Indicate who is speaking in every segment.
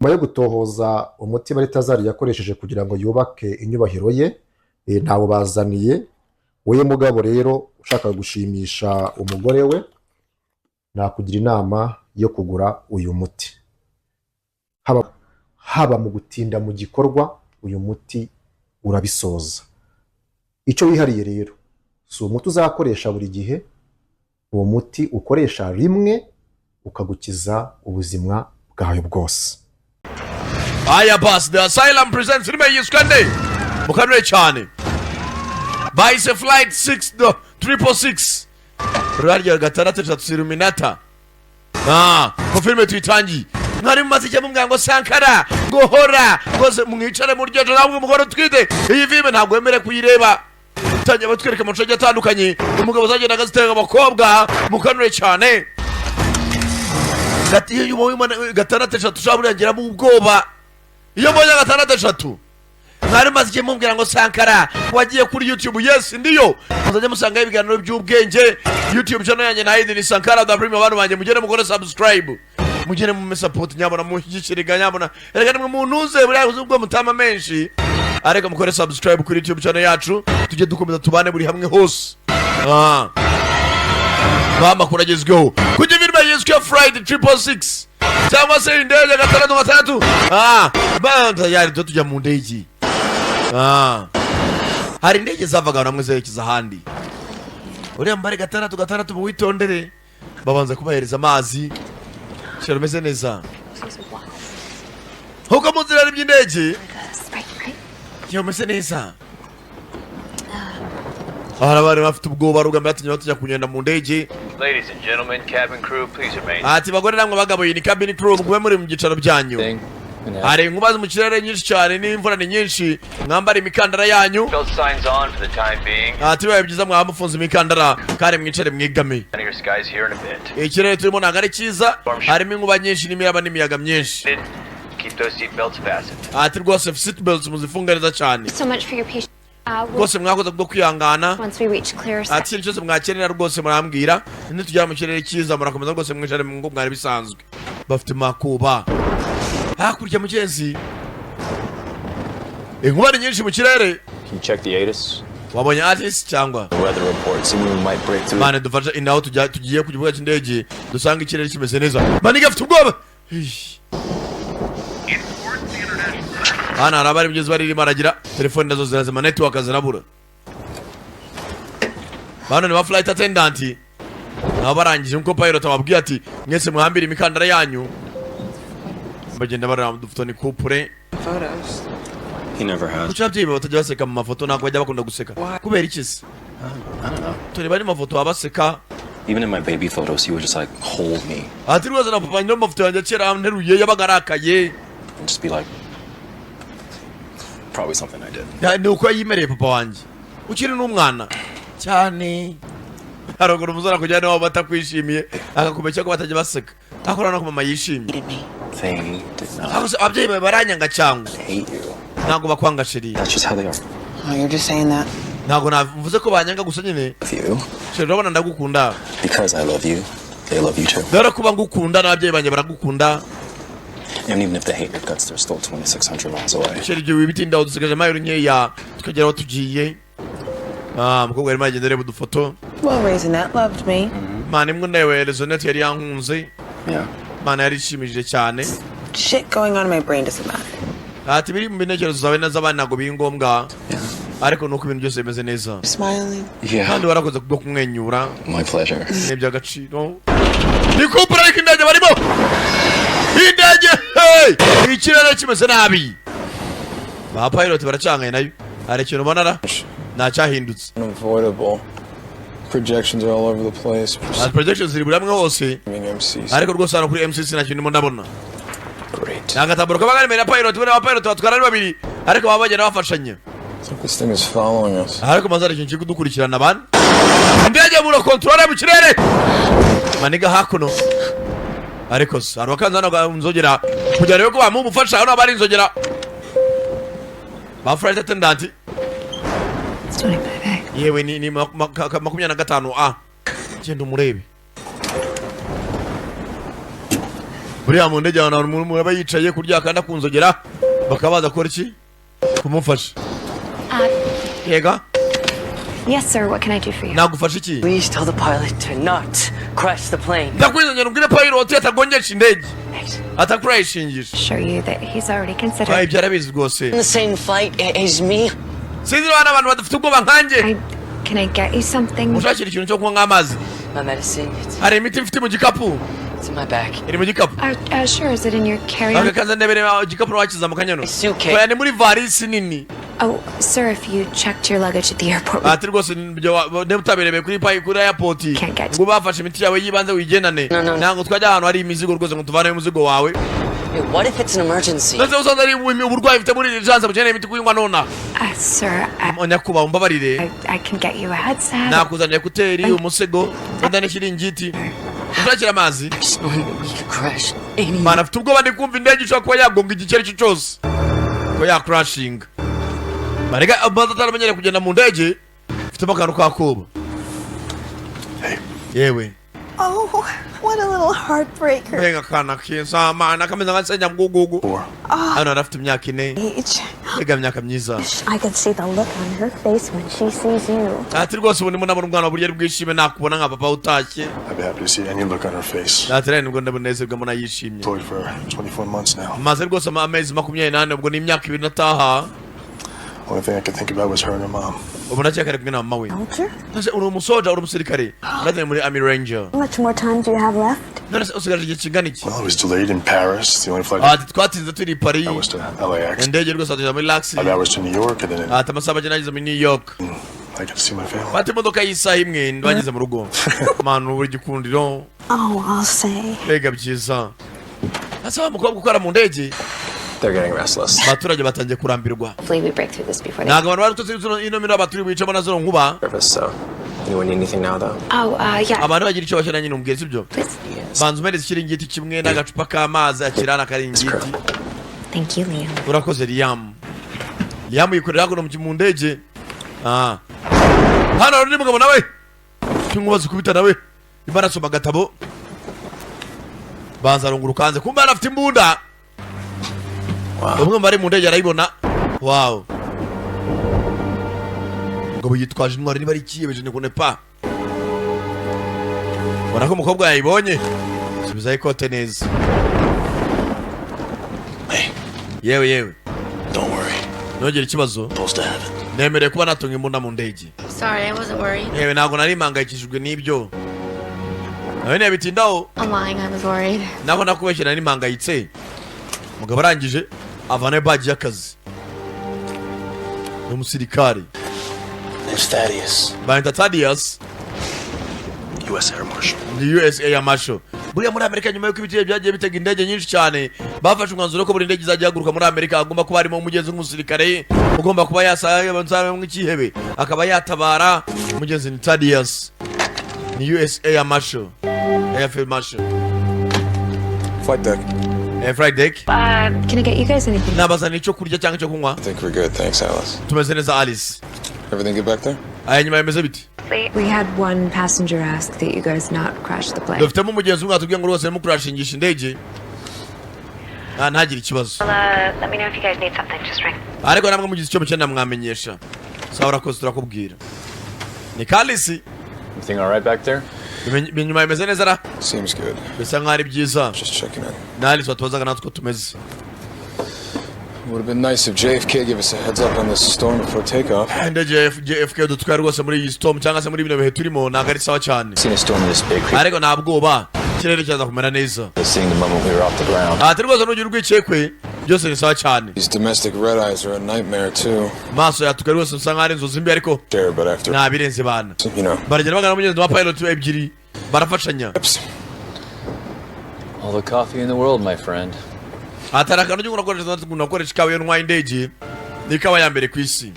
Speaker 1: Nyuma yo gutohoza umuti Baritazari yakoresheje kugira ngo yubake inyubahiro ye, ntawubazaniye. Wowe mugabo rero ushaka gushimisha umugore we, nakugira inama yo kugura uyu muti. Haba mu gutinda mu gikorwa, uyu muti urabisoza. Icyo wihariye rero si umuti uzakoresha buri gihe, uwo muti ukoresha rimwe ukagukiza ubuzima bwawe bwose.
Speaker 2: Aya basi, The Asylum presents filime yiswe nde? Mukanure cyane, bahise Flight 6 do 666, rarya gatandatu eshatu iluminata. Ko filime tuyitangiye, mwari mumaze igihe mubwira ngo Sankara ngo hora rwose mwicare mu ryo ntabwo umugore utwite iyi filime ntabwo wemerewe kuyireba. Tangiye batwereka amashusho agiye atandukanye, umugabo zagendaga zitega abakobwa. Mukanure cyane. Iyo ubonye gatandatu eshatu ushobora burengерamo ubwoba. Iyo mbonye gatandatu eshatu, mwari mumaze igihe mubwira ngo Sankara wagiye kuri YouTube. Yes, ndiyo, muzajya musangaho ibiganiro by'ubwenge. YouTube channel yanjye nayindi ni Sankara da Prime. Abantu banjye, mugende mukore subscribe, mugende mume support, nyabona mushyigikire, nyabona erega nimwe muntuze buriya ubwo mutama menshi, ariko mukore subscribe kuri YouTube channel yacu, tujye dukomeza tubane buri hamwe hose. Ba makuru agezweho kujya filime yiswe Flight 666 cyangwa se indege gatandatu gatandatu. Banza yari tujya mu ndege. Hari indege zavaga ahantu hamwe zerekeza ahandi. Uriya mbare gatandatu gatandatu, muwitondere. Babanza kubahereza amazi. Shira umeze neza nkuko mu nzira by'indege iyo umeze neza. Hari abari bafite ubwoba rugamba, batinye batujya kugenda mu ndege.
Speaker 3: Ladies and gentlemen, cabin crew, please remain.
Speaker 2: Ati bagore namwe bagabo, iyi ni cabin crew, mube muri mu byicaro byanyu. Hari inkuba mu kirere nyinshi cyane n'imvura ni nyinshi, mwambare imikandara yanyu.
Speaker 3: Belt signs on for the time being.
Speaker 2: Ati bibaye byiza mwaba mufunze imikandara kandi mwicare mwigame.
Speaker 3: Your skies here in a bit.
Speaker 2: Ikirere turimo ntabwo ari cyiza, harimo inkuba nyinshi n'imiraba n'imiyaga myinshi.
Speaker 3: Keep those seat belts fastened.
Speaker 2: Ati rwose seat belts muzifunga neza cyane.
Speaker 4: So much for your patience.
Speaker 2: Rwose mwakoze bwo kwihangana.
Speaker 4: Once we reach clearer
Speaker 2: Ati ikintu cyose mwakenera rwose murambwira. Nitugera mu kirere cyiza murakomeza rwose mwicare mu ngo mwari bisanzwe. Bafite makuba hakurya mu cyezi, inkuba ni nyinshi mu kirere.
Speaker 5: Can you check the ATIS?
Speaker 2: Wabonye ATIS cyangwa?
Speaker 5: The weather report. See when we might break through.
Speaker 2: Mane dufashe inaho tujya, tugiye ku kibuga cy'indege dusanga ikirere kimeze neza. Maniga afite ubwoba. Ish. Hano hari abari mugezi baririmo aragira telefone nazo zirazima, network zirabura. Bano ni ba flight attendant, nabo barangije nkuko pilot ababwiye ati mwese muhambire imikandara yanyu. Bagenda bareba udufoto, ni couple.
Speaker 6: Photos.
Speaker 5: He never has.
Speaker 2: Kuki ababyeyi bawe batajya baseka mu mafoto? Ntabwo bajya bakunda guseka, kubera iki se?
Speaker 5: I don't know.
Speaker 2: Tureba andi mafoto baba baseka.
Speaker 5: Even in my baby photos, he would just like hold me
Speaker 2: Ati rwose na papa no mu mafoto yanjye kera nteruye yabaga arakaye.
Speaker 5: and just be like, probably something I did.
Speaker 2: Ni uko yimereye papa wanjye ukiri n'umwana cyane. Haruguru umusore akujyana iwabo batakwishimiye, akakumenya ko batajya baseka, ariko urabona ko mama yishimye.
Speaker 5: They did not
Speaker 2: Ariko se ababyeyi bawe baranyanga cyangwa?
Speaker 5: hate you.
Speaker 2: Ntabwo bakwanga, chérie.
Speaker 5: That's just how they are.
Speaker 6: Oh, you're just saying that.
Speaker 2: Ntabwo navuze ko banyanga, gusa nyine
Speaker 5: With you,
Speaker 2: chérie, urabona ndagukunda.
Speaker 5: because I love you, they love you too.
Speaker 2: Rero kuba ngukunda n'ababyeyi banjye baragukunda.
Speaker 5: And even if they hate your guts, they're still 2,600 miles away.
Speaker 2: Chérie, ibyo wibitindaho, dusigaje amayero nkeya tukagera aho tugiye. Umukobwa arimo aragenda areba udufoto.
Speaker 6: Well, Raisinette loved me.
Speaker 2: Mana imwe nawe, Rezonete yari yankunze.
Speaker 5: Yeah.
Speaker 2: Mana yarishimishije cyane.
Speaker 6: Shit going on in my brain doesn't matter.
Speaker 2: Ati biri mu bitekerezo zawe n'iz'abandi ntabwo biri ngombwa, ariko nuko ibintu byose bimeze neza.
Speaker 6: Smiling.
Speaker 5: Yeah.
Speaker 2: Kandi warakoze kubwo kumwenyura.
Speaker 5: My pleasure.
Speaker 2: Ni iby'agaciro. Ni couple, ariko indege barimo, indege, hey! Ikirere kimeze nabi, ba pilot baracangaye nayo. Hari ikintu ubona ra ntacyahindutse.
Speaker 7: Unavoidable. Projections are all over the place.
Speaker 2: Ati projections ziri buri hamwe hose.
Speaker 7: MCs.
Speaker 2: Ariko rwose hano kuri MCC nta kintu ndimo ndabona.
Speaker 5: Great.
Speaker 2: Ni agatambaro kaba kari imbere ya pilot. Buriya ba pilot batwara ari babiri, ariko baba bagenda bafashanya.
Speaker 7: It's like this thing is following us.
Speaker 2: Ariko maze hari ikintu kiri kudukurikirana bana. Indege muro control mu kirere, maniga hakuno. Ariko se hari wakanze hano nzogera kugira ngo ko bamuha umufasha? Hano haba hari inzogera, ba flight attendant.
Speaker 4: It's 25A.
Speaker 2: Yewe, ni 25 a, genda umurebe. Buriya mu ndege ahantu umuntu aba yicaye kurya akanda ku nzogera, bakaba baza gukora iki? Kumufasha. Yega.
Speaker 4: Yes, sir. What can I do for you?
Speaker 2: Nagufasha iki?
Speaker 8: Please tell the pilot to not crash the plane.
Speaker 2: Ndakwizongera ubwire pilot atagongesha indege, atakurayishingisha.
Speaker 4: Assure you that he's already considered.
Speaker 2: Ibyo arabizi rwose.
Speaker 8: In the same flight as me.
Speaker 2: Sinzi niba n'abantu badafite ubwoba nkanjye.
Speaker 4: Can I get you something?
Speaker 2: Ushakira ikintu cyo kunywa nk'amazi?
Speaker 8: My medicine, it's,
Speaker 2: Hari imiti mfite mu gikapu.
Speaker 8: it's in my bag.
Speaker 2: Iri mu gikapu.
Speaker 4: Sure. Is it in your carry-on?
Speaker 2: Aka kaza ndebere igikapu wakizamuka nyano.
Speaker 8: Suitcase.
Speaker 2: Oya, ni muri varisi nini.
Speaker 4: Oh, sir, if you checked your luggage at the airport, we
Speaker 2: Ati rwose ibyo niba utabirebeye kuri payi kuri airport
Speaker 4: Can't get-
Speaker 2: ngo bafashe imiti yawe y'ibanze wigendane.
Speaker 8: No, no.
Speaker 2: Ntabwo twajya ahantu hari imizigo rwose ngo tuvaneyo umuzigo wawe.
Speaker 8: Wait, what if it's an emergency?
Speaker 2: Ndetse usanze ari uburwayi ufite muri urgence, bukeneye imiti kuyinywa nona.
Speaker 4: Sir,
Speaker 2: Nyakubahwa, umbabarire.
Speaker 4: I can get you a headset.
Speaker 2: Nakuzanira écouteurs, umusego, wenda n'ikiringiti. Ushakira amazi?
Speaker 8: Just knowing that we could crash any
Speaker 2: Mana, afite ubwoba, ndi kumva indege ishobora kuba yagonga igihe icyo ari cyo cyose, ko yakurashinga. Marega amaze ataramenyereye kugenda mu ndege, mfitemo akantu k'akoba yewe.
Speaker 9: Oh, what a little heartbreaker.
Speaker 2: Mbega akana keza mana, kameze nka senyabwugugu. Hano yari afite imyaka 4.
Speaker 9: Age.
Speaker 2: Mbega imyaka myiza!
Speaker 10: I can see the look on her face when she sees you.
Speaker 2: Ati rwose ubu ndimo ndabona umwana buryo ari bwishime nakubona nka papa utashye.
Speaker 7: I'd be happy to see any look on her face.
Speaker 2: Ati rero nibwo ndabunezerwa mbona yishimye.
Speaker 7: Deployed for 24 months now.
Speaker 2: Maze rwose amezi 24, ubwo ni imyaka 2 nataha.
Speaker 7: Only thing I could think about was her and her mom.
Speaker 2: Ubu ndacyakari kumwe na mama we.
Speaker 10: Soldier?
Speaker 2: Ese uri umusoja, uri umusirikare? Ndagiye muri Army Ranger.
Speaker 10: How much more time do you have left?
Speaker 2: None se usigaje igihe kingana iki?
Speaker 7: Well, it was delayed in Paris. The only flight
Speaker 2: Ati twatinze turi i Paris.
Speaker 7: was to LAX.
Speaker 2: Indege rwose atugeza muri LAX.
Speaker 7: 5 hours to New York, and then
Speaker 2: Ati amasaha make nageze muri New York.
Speaker 7: I got to see my family.
Speaker 2: Fata imodoka y'isaha imwe bageze mu rugo. Manu, buri gikundiro.
Speaker 10: Oh, I'll say.
Speaker 2: Mbega byiza! Ese wa mukobwa ukora mu ndege?
Speaker 5: They're getting restless.
Speaker 2: Abaturage batangiye kurambirwa.
Speaker 4: Hopefully, we break through this before they.
Speaker 2: Ntabwo abantu bari tuzi ino mino abaturi bicamo na zino nkuba.
Speaker 5: Nervous, so anyone need anything now, though?
Speaker 4: Oh, yeah.
Speaker 2: Abantu bagira icyo bashyira nyine umbwira, sibyo?
Speaker 4: Please.
Speaker 2: Banza umereze ikiringiti kimwe n'agacupa k'amazi, akira n'akaringiti.
Speaker 4: Thank you, Liam.
Speaker 2: Urakoze, Liam. Liam yikorera hakuno mu ndege. Ah, hano hari undi mugabo nawe cy'inkuba zikubita, nawe arimo arasoma agatabo. Banza arunguruka hanze, kumbe hano afite imbunda. Umwe mu bari mu ndege arayibona. Wow, umugabo yitwaje intwari, niba ari ikiyebeje ni pa. Ubona ko umukobwa yayibonye, subizaho ikote neza. Yewe yewe.
Speaker 5: Don't worry.
Speaker 2: Ntugire ikibazo.
Speaker 5: Supposed to have it.
Speaker 2: Nemerewe kuba natunga imbunda mu ndege.
Speaker 11: Sorry, I wasn't worried.
Speaker 2: Yewe, ntabwo nari mpangayikishijwe n'ibyo, nawe ntiyabitindaho.
Speaker 11: I'm lying, I was worried.
Speaker 2: Ntabwo nakubeshye, nari mpangayitse. Umugabo arangije avanayo badge y'akazi, ni umusirikari.
Speaker 5: Name's Thaddeus,
Speaker 2: Bayita Thaddeus.
Speaker 5: U.S. Air Marshal.
Speaker 2: Ni US Air Marshal. Buriya muri Amerika, nyuma y'uko ibitero byagiye bitega indege nyinshi cyane, bafashe umwanzuro ko buri ndege izajya ihaguruka muri Amerika hagomba kuba harimo umugenzi w'umusirikare ugomba kuba yasa nk'ikihebe akaba yatabara. Umugenzi ni Thaddeus, ni US Air Marshal, Air Field Marshal.
Speaker 7: Flight deck.
Speaker 2: Flight deck.
Speaker 4: Can I get you guys anything?
Speaker 2: Nabazana icyo kurya cyangwa icyo kunywa?
Speaker 7: I think we're good. Thanks, Alice.
Speaker 2: Tumeze neza, Alice.
Speaker 7: Everything good back there?
Speaker 2: Aya nyuma bimeze bite?
Speaker 4: We had one passenger ask that you guys not crash the plane.
Speaker 2: Dufitemo umugenzi umwe watubwiye ngo rwose arimo kurashingisha indege. Ah, ntagire ikibazo.
Speaker 4: Let me know if you guys need something. Just ring.
Speaker 2: Ariko namwe mugize icyo mukenera mwamenyesha. Sawa, urakoze, turakubwira. Ni Kalisi.
Speaker 3: Everything all right back there?
Speaker 2: Inyuma bimeze neza ra?
Speaker 7: Seems good.
Speaker 2: Bisa nkaho ari byiza.
Speaker 7: Just checking in.
Speaker 2: Na Alice watubazaga natwe uko tumeze.
Speaker 7: Would have been nice if JFK gave us a heads up on this storm before takeoff.
Speaker 2: Indege ya JFK dutwaye rwose muri iyi storm cyangwa se muri bino bihe turimo ntabwo ari sawa cyane.
Speaker 5: Seen a storm this big.
Speaker 2: Ariko nta bwoba, ikirere cyaza kumera neza.
Speaker 5: Seeing the moment we were off the ground.
Speaker 2: Ati rwose nugira urwikekwe, byose ni sawa cyane.
Speaker 7: These domestic red eyes are a nightmare too.
Speaker 2: Maso yatuka rwose bisa nkaho ari inzozi mbi, ariko
Speaker 7: Sure, but after
Speaker 2: nta birenze bana.
Speaker 7: you know,
Speaker 2: Baragenda bagana mugenzi wa pilot ebyiri, barafashanya.
Speaker 3: All the coffee in the world, my friend.
Speaker 2: Hatari akantu ujya unakoresha, unakoresha ikawa iyo ntwaye indege, ni ikawa ya mbere ku isi.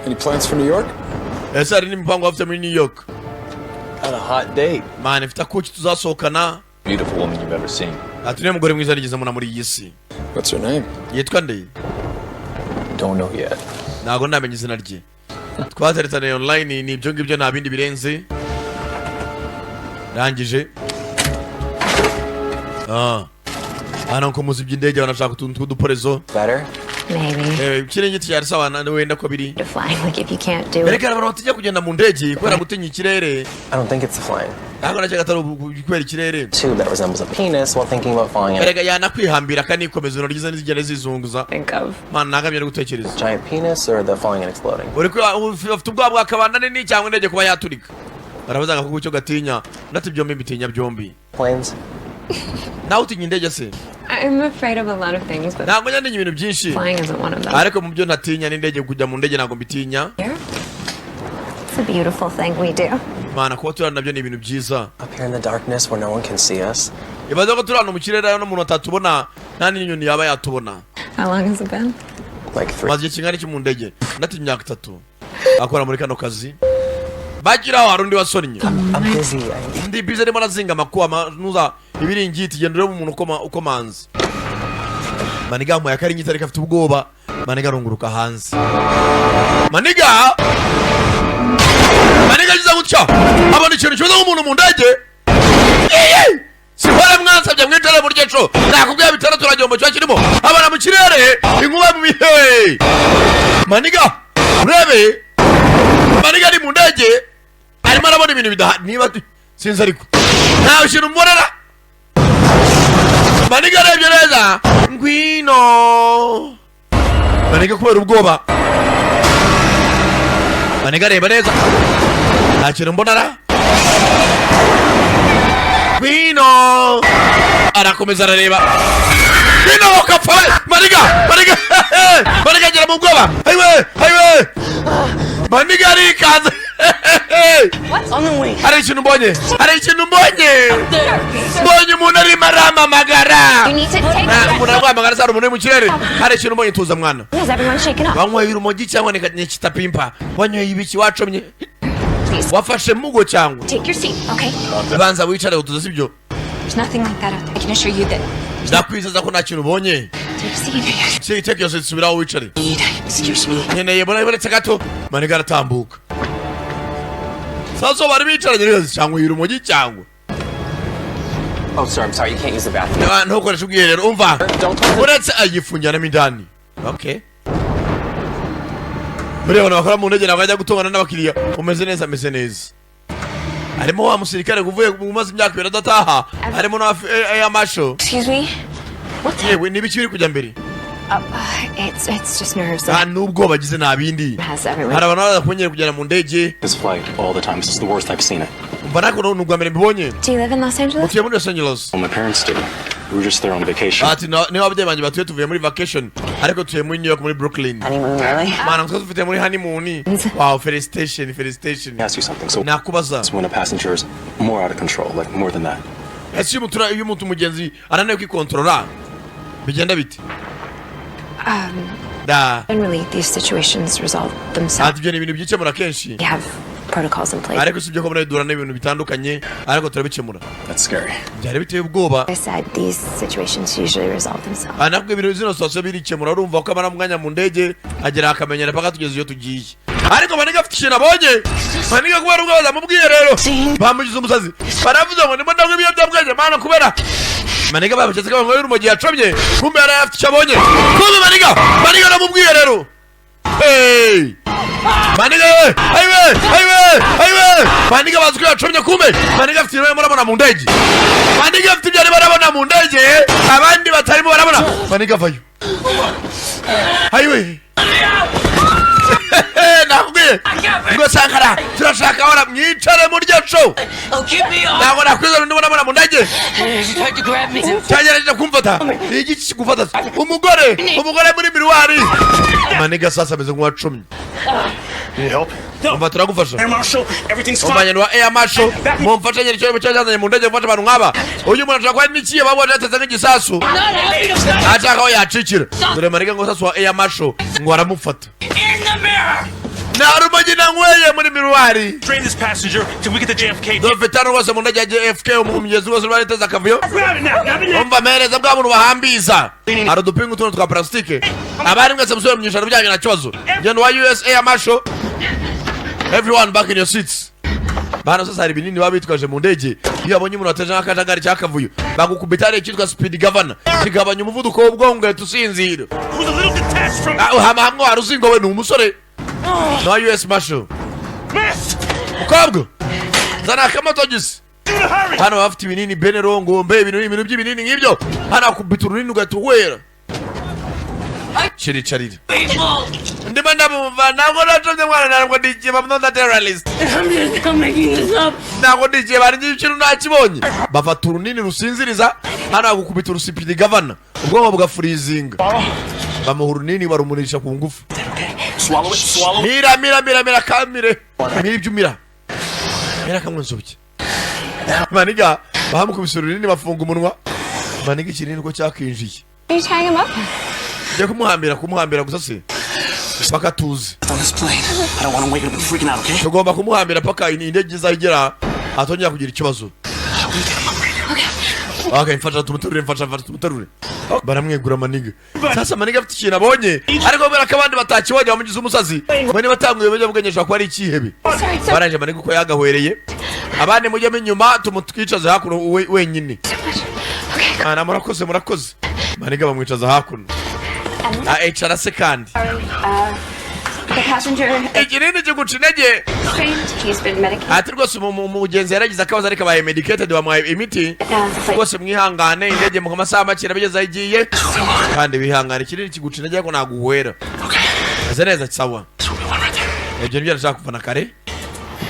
Speaker 7: Any plans for New York?
Speaker 2: Ese hari n'imipango bafite muri New York?
Speaker 3: Got a hot date.
Speaker 2: Mani, mfite akuki tuzasohokana.
Speaker 3: Beautiful woman you've ever seen.
Speaker 2: Ati niwe mugore mwiza nigeze mbona muri iyi si.
Speaker 7: What's her name?
Speaker 2: Yitwa nde?
Speaker 3: Don't know yet.
Speaker 2: Ntabwo ndamenya izina rye, twateretaniye online, ni ibyo ngibyo, nta bindi birenze. Rangije Ah. Hano ko muzi iby'indege, banashaka utuntu tw'uduporezo.
Speaker 5: Better?
Speaker 4: Maybe.
Speaker 2: Ikiringiti cyari sawa wenda ko biri.
Speaker 4: To flying, like if you can't do it.
Speaker 2: Berekana abantu batijya kugenda mu ndege kubera gutinya ikirere.
Speaker 5: I don't think it's the flying.
Speaker 2: Ntabwo nacyo atari kubera ikirere.
Speaker 5: Tube that resembles a penis while thinking about falling in.
Speaker 2: Erega yanakwihambira akanikomeza, intoki ze ntizigenda zizunguza.
Speaker 4: Think of.
Speaker 2: Mana, ntagamye ari gutekereza.
Speaker 5: Giant penis or the falling and exploding?
Speaker 2: Uri ufite ubwoba bwakabanda nini cyangwa indege kuba yaturika? Barabaza kuko icyo gatinya ndetse byombi mbitinya byombi.
Speaker 5: Planes?
Speaker 2: Nawe utinya indege se?
Speaker 4: I'm afraid of a lot of things, but
Speaker 2: Ntabwo njya ntinya ibintu byinshi,
Speaker 4: flying isn't one of them.
Speaker 2: ariko mu byo ntatinya n'indege, kujya mu ndege ntabwo mbitinya.
Speaker 10: Here? It's a beautiful thing we do.
Speaker 2: Mana, kuba turi hano nabyo ni ibintu byiza.
Speaker 5: Up here in the darkness where no one can see us.
Speaker 2: Ibaze ko turi hano mu kirere n'umuntu atatubona, nta n'inyoni yaba yatubona.
Speaker 4: How long has it been?
Speaker 5: Like 3.
Speaker 2: Maze igihe kingana iki mu ndege? Ndatinya imyaka 3 akora muri kano kazi. Bagiraho hari undi wasonnye.
Speaker 5: I'm busy.
Speaker 2: Ndi busy, arimo arazinga amakuba nuza ibiringiti. Genda urebe umuntu ukomanze. Maniga amuhaye akaringiti ariko afite ubwoba. Maniga arunguruka hanze. Maniga agize gutya abona ikintu kimeze nk'umuntu mu ndege. Iye! Sihora mwansabye mwicare mu ryeco, nakubwiye bitandatu uragihombo kiba kirimo. Abona mu kirere inkuba mu bihe. Maniga urebe, Maniga ari mu ndege arimo arabona ibintu bidaha niba sinzi, ariko nta kintu mbonera. Maniga arebye neza, ngwino. Maniga kubera ubwoba, Maniga areba neza, nta kintu mbonera, ngwino. Arakomeza arareba, ngwino ukapfa we. Maniga, Maniga, Maniga agera mu bwoba. Ayiwe, ayiwe, Maniga arikanze.
Speaker 8: On the wing.
Speaker 2: Hari ikintu mbonye, hari ikintu mbonye, mbonye umuntu arimo arampamagara.
Speaker 10: You need to take
Speaker 2: Umuntu araguhamagara se? Hari umuntu uri mu kirere, hari ikintu mbonye. Tuza mwana.
Speaker 10: Has everyone shaken up?
Speaker 2: Wanyweye urumogi cyangwa ni kitapimpa? Wanyweye ibiki? Wacomye?
Speaker 10: Please.
Speaker 2: Wafashe mugo cyangwa?
Speaker 10: Take your seat, okay?
Speaker 2: Banza wicare utuze, sibyo?
Speaker 4: There's nothing like that out there. I can assure you that.
Speaker 2: Ndakwizeza ko nta kintu ubonye.
Speaker 4: Take a seat.
Speaker 2: Take your seat, subiraho wicare.
Speaker 8: Excuse me.
Speaker 2: Nkeneye mbona ibonetse gato. Maniga aratambuka. Sasa bari bicaranye neza cyangwa urumogi cyangwa
Speaker 5: Oh, sir, I'm sorry. You can't use the bathroom.
Speaker 2: Ah, ntukoreshe ubwiherero, umva.
Speaker 5: Don't talk.
Speaker 2: Uretse ayifungiramo indani, okay? Buriya abantu bakora mu ndege ntabwo bajya gutongana n'abakiriya. Umeze neza, ameze neza. Harimo wa musirikare uvuye umaze imyaka 2 adataha, harimo na air marshal.
Speaker 4: Excuse me?
Speaker 2: Yewe, niba iki biri kujya mbere?
Speaker 4: It's just nerves.
Speaker 2: Nta n'ubwo bagize, nta bindi.
Speaker 4: Has everyone.
Speaker 2: Hari abantu baza kongera kugera mu ndege.
Speaker 5: This flight all the time. This is the worst I've seen it.
Speaker 2: Umva, nako ni ubwa mbere mbibonye.
Speaker 4: Do you live in Los Angeles?
Speaker 2: Mutuye muri Los Angeles?
Speaker 5: Well, my parents do. We were just there on vacation.
Speaker 2: Ati niba ababyeyi banjye batuye, tuvuye muri vacation, ariko tuye muri New York, muri Brooklyn.
Speaker 6: Honeymoon, really?
Speaker 2: Mana, twe dufite muri honeymoon. Wow, felicitation, felicitation.
Speaker 5: Let me ask you something. So,
Speaker 2: Nakubaza.
Speaker 5: it's when a passenger is more out of control, like more than that.
Speaker 2: Ese iyo umuntu umugenzi ananiwe kwikontorora bigenda bite da?
Speaker 4: Generally, these situations resolve themselves.
Speaker 2: Ati ibyo ni ibintu byikemura kenshi.
Speaker 4: We have protocols in place.
Speaker 2: Ariko usibye ko muri duhura n'ibintu bitandukanye, ariko turabikemura.
Speaker 5: That's scary.
Speaker 2: Byari biteye ubwoba.
Speaker 4: I said these situations usually resolve themselves.
Speaker 2: Ah, nabwo ibintu zino situation birikemura. Urumva ko amara umwanya mu ndege agera akamenyera paka tugeze iyo tugiye. Ariko Maniga afite ikintu abonye. Maniga kubera ubwoba bamubwiye rero bamugize umusazi, baravuze ngo ndimo ndanywa ibiyobyabwenge. Mana, kubera Maniga babuketse ko banyweye urumogi yacomye, kumbe yari afite icyo abonye. Kumbe Maniga aramubwiye rero. Hey! Maniga we, ayiwe, ayiwe, ayiwe! Maniga bazi ko yacomye, kumbe Maniga afite ibyo arimo arabona mu ndege. Maniga afite ibyo arimo arabona mu ndege abandi batarimo barabona. Maniga avayo. Ayiwe, nakubwiye ngo Sankara turashaka hora mwicare murya co.
Speaker 8: Oh, get me off!
Speaker 2: Ntabwo nakwizera, ndimo ndabona mu ndege.
Speaker 8: She tried to grab me.
Speaker 2: Cyagerageje kumfata. Ni igiki kigufata? Umugore muri miroir. Maniga sasa ameze nk'uwacumye.
Speaker 7: Need help?
Speaker 2: Umva, turagufasha.
Speaker 5: Air Marshal, everything's fine.
Speaker 2: Umva, wa air marshal, mumfashe nyine icyo cyazanye mu ndege gufasha abantu nk'aba. Uyu muntu ashobora kuba ari n'ikiye babonye yateze nk'igisasu, ashaka aho yacikira. Dore Maniga ngo sasa wa air marshal ngo aramufata.
Speaker 8: In the mirror!
Speaker 2: Nta rumogi nanyweye muri miroir.
Speaker 12: Drain this passenger till we get to JFK.
Speaker 2: Dufite hano rwose mu ndege ya JFK umugezi rwose urimo arateza akavuyo.
Speaker 12: Grab it now, grab it now.
Speaker 2: Umva, mpereza bwa buntu bahambiza, hari udupingu tuno twa plastique. Abari mwese musubire mu byicaro byanyu, nta kibazo. Genda wa US Air Marshal, everyone back in your seats. Bano sasa hari ibinini baba bitwaje mu ndege. Iyo babonye umuntu wateje nk'akajagari cy'akavuyo, bagukubita hariya icyitwa speed governor, kigabanya umuvuduko w'ubwonko, ugahita usinzira.
Speaker 12: Who's a little detached from.
Speaker 2: Ah, hama hamwe wari uzingo we ni umusore na US Marshal.
Speaker 12: Miss!
Speaker 2: Mukobwa, zana akamotogisi.
Speaker 12: In a hurry!
Speaker 2: Hano baba bafite ibinini benero, ngombe, ibintu by'ibinini nk'ibyo. Hano akubita urunini ugahita uhwera. Shiricarira.
Speaker 8: People!
Speaker 2: Ndimo ndamumva, ntabwo nacomye mwana, ntabwo ndikiye. I'm not a terrorist.
Speaker 8: I'm just not making this up.
Speaker 2: Ntabwo ndikiye bari ikintu nakibonye. Bafata urunini rusinziriza hano, agukubita uru speed governor, ubwonko bugafurizinga. Bamuha urunini, barumurisha ku ngufu.
Speaker 5: Swallow it, swallow.
Speaker 2: Mira, mira, mira, mira, kamire, mira ibyo umira, mira kamwe nsobye. Maniga bamukubise urunini, bafunga umunwa. Maniga ikinini uko cyakinjiye.
Speaker 4: Are you tying him up?
Speaker 2: Njya kumuhambira, kumuhambira gusa se paka tuzi.
Speaker 5: On this plane. I don't want him waking up and freaking out, okay?
Speaker 2: Tugomba kumuhambira paka indege izagera atongera kugira ikibazo. Okay, mfasha tumuterure, mfasha, mfasha tumuterure. Baramwegura maniga. Sasa maniga afite ikintu abonye, ariko kubera ko abandi batakibonye bamugize umusazi, ngo niba atanguye ibiyobyabwenge ashobora kuba ari ikihebe. Barangije maniga uko yagahwereye, abandi mujyemo inyuma, tumutwicaze hakuno wenyine. Ana murakoze, murakoze. Maniga bamwicaza hakuno na HR se kandi.
Speaker 4: The passenger
Speaker 2: Ikinini kiguca intege.
Speaker 4: strained. He's been medicated.
Speaker 2: Ati rwose umugenzi yaragize akabazo, ariko abaye medicated, bamuhaye imiti. Rwose mwihangane, indege mu masaha make irabigeze aho igiye, kandi wihangane, ikinini kiguca intege ariko ntabwo uhwera. Meze neza, sawa. Ibyo nibyo arashaka kuva na kare.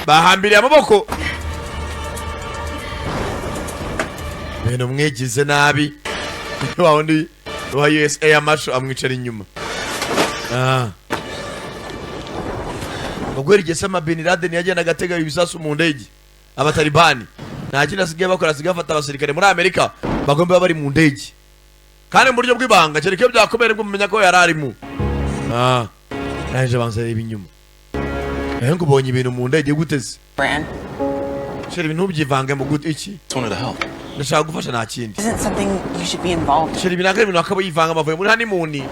Speaker 2: Bahambiriye amaboko, ibintu mwigize nabi. Wa wundi wa US Air Marshal amwicara inyuma. Ah. Ngo guhera igihe Osama bin Laden yagendaga atega ibisasu mu ndege, abatalibani nta kindi asigaye bakora, asigaye bafata abasirikare muri Amerika bagomba kuba bari mu ndege, kandi mu buryo bw'ibanga, kereka iyo byakomeye nibwo mumenya ko yari arimo. Ah, naje abanza areba inyuma. Nawe ngo ubonye ibintu mu ndege gute se?
Speaker 6: Bran,
Speaker 2: Shira, ibintu ntubyivange mu gute iki.
Speaker 5: Just wanted to help.
Speaker 2: Ndashaka gufasha, nta kindi.
Speaker 6: Isn't something you should be involved in.
Speaker 2: Shira, ibi ntabwo ari ibintu wakaba yivanga, bavuye muri honeymoon.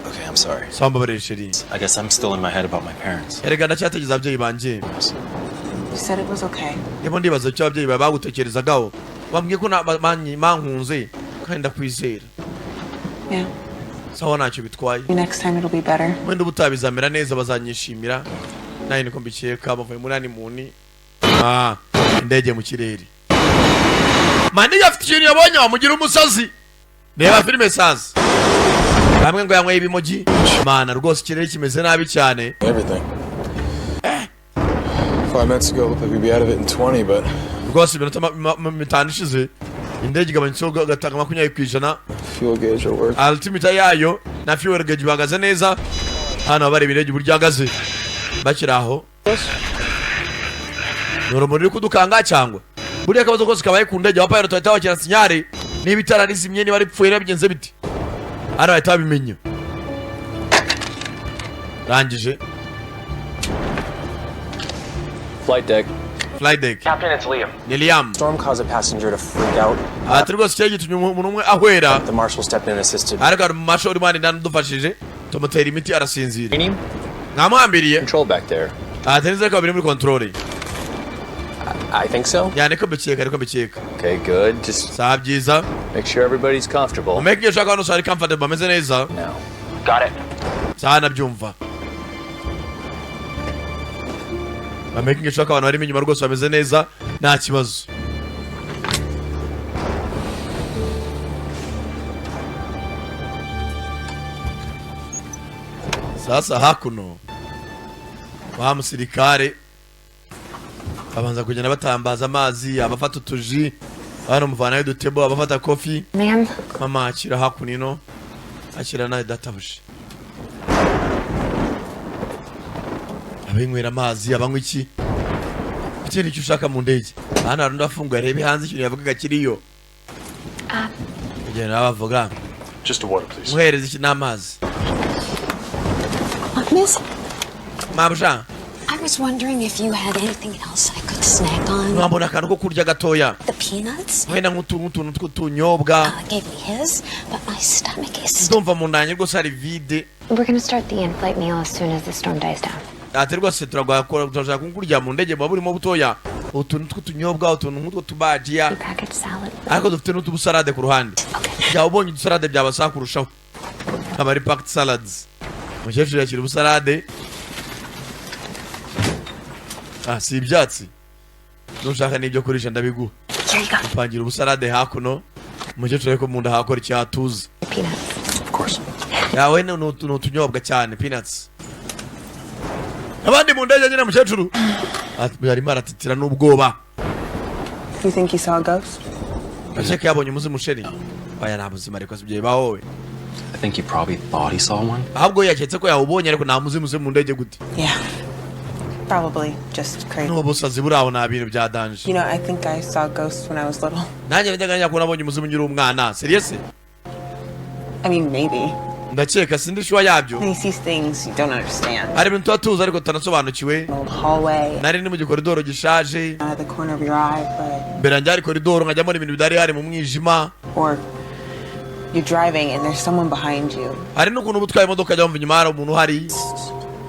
Speaker 5: Okay, I'm sorry.
Speaker 2: Sawa, mbabarire chérie.
Speaker 5: I guess I'm still in my head about my parents.
Speaker 2: Erega ndacyategereza ababyeyi banjye.
Speaker 6: You said it was okay.
Speaker 2: Ndimo ndibaza icyo ababyeyi bawe bagutekerezagaho. Bambwiye ko bankunze kandi ndakwizera.
Speaker 6: Yeah.
Speaker 2: Sawa, ntacyo bitwaye.
Speaker 6: Next time it'll be better.
Speaker 2: Wenda ubutaha bizamera neza, bazanyishimira nanjye, niko mbikeka. Bavuye muri honeymoon. Ah, indege mu kirere, maniga afite ikintu yabonye wamugira umusazi. Reba filime sazi, bamwe ngo yanyweye ibimogi. Mana, rwose ikirere kimeze nabi cyane.
Speaker 7: Everything. 5 minutes ago, it looked like we'd be out of it in 20, but
Speaker 2: Rwose iminota 50 ishize indege igabanyutseho gatanga 20%.
Speaker 7: Fuel gauge will work.
Speaker 2: Altimeter yayo na fuel gauge bihagaze neza. Hano bareba indege uburyo ihagaze. Bakiri aho, ni urumuri ruri kudukanga cyangwa buriya akabazo kose kabaye ku ndege, abapilot bahita bakira signal, niba itara rizimye, niba ripfuye, niba bigenze biti, hano bahita babimenya. Rangije.
Speaker 3: Flight deck.
Speaker 2: Flight deck.
Speaker 13: Captain, it's Liam.
Speaker 2: Ni Liam.
Speaker 5: Storm caused a passenger to freak out.
Speaker 2: Ati rwose ikirere gitumye umuntu umwe ahwera.
Speaker 5: The marshal stepped in and assisted.
Speaker 2: Ariko hari marshal urimo hano indani udufashije, tumutera imiti arasinzira. Mwamuhambiriye?
Speaker 3: Control back there.
Speaker 2: Ati nizere ko biri muri control.
Speaker 5: I think so.
Speaker 2: Ya, niko mbikeka, niko mbikeka.
Speaker 3: Okay, good. Just
Speaker 2: Sawa, byiza.
Speaker 3: make sure everybody's comfortable.
Speaker 2: Making sure ko hano ari comfortable, bameze neza.
Speaker 3: Now.
Speaker 13: Got it.
Speaker 2: Sawa, nabyumva. Making sure ko abantu barimo inyuma rwose bameze neza, nta kibazo. Sasa hakuno wa musirikare babanza kugenda batambaza amazi, abafata utuji hano, muvanayo udutebo, abafata coffee.
Speaker 4: Ma'am?
Speaker 2: Mama, akira hakuno ino, akira nawe databuja. Abinywera amazi, abanywa iki, bitewe n'icyo ushaka mu ndege. Hano hari undi afunguye arebe hanze ikintu yavugaga kiriyo. Kugenda bavuga.
Speaker 12: Just a water, please.
Speaker 2: Muhereza iki n'amazi.
Speaker 10: Miss,
Speaker 2: Mabuja.
Speaker 10: I was wondering if you had anything else I could snack on.
Speaker 2: Mwambona akantu ko kurya gatoya?
Speaker 10: The peanuts
Speaker 2: Wenda nk'utuntu tw'utunyobwa.
Speaker 10: Gave me his, but my stomach is.
Speaker 2: Ndumva mu nda yanjye rwose hari vide.
Speaker 4: We're gonna start the in-flight meal as soon as the storm dies down.
Speaker 2: Ati rwose turagwa, turashaka kurya mu ndege, buba burimo butoya, utuntu tw'utunyobwa, utuntu nk'utwo tubajiya.
Speaker 4: Packaged salad.
Speaker 2: Ariko dufite n'utubusalade ku ruhande. Byaba ubonye udusalade byabasaba kurushaho, aba ari packed salads. Umukecuru yakira ubusalade. Ah, si ibyatsi, nushaka n'ibyo kurisha ndabiguha.
Speaker 4: Here you go.
Speaker 2: Upangira ubusalade hakuno, umukecuru ariko mu nda hakora icyatuza.
Speaker 4: Peanuts.
Speaker 5: Of course.
Speaker 2: Yawe ni utunyobwa cyane, peanuts. Abandi mu ndege nyine, mukecuru arimo aratitira n'ubwoba.
Speaker 6: You think he saw a ghost?
Speaker 2: Ndakeka yabonye umuzimu, chéri. Oya, nta muzima, ariko si ibyo bibaho wowe.
Speaker 5: I think he probably thought he saw one.
Speaker 2: Ahubwo yaketse ko yawubonye, ariko nta muzimu uze mu ndege gute?
Speaker 6: Yeah. Probably just crazy.
Speaker 2: N'ubusazi buri aho, nta bintu bya danger.
Speaker 6: I think I saw ghosts when I was little.
Speaker 2: Nanjye najyaga njya ko nabonye umuzimu nkiri umwana, sérieux.
Speaker 6: I mean, maybe.
Speaker 2: Ndakeka, sindi sure yabyo.
Speaker 6: And he sees things you don't understand.
Speaker 2: Hari ibintu tuba tuzi ariko tutanasobanukiwe.
Speaker 6: An old hallway,
Speaker 2: Nari ni mu gikoridoro gishaje.
Speaker 6: out of the corner of your eye, but
Speaker 2: Mbere yanjye hari koridoro, nkajyamo ibintu bidari hari mu mwijima.
Speaker 6: Or you're driving and there's someone behind you.
Speaker 2: Hari n'ukuntu uba utwaye imodoka, ajya wumva inyuma hari umuntu uhari.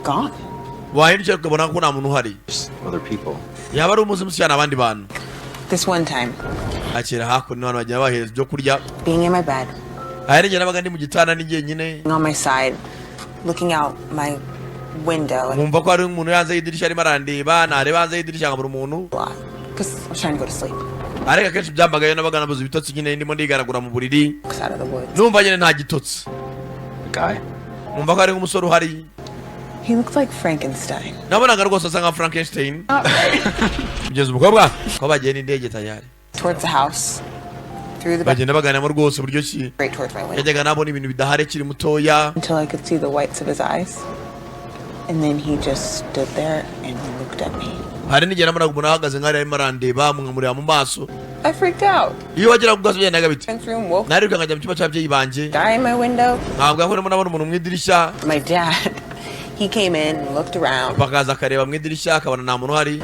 Speaker 6: Gone.
Speaker 2: Wahindukira ukabona ko nta muntu uhari.
Speaker 5: Other people.
Speaker 2: Yaba ari umuzimu cyane, abandi bantu.
Speaker 6: This one time,
Speaker 2: Akira hakuno, abantu bagenda bahereza ibyo kurya.
Speaker 6: being in my bed,
Speaker 2: Hari n'igihe nabaga ndi mu gitanda ni jyenyine,
Speaker 6: on my side, looking out my window, and
Speaker 2: nkumva ko hari umuntu uri hanze y'idirishya arimo arandeba. Nareba hanze y'idirishya nkabura umuntu.
Speaker 6: Because I was trying to go to sleep.
Speaker 2: Ariko akenshi byambagayo nabaga nabuze ibitotsi nyine, ndimo ndigaragura mu buriri.
Speaker 6: Looks out of the woods.
Speaker 2: Numva nyine nta gitotsi.
Speaker 5: A guy?
Speaker 2: Numva ko hari nk'umusore uhari.
Speaker 6: He looked like Frankenstein.
Speaker 2: Nabonaga rwose asa nka Frankenstein. Kugeza umukobwa ko bagiye n'indege tayari.
Speaker 6: Towards the house, through the back,
Speaker 2: Bagenda baganiramo rwose uburyo ki
Speaker 6: right towards my window.
Speaker 2: yajyaga nabona ibintu bidahari akiri mutoya.
Speaker 6: Until I could see the whites of his eyes. And then he just stood there and looked at me.
Speaker 2: Hari n'igihe nabonaga umuntu ahagaze nk'ari arimo arandeba, nkamureba mu maso.
Speaker 6: I freaked out.
Speaker 2: Iyo wageraga ku gasozi byagendaga bite?
Speaker 6: Parents' room, woke
Speaker 2: Nariruka nkajya mu cyumba cy'ababyeyi banjye.
Speaker 6: guy in my window.
Speaker 2: Ntabwo ko ndimo nabona umuntu mu idirishya.
Speaker 6: My dad, he came in and looked around.
Speaker 2: Bakaza akareba mu idirishya, akabona nta muntu uhari.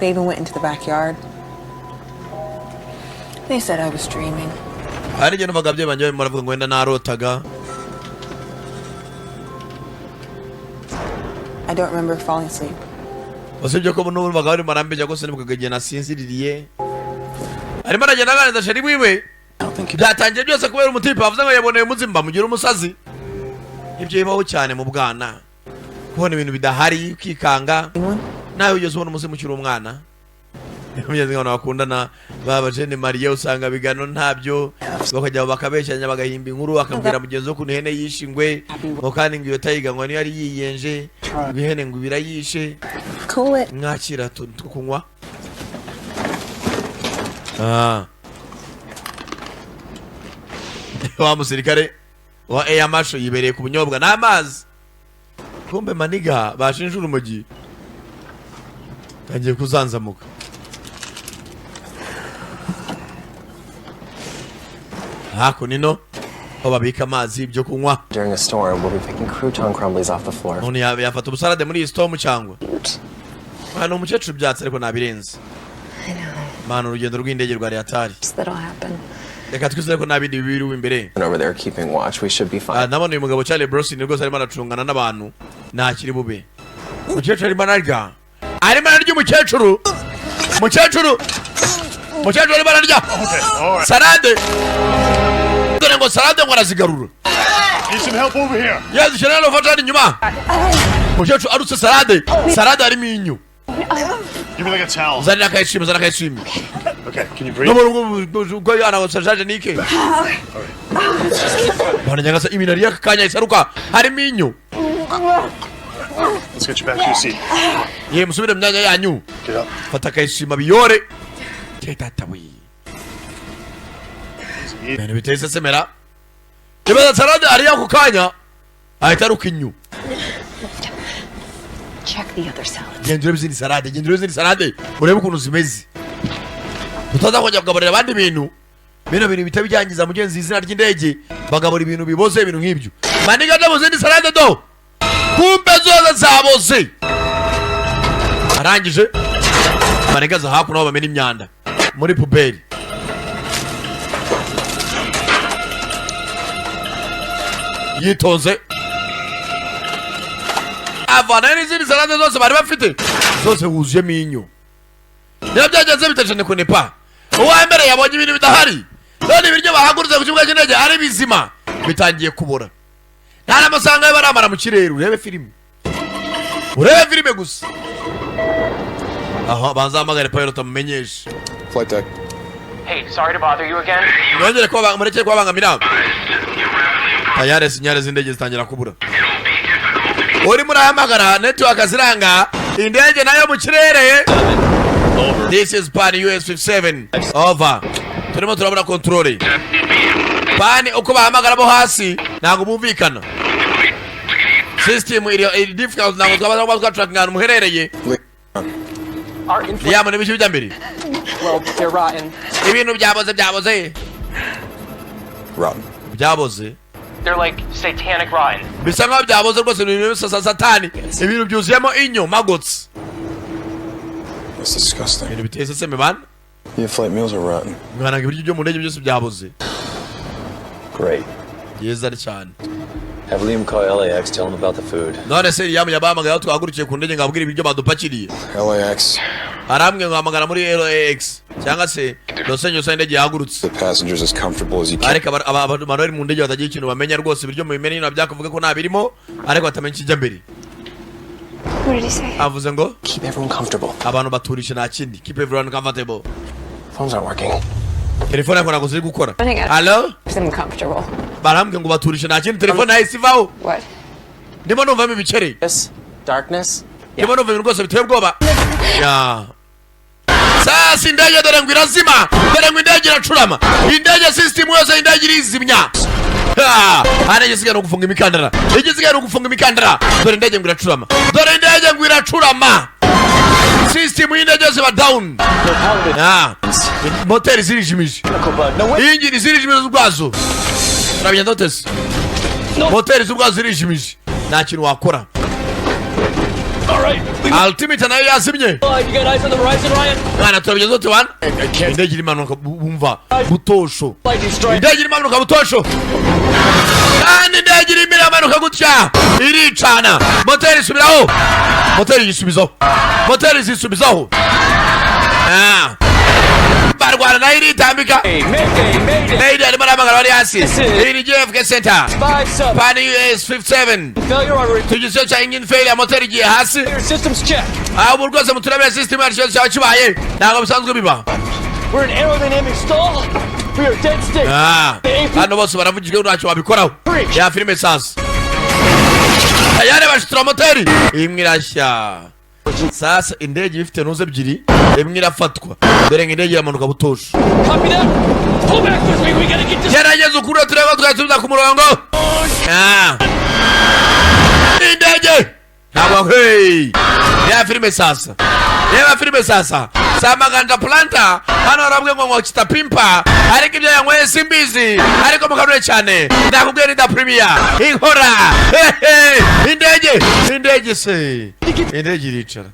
Speaker 6: They even went into the backyard. They said I was dreaming.
Speaker 2: Hari n'igihe numvaga ababyeyi banjye barimo baravuga ngo wenda narotaga.
Speaker 6: I don't remember falling asleep.
Speaker 2: Usibye ko n'ubu barimo barambeshya rwose, nibukaga igihe nasinziririye. Arimo aragenda aganiriza chéri wiwe. Byatangiye byose kubera umutipe bavuze ngo yaboneye umuzimu, bamugira umusazi. Ibyo bibaho cyane mu bwana, kubona ibintu bidahari ukikanga. Nawe ugeze ubona umuzimu ukiri umwana? Ugeze nk'abantu bakundana baba jeunes mariés, usanga bigano ntabyo, bakajya bakabeshyanya, bagahimba inkuru, bakabwira mugenzi we ukuntu ihene yishe ingwe, ngo kandi ngo iyo tayiganwa niyo yari yiyenje, ngo ihene ngo ibirayishe.
Speaker 6: Cool it.
Speaker 2: Mwakira utuntu two kunywa. Ah. Wa musirikare wa Air Marshal yibereye ku bunyobwa n'amazi. Kumbe maniga bashinje urumogi tangiye kuzanzamuka. Hakuno ino aho babika amazi, ibyo kunywa.
Speaker 5: During a storm, we'll be picking crouton crumblies off the floor.
Speaker 2: Umuntu yafata ubusalade muri iyi storm cyangwa hano umukecuru byatsi, ariko nabirenze.
Speaker 4: I know.
Speaker 2: Mana, urugendo rw'indege rwa hatari.
Speaker 4: That'll happen.
Speaker 2: Reka twizere ko nta bindi bibi biri imbere.
Speaker 5: And over there keeping watch, we should be fine.
Speaker 2: Ah, ndabona uyu mugabo Charlie Bronson rwose arimo aracungana n'abantu, ntakiri bube. Umukecuru arimo ararya, arimo ararya. Umukecuru, umukecuru, umukecuru arimo ararya salade. Dore ngo salade ngo arazigarura.
Speaker 12: Need some help over here.
Speaker 2: Yazishyira hano, ufashe hano inyuma. Umukecuru arutse salade, salade harimo inyo.
Speaker 12: Give me like a towel.
Speaker 2: Zanira akayishimi, zana akayishimi.
Speaker 12: Okay, can you breathe?
Speaker 2: N'umuntu ubwo yana sajaje nike bana nyangasa ibintu ariye aka kanya isaruka harimo inyo.
Speaker 12: Let's get you back to your seat.
Speaker 2: Ye, musubire mu myanya yanyu.
Speaker 12: Get up.
Speaker 2: Fata akayishima biyore. Ye data we, ibintu biteye isesemera. Ibaza salade ariye ako kanya ahita aruka inyo.
Speaker 4: Check the other salads.
Speaker 2: Genda urebe izindi salade, genda urebe izindi salade, urebe ukuntu zimeze, tutaza kongera kugaburira abandi bintu bino bintu bihita byangiza mugenzi izina ry'indege, bagabura ibintu biboze, ibintu nk'ibyo. Maniga no mu zindi salade do, kumbe zose zaboze. Arangije maniga aza hakuno aho bamena imyanda muri poubelle. Yitonze Bavanayo n'izindi salade zose bari bafite, zose wuzuyemo inyo. Niba byagenze bitashane kunepa, uwa mbere yabonye ibintu bidahari. None ibiryo bahagurutse ku kibuga cy'indege ari bizima bitangiye kubora, nta n'amafaranga baramara mu kirere. Urebe filime, urebe filime gusa. Aho banza hamagare pilot amumenyeshe.
Speaker 7: Flight deck.
Speaker 13: Hey, sorry to bother you again.
Speaker 2: Mwongere kuba murekere kubabangamira. Tayari signal z'indege zitangira kubura. Urimo urahamagara, network ziranga, indege nayo mu kirere. This is Pan US 57, over. Turimo turabona control. Pan, uko bahamagara bo hasi ntabwo bumvikana. System iri difficult, ntabwo twaba kuba twatrackinga ahantu muherereye.
Speaker 13: Our info.
Speaker 2: Liam, n'ibiki bijya mbere?
Speaker 13: Well, they're rotten.
Speaker 2: Ibintu byaboze, byaboze.
Speaker 7: Rotten.
Speaker 2: Byaboze.
Speaker 13: They're like satanic rotten.
Speaker 2: Bisa nkaho byaboze rwose, ni ibintu bisa satani, ibintu byuzuyemo inyo, maggots.
Speaker 7: That's disgusting.
Speaker 2: Ibintu biteye iseseme bana.
Speaker 7: The in-flight meals are rotten.
Speaker 2: Mwana, ibiryo byo mu ndege byose byaboze.
Speaker 3: Great.
Speaker 2: Byiza cyane.
Speaker 3: Have Liam call LAX, tell him about the food.
Speaker 2: None se Liam yabahamagaye aho twahagurukiye ku ndege ngo ababwire ibiryo badupakiriye?
Speaker 7: LAX.
Speaker 2: Arambwiye ngo hamagara muri LAX cyangwa se Los Angeles aho indege yahagurutse.
Speaker 7: The passengers as comfortable as you can.
Speaker 2: Ariko abantu bari mu ndege batagira ikintu bamenya rwose. Ibiryo mubimenye nyine, byakavuga ko nta birimo, ariko batamenya ikijya mbere.
Speaker 4: What did he say?
Speaker 2: Avuze ngo
Speaker 5: Keep everyone comfortable.
Speaker 2: Abantu baturishe, nta kindi. Keep everyone comfortable.
Speaker 5: Phones aren't working.
Speaker 2: Telefone yako ntabwo ziri gukora.
Speaker 4: Running out.
Speaker 2: Hello?
Speaker 4: I'm comfortable.
Speaker 2: Barambwiye ngo baturishe, nta kindi. Telefone yahise ivaho.
Speaker 4: What?
Speaker 2: Ndimo numvamo ibiceri.
Speaker 13: This darkness.
Speaker 2: Ndimo numva ibintu rwose biteye ubwoba. Ya sasa indege dore ngo irazima, dore ngo indege iracurama, indege system yose, indege irizimya. Ha! Hano igisigaye ni ugufunga imikandara, igisigaye ni ugufunga imikandara. Dore indege ngo iracurama, dore indege ngo iracurama, system y'indege yose iba down. Ah, moteri zirijimije, injini zirijimije ubwazo. Turabigenda dutese, moteri z'ubwazo zirijimije, nta kintu wakora. Altimeter nayo yazimye.
Speaker 3: You got eyes on the horizon, Ryan?
Speaker 2: Mwana, turabigeza dute wana? Indege irimo imanuka, bumva butosho, indege irimo imanuka butosho, kandi indege irimo iramanuka gutya iricana. Moteri isubiraho, moteri yisubizaho, moteri zisubizaho. Ah. Barwana nayo iritambika. Mayday, arimo arahamagara bari hasi. Iyi ni JFK Center, Pan US 57, tugize cya engine failure, moteri igiye hasi.
Speaker 3: Systems check.
Speaker 2: Aho ubu rwose muturabira system yacu, ikibazo cyaba kibaye, ntabwo bisanzwe biba.
Speaker 3: We're in aerodynamic stall. We are dead stick.
Speaker 2: Ah, hano bose baravugijwe, ntacyo wabikoraho. Ya filime sasa, tayari bashitura moteri imwe irashya. Sasa indege iba ifite ntuze ebyiri, imwe irafatwa. Dore ngo indege iramanuka butosho.
Speaker 3: Copy that. Pull back with me. We gotta get this.
Speaker 2: Gerageza ukuri turebe ko twasubiza ku murongo. Ah. Indege ntabwo, hey, ya filime sasa, reba filime sasa. Samaganja planta hano harabwe ngo kitapimpa, ariko ibyo yanyweye simbizi, ariko mukanure cyane ndakubwiye ni da premier inkora. Hehe, indege, indege se, indege iricara.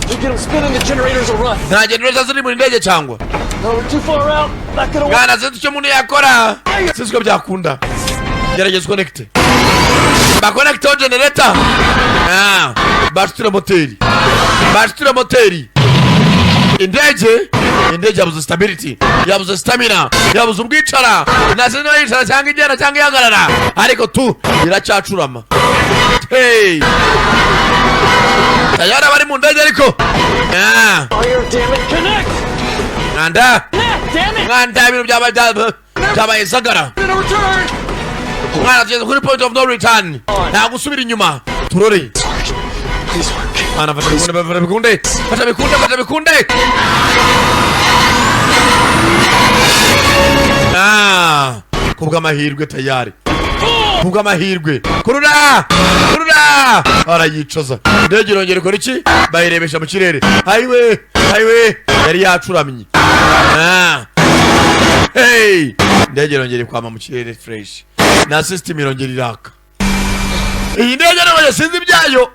Speaker 3: We get them spinning. The generators will run.
Speaker 2: Nta generator ziri mu ndege cyangwa?
Speaker 3: No, we're too far out. Not gonna work.
Speaker 2: Mwana, sinzi icyo umuntu yakora, sinzi ko byakunda. Gerageza uconnecte, baconnecteho generator. Ah, bashiture moteri, bashiture moteri. Indege, indege yabuze stability, yabuze stamina, yabuze ubwicara. Ntazi niba yicara cyangwa igenda cyangwa ihagarara, ariko tu iracyacurama. Hey, tayari abari mu ndege ariko. Ah.
Speaker 3: Fire, damn it. Connect.
Speaker 2: Mwanda.
Speaker 3: Connect, damn it.
Speaker 2: Mwanda, ibintu byabaye zagara.
Speaker 3: Gonna return.
Speaker 2: Mwana, tugeze kuri point of no return, nta gusubira inyuma. Turore mwana, fasha bikunde, fasha bikunde, fasha bikunde, fasha bikunde. Ah, kubw'amahirwe tayari, kubw'amahirwe, kurura, kurura, arayicaza. Indege irongera ikora iki? Bayirebesha mu kirere. Hayiwe, hayiwe, yari yacuramye. Ah. Hey, indege irongera ikwama mu kirere fresh, na system irongera iraka. Iyi ndege nabonye sinzi ibyayo,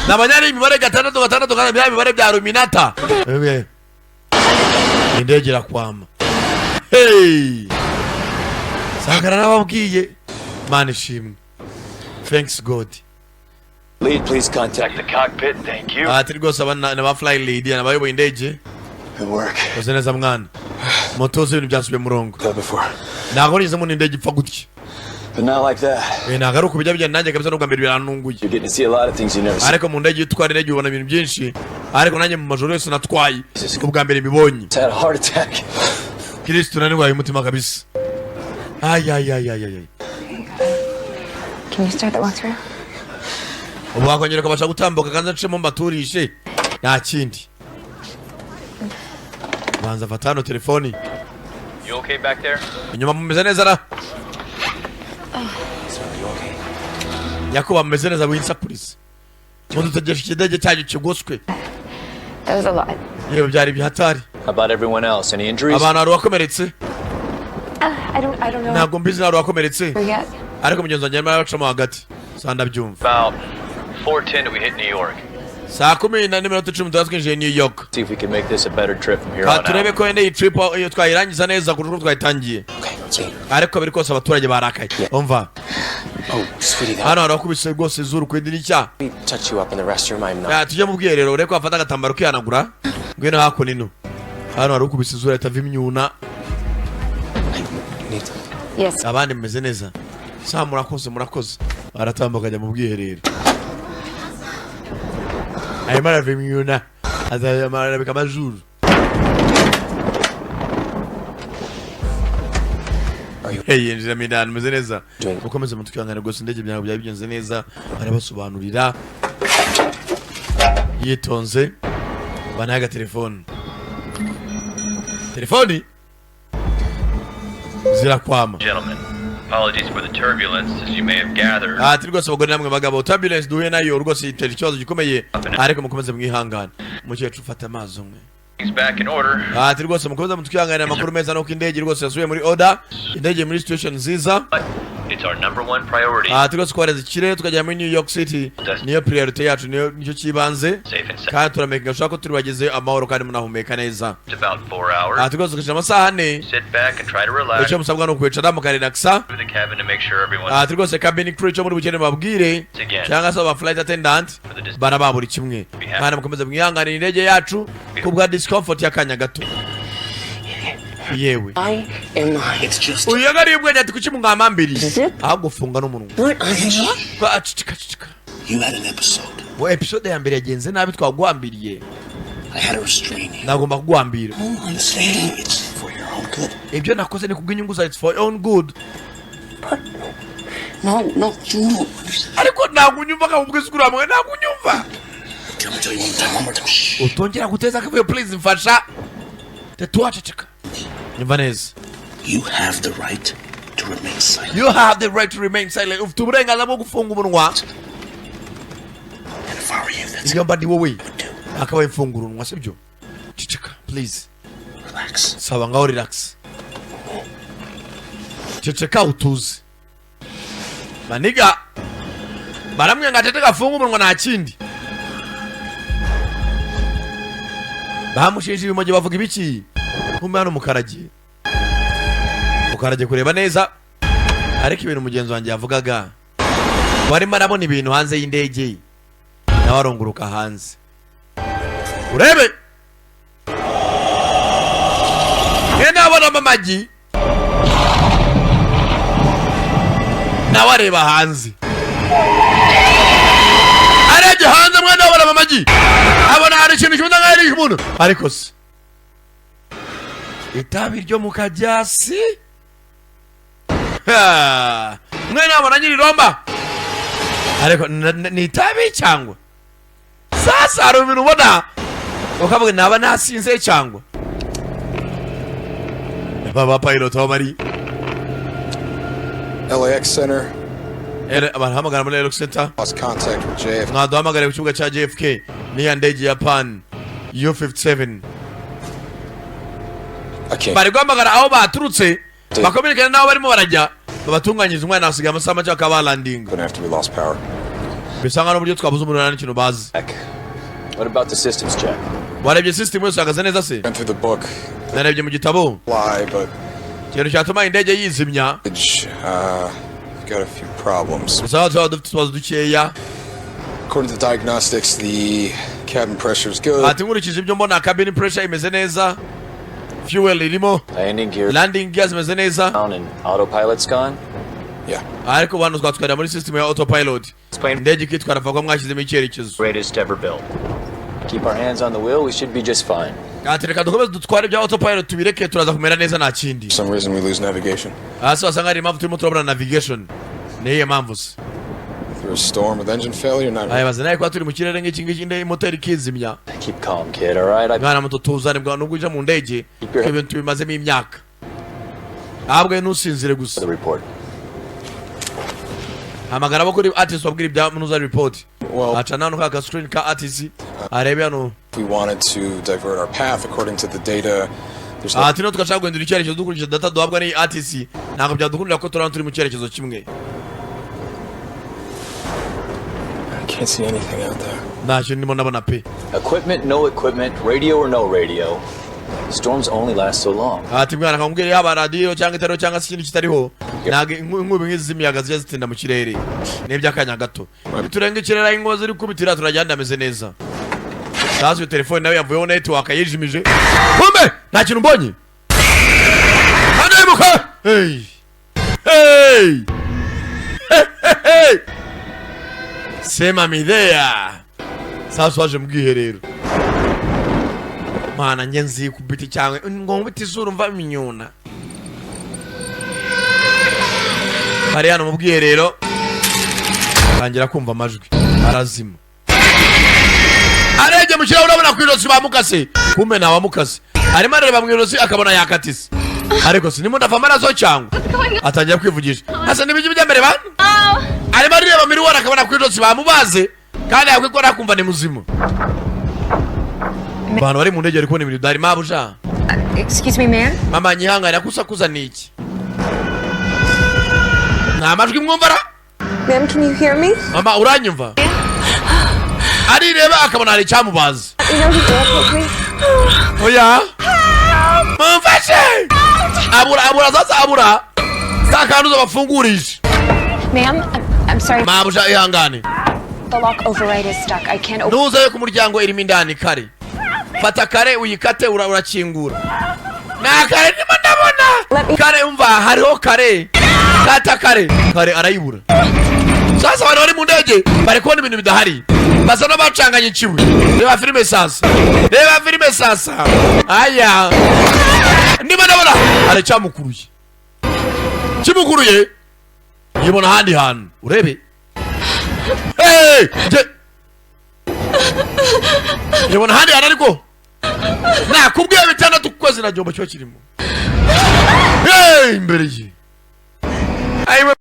Speaker 2: nabonye ari imibare gatandatu gatandatu gatandatu, bya mibare bya ruminata. Ewe. Indege irakwama. Hey, sagara, nababwiye. Mana ishimwe, thanks God.
Speaker 3: Lead, please contact the cockpit. Thank you.
Speaker 2: Ati rwose aba ni aba flight lead, ni abayoboye indege.
Speaker 7: Good work.
Speaker 2: Koze neza mwana, moto z'ibintu byasubiye mu murongo.
Speaker 7: That before.
Speaker 2: Ntabwo nigeze mbona indege ipfa gutya.
Speaker 5: But not like that.
Speaker 2: Ntabwo ari uku bijya bigenda, nanjye kabisa n'ubwa mbere birantunguye.
Speaker 5: You're getting to see a lot of things you never see.
Speaker 2: Ariko mu ndege, iyo utwara indege ubona ibintu byinshi, ariko nanjye mu majoro yose natwaye, ubwa mbere mbibonye.
Speaker 5: Had a heart attack.
Speaker 2: Kirisitu, nanirwaye umutima kabisa, ayayayayay.
Speaker 4: Can you start the walkthrough?
Speaker 2: Ubu wakongera ukabasha gutambuka? Kandi ncemo mbaturishe, nta kindi. Banza fata hano telefoni.
Speaker 3: You okay back there?
Speaker 2: Inyuma mumeze neza ra? Nyakubahwa, mumeze neza? Winsakurize, mudutegereje ikidege cyanyu kigoswe.
Speaker 4: That was a lot.
Speaker 2: Yewe, byari ibihatari.
Speaker 3: How about everyone else? Any injuries?
Speaker 2: Abantu, hari uwakomeretse?
Speaker 4: I don't know.
Speaker 2: Ntabwo mbizi, hari uwakomeretse?
Speaker 4: Yet.
Speaker 2: Ariko mugenzi wanjye arimo arabacamo hagati, sa ndabyumva.
Speaker 3: About 4:10 we hit New York.
Speaker 2: Saa 10:10 tuba twinjiye New York.
Speaker 3: See if we can make this a better trip from here
Speaker 2: Ka
Speaker 3: on out.
Speaker 2: turebe ko wenda iyi trip iyo twayirangiza neza kurusha uko twayitangiye, ariko biri kose abaturage barakaye, umva.
Speaker 5: Oh, sweetie, that
Speaker 2: Hano hari abakubise rwose izuru ku idirishya.
Speaker 5: we touch you up in the restroom. I'm not.
Speaker 2: Ya, tujye mu bwiherero urebe ko wafata agatambaro ukihanagura. Ngwino hakuno ino, hano hari ukubise izuru ahita ava imyuna.
Speaker 5: Need to.
Speaker 4: Yes.
Speaker 2: Abandi mumeze neza? Sa murakoze, murakoze. Baratambuka ajya mu bwiherero, arimo arava imyuna, arabika amazuru. Hey, yinjiramo indani. Mumeze neza, mukomeze mutwihangane rwose, indege byawe byari bigenze neza. Arabasobanurira yitonze, banaha agatelefoni, telefoni zirakwama.
Speaker 3: Gentlemen, apologies for the turbulence, as you may have gathered.
Speaker 2: Ati rwose abagore namwe bagabo, turbulence duhuye nayo rwose itera ikibazo gikomeye, ariko mukomeze mwihangane. Umukecuru, ufata amazi umwe.
Speaker 3: Things back in order.
Speaker 2: Ati rwose mukomeze mutwihanganire, amakuru meza nuko indege rwose yasubiye muri order, indege muri situation nziza.
Speaker 3: It's our number one priority.
Speaker 2: Ati rwose kohereza ikirere tukagera muri New York City niyo priority yacu, niyo nicyo cyibanze.
Speaker 3: Safe and sound.
Speaker 2: Kandi turamakinga sure ko turi amahoro kandi munahumeka neza.
Speaker 3: It's about 4 hours.
Speaker 2: Ati rwose tugashyira amasaha 4.
Speaker 3: Sit back and try to relax.
Speaker 2: Icyo musabwa ni ukwicara mukarelaxa.
Speaker 3: Through the cabin to make sure everyone
Speaker 2: Ati rwose cabin crew, icyo muri bukene babwire cyangwa se aba flight attendant baraba buri kimwe, kandi mukomeze mwihanganire indege yacu kubwa discomfort y'akanya gato. Yewe.
Speaker 8: I am not. It's just.
Speaker 2: Uyu yagariye ubwenge, ati kuki mwamambiriye ahubwo funga n'umunwa? Ceceka, ceceka.
Speaker 12: You had an episode.
Speaker 2: Ngo episode ya mbere yagenze nabi, twaguhambiriye.
Speaker 12: I had to restrain you.
Speaker 2: Nagomba kuguhambira.
Speaker 12: I'm saying it's for your own good.
Speaker 2: Ibyo nakoze ni kubw'inyungu zawe, it's for your own good.
Speaker 12: No, you don't understand.
Speaker 2: Ariko ntabwo unyumva, nkakubwiza ukuri hamwe, ntabwo unyumva.
Speaker 12: Okay, I'm gonna tell you one more time, one more time. Shh.
Speaker 2: Utongera guteza akavuyo, please, mfasha tetuwaceceka, nyumva neza.
Speaker 12: You have the right to remain silent.
Speaker 2: You have the right to remain silent, ufite uburenganzira bwo gufunga umunwa.
Speaker 12: And if I were you, that's
Speaker 2: Iyo mba ndi wowe akabaye mfungura umunwa, sibyo? Ceceka please.
Speaker 12: Relax.
Speaker 2: Saba ngaho, relax, ceceka utuze. Maniga baramwe ngo aceceka, afunge umunwa, nta kindi. Bamushinje ibimogi, bavuga ibiki? Kumbe hano mukarage, mukarage kureba neza, ariko ibintu mugenzi wanjye yavugaga, warimo arabona ibintu hanze y'indege, nawe arunguruka hanze urebe mwene abonamo amagi, nawe areba hanze, arebye hanze mwene abonamo amagi, abona hari ikintu kimeze nk'aho ari umuntu, ariko se itabi ryo mu kajyasi. Ha! Mwene abona nyiri romba, ariko ni itabi cyangwa sasa hari ibintu ubona ukavuga naba nasinze cyangwa aba pilot aho bari.
Speaker 7: LAX Center.
Speaker 2: Barahamagara muri LAX Center.
Speaker 7: Lost contact with JFK.
Speaker 2: Mwaduhamagare ku kibuga cya JFK, niya ndege ya Pan U57.
Speaker 7: I can't.
Speaker 2: Bari guhamagara aho baturutse bakominikana n'aho barimo barajya, babatunganyiriza umwana, hasigaye amasaha make bakaba balandinga.
Speaker 7: But after we lost power.
Speaker 2: Bisa nkaho n'uburyo twabuze umuriro nta n'ikintu bazi.
Speaker 5: What about the systems check?
Speaker 2: Warebye system yose, ihagaze neza se?
Speaker 7: Went through the book.
Speaker 2: Narebye mu gitabo.
Speaker 7: Lie, but
Speaker 2: ikintu cyatuma indege yizimya
Speaker 7: got a few problems.
Speaker 2: Bisa nkaho tuba dufite utubazo dukeya.
Speaker 7: According to the diagnostics, the cabin pressure is good.
Speaker 2: Ati nkurikije ibyo mbona, cabin pressure imeze neza, fuel irimo,
Speaker 5: Landing gear
Speaker 2: landing gear zimeze neza.
Speaker 5: down and autopilot's gone.
Speaker 7: Yeah.
Speaker 2: Ariko bano twatwarira muri system ya autopilot, indege ikitwara vuba, mwashyizemo icyerekezo.
Speaker 5: Greatest ever built. Keep our hands on the wheel, we should be just fine.
Speaker 2: Ati reka dukomeze dutware, ibya autopilot tubireke, turaza kumera neza, nta kindi.
Speaker 7: For some reason, we lose navigation.
Speaker 2: Hasi wasanga hari impamvu turimo turabona navigation. Niyo mpamvu se?
Speaker 7: Through a storm with engine failure, not
Speaker 2: Aya baze nawe kuba turi mu kirere nk'iki ngiki, indege moteri ikizimya.
Speaker 5: Keep calm, kid, all right? I
Speaker 2: Mwana muto, tuzane bwa nubwo uje mu ndege, ibintu tubimazemo imyaka, ahubwo ntusinzire gusa.
Speaker 5: The report.
Speaker 2: Hamagara abo kuri ATIS, wabwira ibya munuza report.
Speaker 7: Well,
Speaker 2: aca nano ka screen ka ATIS arebe hano.
Speaker 7: If we wanted to divert our path according to the data, there's no
Speaker 2: Ati no tugashaka guhindura icyerekezo dukurikije data duhabwa n'iyi ATIS, ntabwo byadukundira ko turabona turi mu cyerekezo kimwe.
Speaker 7: I can't see anything out there.
Speaker 2: Ntacyo ndimo ndabona pe.
Speaker 5: Equipment, no equipment, radio or no radio. Storms only last so long.
Speaker 2: Ati mwana, kamubwire, yaba radiyo cyangwa itariho cyangwa se ikindi kitariho, ntabwo inkubi nk'izi z'imiyaga zijya zitinda mu kirere, ni iby'akanya gato. Niturenga ikirere aho inkuba ziri kubitira, turagenda ameze neza. Sasa iyo telefone nawe yavuyeho, network yijimije. Kumbe nta kintu mbonye hano, yimuka. Hey hey hey hey, sema midea. Sasa waje mu bwiherero, mana njye nzikubita cyangwa ngo nkubite izuru mva iminyuna. Ari hano mu bwiherero, tangira kumva amajwi, arazima, arebye mu kirahure abona ku ijosi bamukase. Kumbe ntawamukase, arimo arareba mu ijosi akabona yakatise, ariko sinimo ndava amaraso cyangwa atangira kwivugisha hasa n'ibijyi bijya mbere bana. Arimo areba miroir akabona ku ijosi bamubaze, kandi yakwikora akumva ni muzima. Abantu bari mu ndege bari kubona ibintu byari mabuja.
Speaker 4: Excuse me, ma'am?
Speaker 2: Mama, nyihangane, akusakuza ni iki? Nta majwi mwumva ra?
Speaker 4: Ma'am, can you hear me?
Speaker 2: Mama, uranyumva? Arireba akabona hari icyamubaza.
Speaker 4: You know the airport, please?
Speaker 2: Oya, mumfashe! Abura, abura sasa, abura ka kantu bafungurije.
Speaker 4: Ma'am, I'm sorry.
Speaker 2: Mabuja, ihangane.
Speaker 4: The lock override is stuck. I can't open.
Speaker 2: Ntuzayo ku muryango, irimo indani kare. Fata kare uyikate, urakingura. Nta kare ndimo ndabona kare, umva hariho kare, kata kare, kare arayibura. Sasa abantu bari mu ndege bari kubona ibintu bidahari, basa n'abacanganye ikiwe. Reba filime sasa, reba filime sasa. Aya, ndimo ndabona hari icyamukuruye, kimukuruye yibona ahandi hantu. Urebe. Hey! Yibona ahandi hantu, ariko nakubwiye 6 ku kwezi nta gihombo kiba kirimo. Hey, imbere ye. Ayiwe.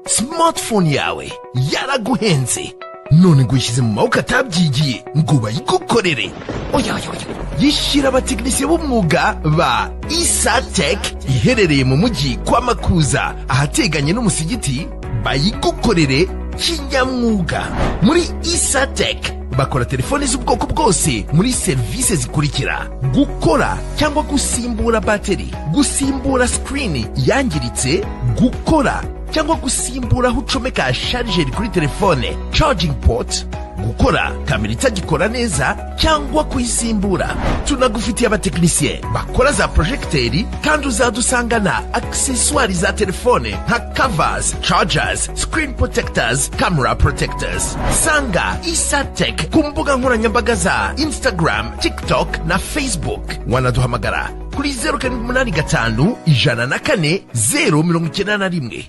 Speaker 14: Smartphone yawe yaraguhenze, none ngo uyishyize mu maboko atabyigiye ngo bayigukorere? Oya, oya, oya! Yishyira abatekinisiye b'umwuga ba Isatec, iherereye mu mujyi kwa Makuza, ahateganye n'umusigiti, bayigukorere kinyamwuga. Muri Isatec bakora telefoni z'ubwoko bwose muri serivisi zikurikira: gukora cyangwa gusimbura bateri, gusimbura screen yangiritse, gukora cyangwa gusimbura aho ucomeka charger kuri telefone, charging port, gukora kamera itagikora neza cyangwa kuyisimbura. Tunagufitiye abatekinisiye bakora za projecteur, kandi uzadusangana accessoires za telefone nka covers, chargers, screen protectors, camera protectors. Sanga Isatec ku mbuga nkoranyambaga za Instagram, TikTok na Facebook. Wanaduhamagara kuri 0785 104 091.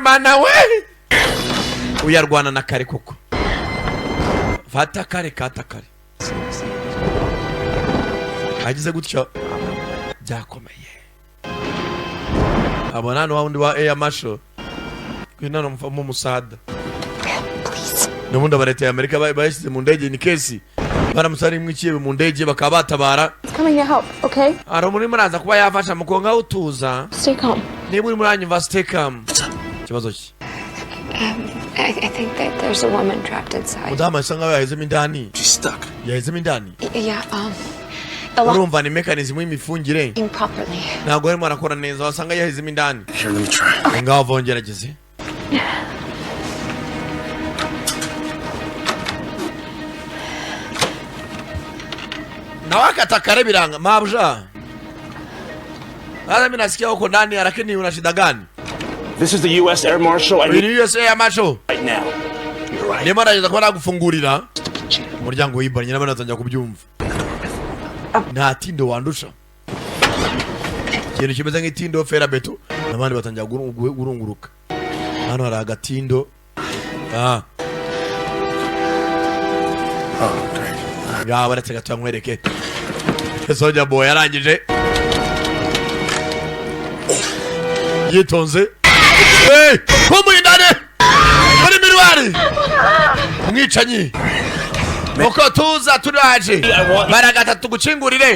Speaker 2: Mana we, uyarwana na kare koko. Fata kare, kata kare, agize gutyo byakomeye. Abona hano wa wundi wa air marshal ngwino hano mu musada. N'ubundi aba leta ya Amerika bayashyize mu ndege ni kesi baramutse harimo ikiebe mu ndege bakaba batabara.
Speaker 4: It's coming to help, okay?
Speaker 2: Hari umuntu urimo araza kuba yafasha mukonga utuza.
Speaker 4: Stay calm.
Speaker 2: Niba urimo uranyumva, stay calm. Ikibazo ki?
Speaker 4: I think that there's a woman trapped inside.
Speaker 2: Umudamu asa nkaho yahezemo indani, yahezemo indani.
Speaker 4: Yeah, the lock
Speaker 2: Urumva ni mechanism y'imifungire.
Speaker 4: working properly.
Speaker 2: Ntabwo arimo arakora neza, wasanga yahezemo indani. Ngaho vongerageze. Nawe akata kare biranga mabuja. Sasa mimi nasikia huko ndani, lakini una shida gani?
Speaker 12: This is the U.S. Air Marshal. I
Speaker 2: Uyu
Speaker 12: need
Speaker 2: ni US Air Marshal.
Speaker 12: right now. You're right.
Speaker 2: Ndimo ndagerageza kuba nagufungurira umuryango w'ibanye n'abandi batangira kubyumva. Nta tindo wandusha, ikintu kimeze nk'itindo ferabeto, n'abandi batangira gurunguruka. Hano hari agatindo. Ah, ngaho baretse gato nkwereke. Soldier Boy yarangije yitonze. Hey, kumbuye indani muri miroir, umwicanyi. Uko tuza turaje baragata tugukingurire.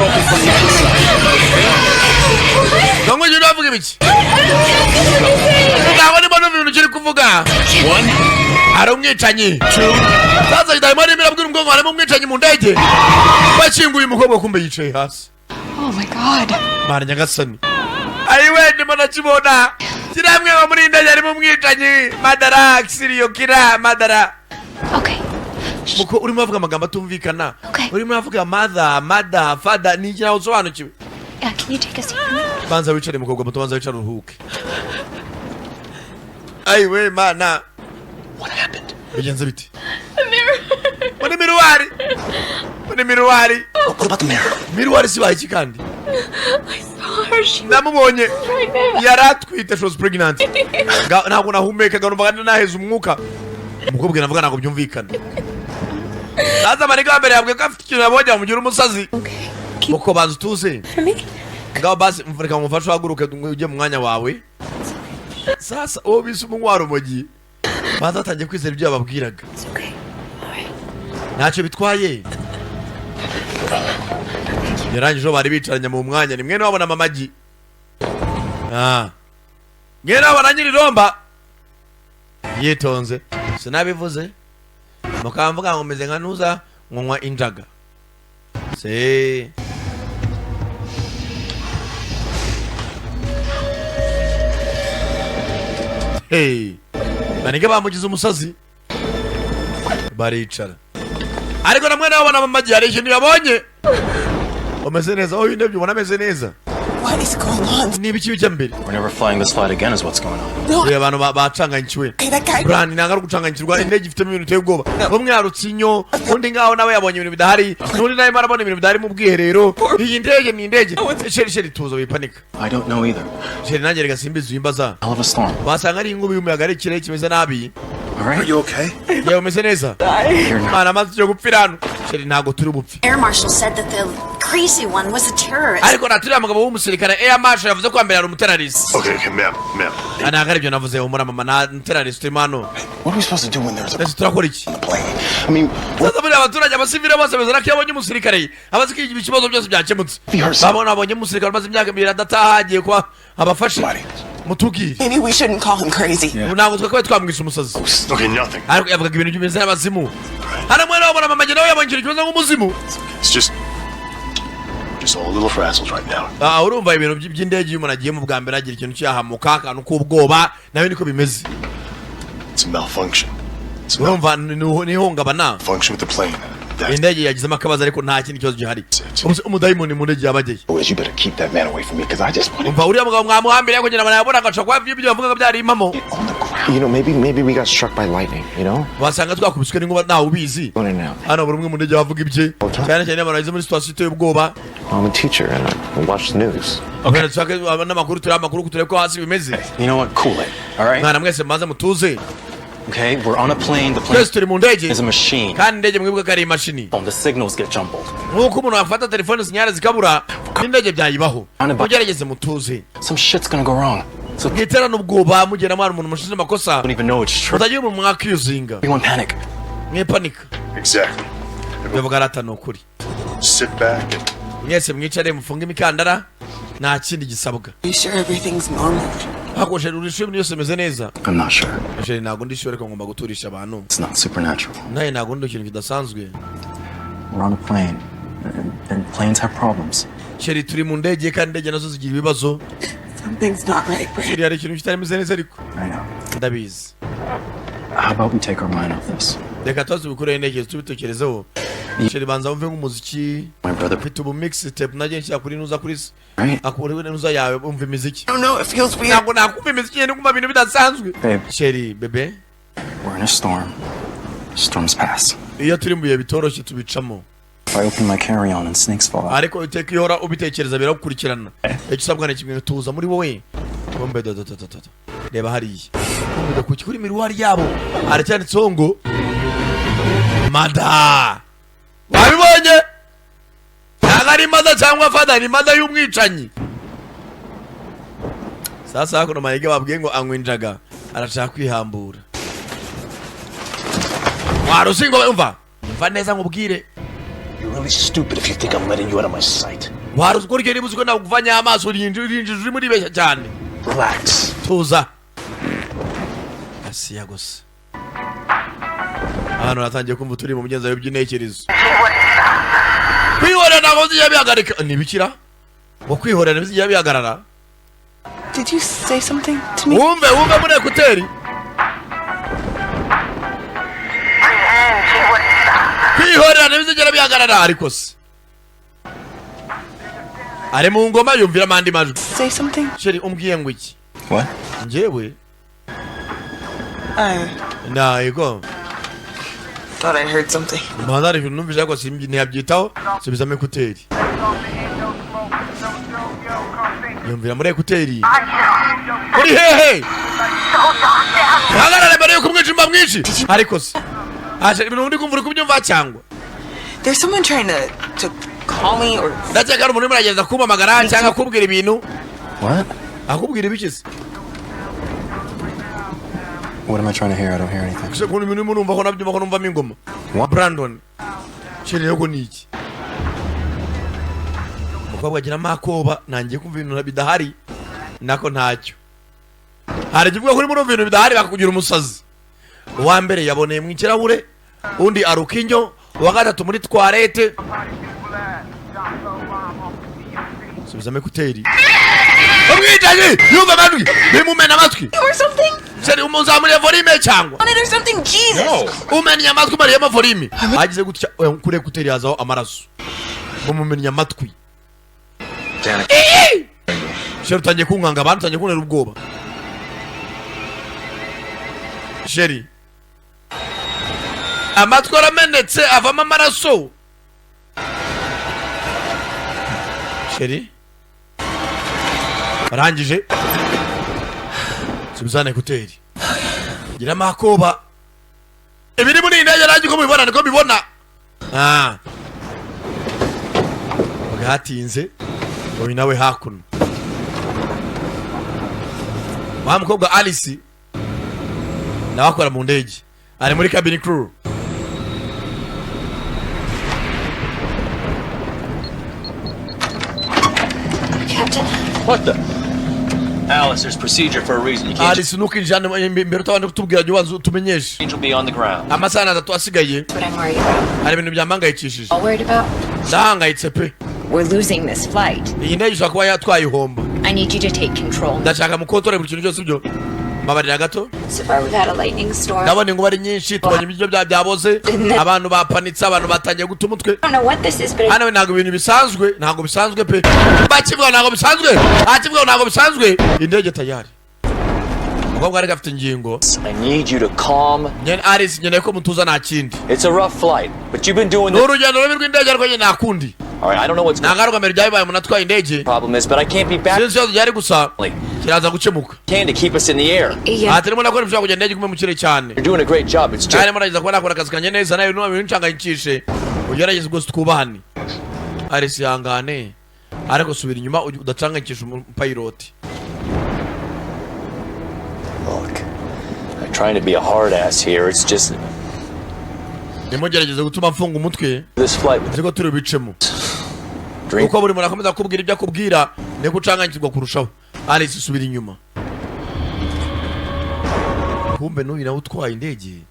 Speaker 2: Ngo ujye uravuga ibiki? Ngaho niba numva ibintu ukiri kuvuga, hari umwicanyi. Sasa dayimoni irimo irabwira ubwonko, harimo umwicanyi mu ndege. Bakinguye, umukobwa kumbe yicaye hasi.
Speaker 4: Oh my God.
Speaker 2: Mana nyagasani, ayiwe, ndimo nakibona kiramwe muri iyi ndege harimo umwicanyi. Madara kisiriyo kira madara.
Speaker 4: Okay.
Speaker 2: Muko urimo uravuga amagambo atumvikana.
Speaker 4: Okay.
Speaker 2: Urimo uravuga mother, mother, father, ni iki? Nawe usobanukiwe.
Speaker 4: Yeah, can you take a seat for me?
Speaker 2: Banza wicare, mukobwa muto, banza wicare uruhuke. Ayiwe mana.
Speaker 12: What happened?
Speaker 2: Bigenze bite? Muri miroir, muri miroir.
Speaker 12: What about the mirror?
Speaker 2: Miroir sibaye iki kandi?
Speaker 4: I saw her. She was
Speaker 2: Ndamubonye.
Speaker 4: pregnant.
Speaker 2: Yari atwite, she was pregnant. Ntabwo nahumekaga, numvaga naheze umwuka. Umukobwa navuga ntabwo byumvikana. Naza maniga mbere yabwiye ko afite ikintu yabonye amugira umusazi.
Speaker 4: Okay.
Speaker 2: Muko banza utuze.
Speaker 4: For me?
Speaker 2: Ngaho basi reka ngufashe uhaguruke ujye mu mwanya wawe. Sasa uwo bise umunywa rumogi banza atangiye kwizera ibyo yababwiraga.
Speaker 4: It's okay. All right.
Speaker 2: Ntacyo bitwaye. Yarangije aho bari bicaranye mu mwanya ni mwene wabona amagi. Ah, mwene wabona nyir'iromba yitonze. Sinabivuze mukamvuga ngo meze nka ntuza nkonywa injaga se. Hey, maniga bamugize umusazi, baricara. Ariko na mwene wabona amagi hari ikintu yabonye. Umeze neza wowe? Indebye ubona ameze neza?
Speaker 6: What is going on?
Speaker 2: Ni ibiki bijya mbere?
Speaker 5: We're never flying this flight again, is what's going on.
Speaker 6: No.
Speaker 2: Reba abantu bacanganyikiwe.
Speaker 6: Okay, that guy.
Speaker 2: Brand ntabwo ari gucanganyikirwa, indege ifitemo ibintu biteye ubwoba. Umwe yarutse inyo, undi ngaho nawe yabonye ibintu bidahari, n'undi nawe arabona ibintu bidahari mu bwiherero. Iyi ndege ni indege. Chérie, chérie, tuza, wipanika.
Speaker 5: I don't know either.
Speaker 2: Chérie, nanjye reka simbizi, wimbaza.
Speaker 5: Hell of a storm.
Speaker 2: Wasanga ari inkubi y'umuyaga, ari ikirere kimeze nabi.
Speaker 5: All right.
Speaker 12: Are you okay?
Speaker 2: Yewe, umeze neza?
Speaker 5: You're not.
Speaker 2: Mana, amaze tujya gupfira hano. Chérie, ntabwo turi bupfe.
Speaker 9: Air Marshal said that the crazy one was a terrorist.
Speaker 2: Ariko naturiya mugabo w'umusirikare Air Marshal yavuze ko mbere hari umuterrorist.
Speaker 12: Okay, ma'am, ma'am.
Speaker 2: Ah, ntabwo aribyo navuze. Humura mama, nta terrorist turimo hano.
Speaker 7: What are we supposed to do when there's a
Speaker 2: Ese turakora iki?
Speaker 7: on the plane? I mean,
Speaker 2: Sasa buriya abaturage, abasivile bose bezera ko iyo abonye umusirikare abazi ko ikibazo byose byakemutse. Babona abonye umusirikare umaze imyaka 2 adataha, agiye kuba abafashe. Mutubwire.
Speaker 6: Maybe we shouldn't call him crazy.
Speaker 2: Ubu ntabwo twakabaye twamwise umusazi.
Speaker 12: Okay, nothing.
Speaker 2: Ariko yavugaga ibintu bimeze n'abazimu. Hano mwene wabona mama nawe yabonye ikintu kimeze nk'umuzimu.
Speaker 12: It's just all a little frazzled right now.
Speaker 2: Ah, urumva ibintu by'indege, iyo umuntu agiyemo bwa mbere agira ikintu cyahamuka, akantu k'ubwoba, nawe niko bimeze.
Speaker 12: It's a malfunction. It's a
Speaker 2: Urumva ni ihungabana.
Speaker 12: malfunction with the plane. That's
Speaker 2: Indege yagizemo akabazo, ariko nta kindi kibazo gihari.
Speaker 12: it.
Speaker 2: Umudayimoni mu ndege yabageye.
Speaker 7: Boys, you better keep that man away from me, because I just want
Speaker 2: Umva, uriya mugabo mwamuhambiriye kugira ngo yabona agaca kuba ibyo bavugaga byari impamo.
Speaker 7: on the ground.
Speaker 15: Maybe we got struck by lightning, you know?
Speaker 2: Wasanga twakubiswe n'inkuba, ntawe ubizi.
Speaker 15: Going in now.
Speaker 2: Hano buri umwe mu ndege bavuga ibye, cyane cyane abantu bageze muri situation iteye ubwoba.
Speaker 15: I'm a teacher and I watch the news.
Speaker 2: Okay. Dushake n'amakuru, turebe amakuru, turebe ko hasi bimeze.
Speaker 5: You know what? Cool it. All right.
Speaker 2: Mwana, mwese maze mutuze.
Speaker 5: Okay. We're on a plane. The plane
Speaker 2: Twese turi mu ndege,
Speaker 5: is a machine.
Speaker 2: kandi indege mwibuka ko ari imashini.
Speaker 5: The signals get jumbled.
Speaker 2: Nk'uko umuntu afata telefone signal zikabura, n'indege byayibaho. Mugerageze mutuze.
Speaker 5: Some shit's gonna go wrong. So
Speaker 2: Mwiterane ubwoba mugenda mwana umuntu mushize amakosa.
Speaker 5: don't even know it's true.
Speaker 2: Mutagira umuntu mwakiyuzinga.
Speaker 5: Everyone panic.
Speaker 2: Mwipanika.
Speaker 12: Exactly.
Speaker 2: Bivuga arata ni ukuri.
Speaker 12: Sit back and
Speaker 2: Mwese mwicare, mufunge imikandara, nta kindi gisabwa.
Speaker 6: You sure everything's normal?
Speaker 2: Hakoresheje uri ibintu byose bimeze neza?
Speaker 5: I'm not sure.
Speaker 2: Chérie, ntabwo ndi sure, ariko ngomba guturisha abantu.
Speaker 5: It's not supernatural.
Speaker 2: Nawe ntabwo ndi ikintu kidasanzwe.
Speaker 5: We're on a plane, and planes have problems.
Speaker 2: Chérie, turi mu ndege, kandi indege nazo zigira ibibazo.
Speaker 6: Something's not right, Brad.
Speaker 2: Chérie, hari ikintu kitameze neza ariko.
Speaker 5: I know.
Speaker 2: Ndabizi.
Speaker 5: How about we take our mind off this?
Speaker 2: Reka tuba tubikureho intekerezo, tubitekerezeho. Chéri, banza wumve nk'umuziki.
Speaker 15: My brother.
Speaker 2: Mfite ubu mixtape nagiye nshyira kuri nuza kuri
Speaker 15: Right?
Speaker 2: akuri nuza yawe, umva imiziki.
Speaker 6: I don't know, it feels weird.
Speaker 2: Ntabwo nakumva imiziki nyine, kumva ibintu bidasanzwe.
Speaker 15: Babe,
Speaker 2: Chéri, bébé.
Speaker 15: We're in a storm. Storms pass.
Speaker 2: Iyo turi mu bihe bitoroshye tubicamo.
Speaker 15: If I open my carry-on and snakes fall out,
Speaker 2: Ariko iteka iyo uhora ubitekereza biragukurikirana. Icyo usabwa ni kimwe, tuza muri wowe. Kumbe do do do do do, reba hariya. Kumbe do kuri miroir yabo haracyanditseho ngo mother. Wabibonye? Ntabwo ari mother cyangwa father, ni mother y'umwicanyi. Sasa hakuno mayige babwiye ngo anywa injaga, arashaka kwihambura. Warusingo, umva, umva neza nkubwire.
Speaker 12: You're really stupid if you think I'm letting you out of my sight.
Speaker 2: Waruzi ko uryo niba uzi ko naguvanye amaso, urinjije, urimo uribeshya cyane.
Speaker 12: Relax.
Speaker 2: Tuza asiya gusa. Hano natangiye kumva turi mu mugenzo by'intekerezo. Kwihorera ntabwo bizijya bihagarika. Ni ibikira ngo kwihorera ntibizijya bihagarara.
Speaker 6: Did you say something to me?
Speaker 2: Wumve, wumve muri écouteurs. Kwihorera ntibizigera bihagarara. Ariko se ari mu ngoma, yumviramo andi majwi.
Speaker 6: Say something?
Speaker 2: Chéri, umbwiye ngo iki?
Speaker 15: What?
Speaker 2: Njyewe
Speaker 6: I
Speaker 2: nayego.
Speaker 6: thought I heard something.
Speaker 2: Umuhanda hari ibintu numvise ariko ntiyabyitaho. Subizamo écouteurs, yumvira muri écouteurs. Uri hehe? Hagarara mbere yuko umwijima mwinshi. Ariko se aje ibintu uri kumva, uri kubyumva cyangwa?
Speaker 6: There's someone trying to call me or
Speaker 2: Ndakeka hari umuntu urimo aragenda kumpamagara cyangwa akubwira ibintu.
Speaker 15: What?
Speaker 2: Akubwira ibiki se?
Speaker 15: What am I trying to hear? I don't hear anything.
Speaker 2: Gusa ukuntu ibintu urimo urumva ko nabyumva ko numvamo ingoma. Brandon, chéri, rero ni iki? Umukobwa agiramo akoba, nangiye kumva ibintu bidahari. Nako ntacyo, hari igihe uvuga ko urimo urumva ibintu bidahari bakakugira umusazi. Uwa mbere yaboneye mu ikirahure, undi aruka inyo, uwa gatatu muri toilette. Subizamo écouteurs. Umwicanyi yumva amajwi bimumena amatwi.
Speaker 6: Or something?
Speaker 2: Chéri, umuzamuriye volume cyangwa?
Speaker 6: On it or something? Jesus!
Speaker 2: Umennye amatwi, umariyemo volume. Agize gutya, oya, kuri écouteurs hazaho amaraso, bamumennye amatwi.
Speaker 15: Danica.
Speaker 2: Chéri, utangiye kunkanga, abantu utangiye kuntera ubwoba. Chéri, amatwi aramenetse, avamo amaraso. Chéri, arangije subizana écouteurs, giramo akoba. Ibiri muri iyi ndege nanjye uko mubibona niko mbibona. Ah. Bwatinze, uyu nawe hakuno, wa mukobwa Alice nawe akora mu ndege, ari muri cabin crew.
Speaker 9: Captain?
Speaker 5: What the? Alice, there's procedure for a reason. You can't
Speaker 2: Alice, ntukinjira hano imbere utabanje kutubwira, jya ubanza utumenyeshe.
Speaker 5: change will be on the ground.
Speaker 2: Amasaha 3 asigaye.
Speaker 4: What I'm worried about.
Speaker 2: Hari ibintu byamangayikishije.
Speaker 4: All worried about?
Speaker 2: Ndahangayitse pe.
Speaker 4: We're losing this flight.
Speaker 2: Iyi ndege ishobora kuba yatwayihomba.
Speaker 4: I need you to take control.
Speaker 2: Ndashaka mukontore buri kintu cyose. Ibyo mbabarira gato.
Speaker 4: So far, we've had a lightning storm.
Speaker 2: Ndabona inkuba ari nyinshi, tubonye ibiryo byaboze, abantu bapanitse, abantu batangiye guta umutwe.
Speaker 4: I don't know what this is, but
Speaker 2: Hano ntabwo ibintu bisanzwe, ntabwo bisanzwe pe. Bakivuga ntabwo bisanzwe, bakivuga ntabwo bisanzwe. Indege tayari, umukobwa ariko afite ingingo.
Speaker 5: I need you to calm.
Speaker 2: Nyene Alice, nkeneye ko mutuza, nta kindi.
Speaker 5: It's a rough flight, but you've been doing
Speaker 2: Ni
Speaker 5: this.
Speaker 2: urugendo rubi rw'indege, ariko nyine nta kundi.
Speaker 5: All right, I don't know what's
Speaker 2: Nta ngaruka mbere byabaye umuntu atwaye indege.
Speaker 5: problem is, but I can't be back
Speaker 2: Sinzi ikibazo gihari, gusa kiraza gukemuka.
Speaker 5: can to keep us in the air.
Speaker 2: Aha turimo nakora ibishobora kugenda indege igume mu kirere cyane.
Speaker 5: You're doing a great job. It's just
Speaker 2: Kandi murageza kuba nakora akazi kanjye neza, nawe nuba binshangayikishe, ugerageze rwose twubahane. Alice, ihangane, ariko subira inyuma udacanganyikisha umupayiroti.
Speaker 5: Look. I'm trying to be a hard ass here. It's just
Speaker 2: Nimugerageze gutuma mfunga umutwe.
Speaker 5: this flight with
Speaker 2: Nzi ko turi bicemo.
Speaker 5: Drink.
Speaker 2: Uko buri muntu akomeza kukubwira ibyo akubwira, niko ucanganyikirwa kurushaho. Alice, subira inyuma. Kumbe n'uyu nawe utwaye indege,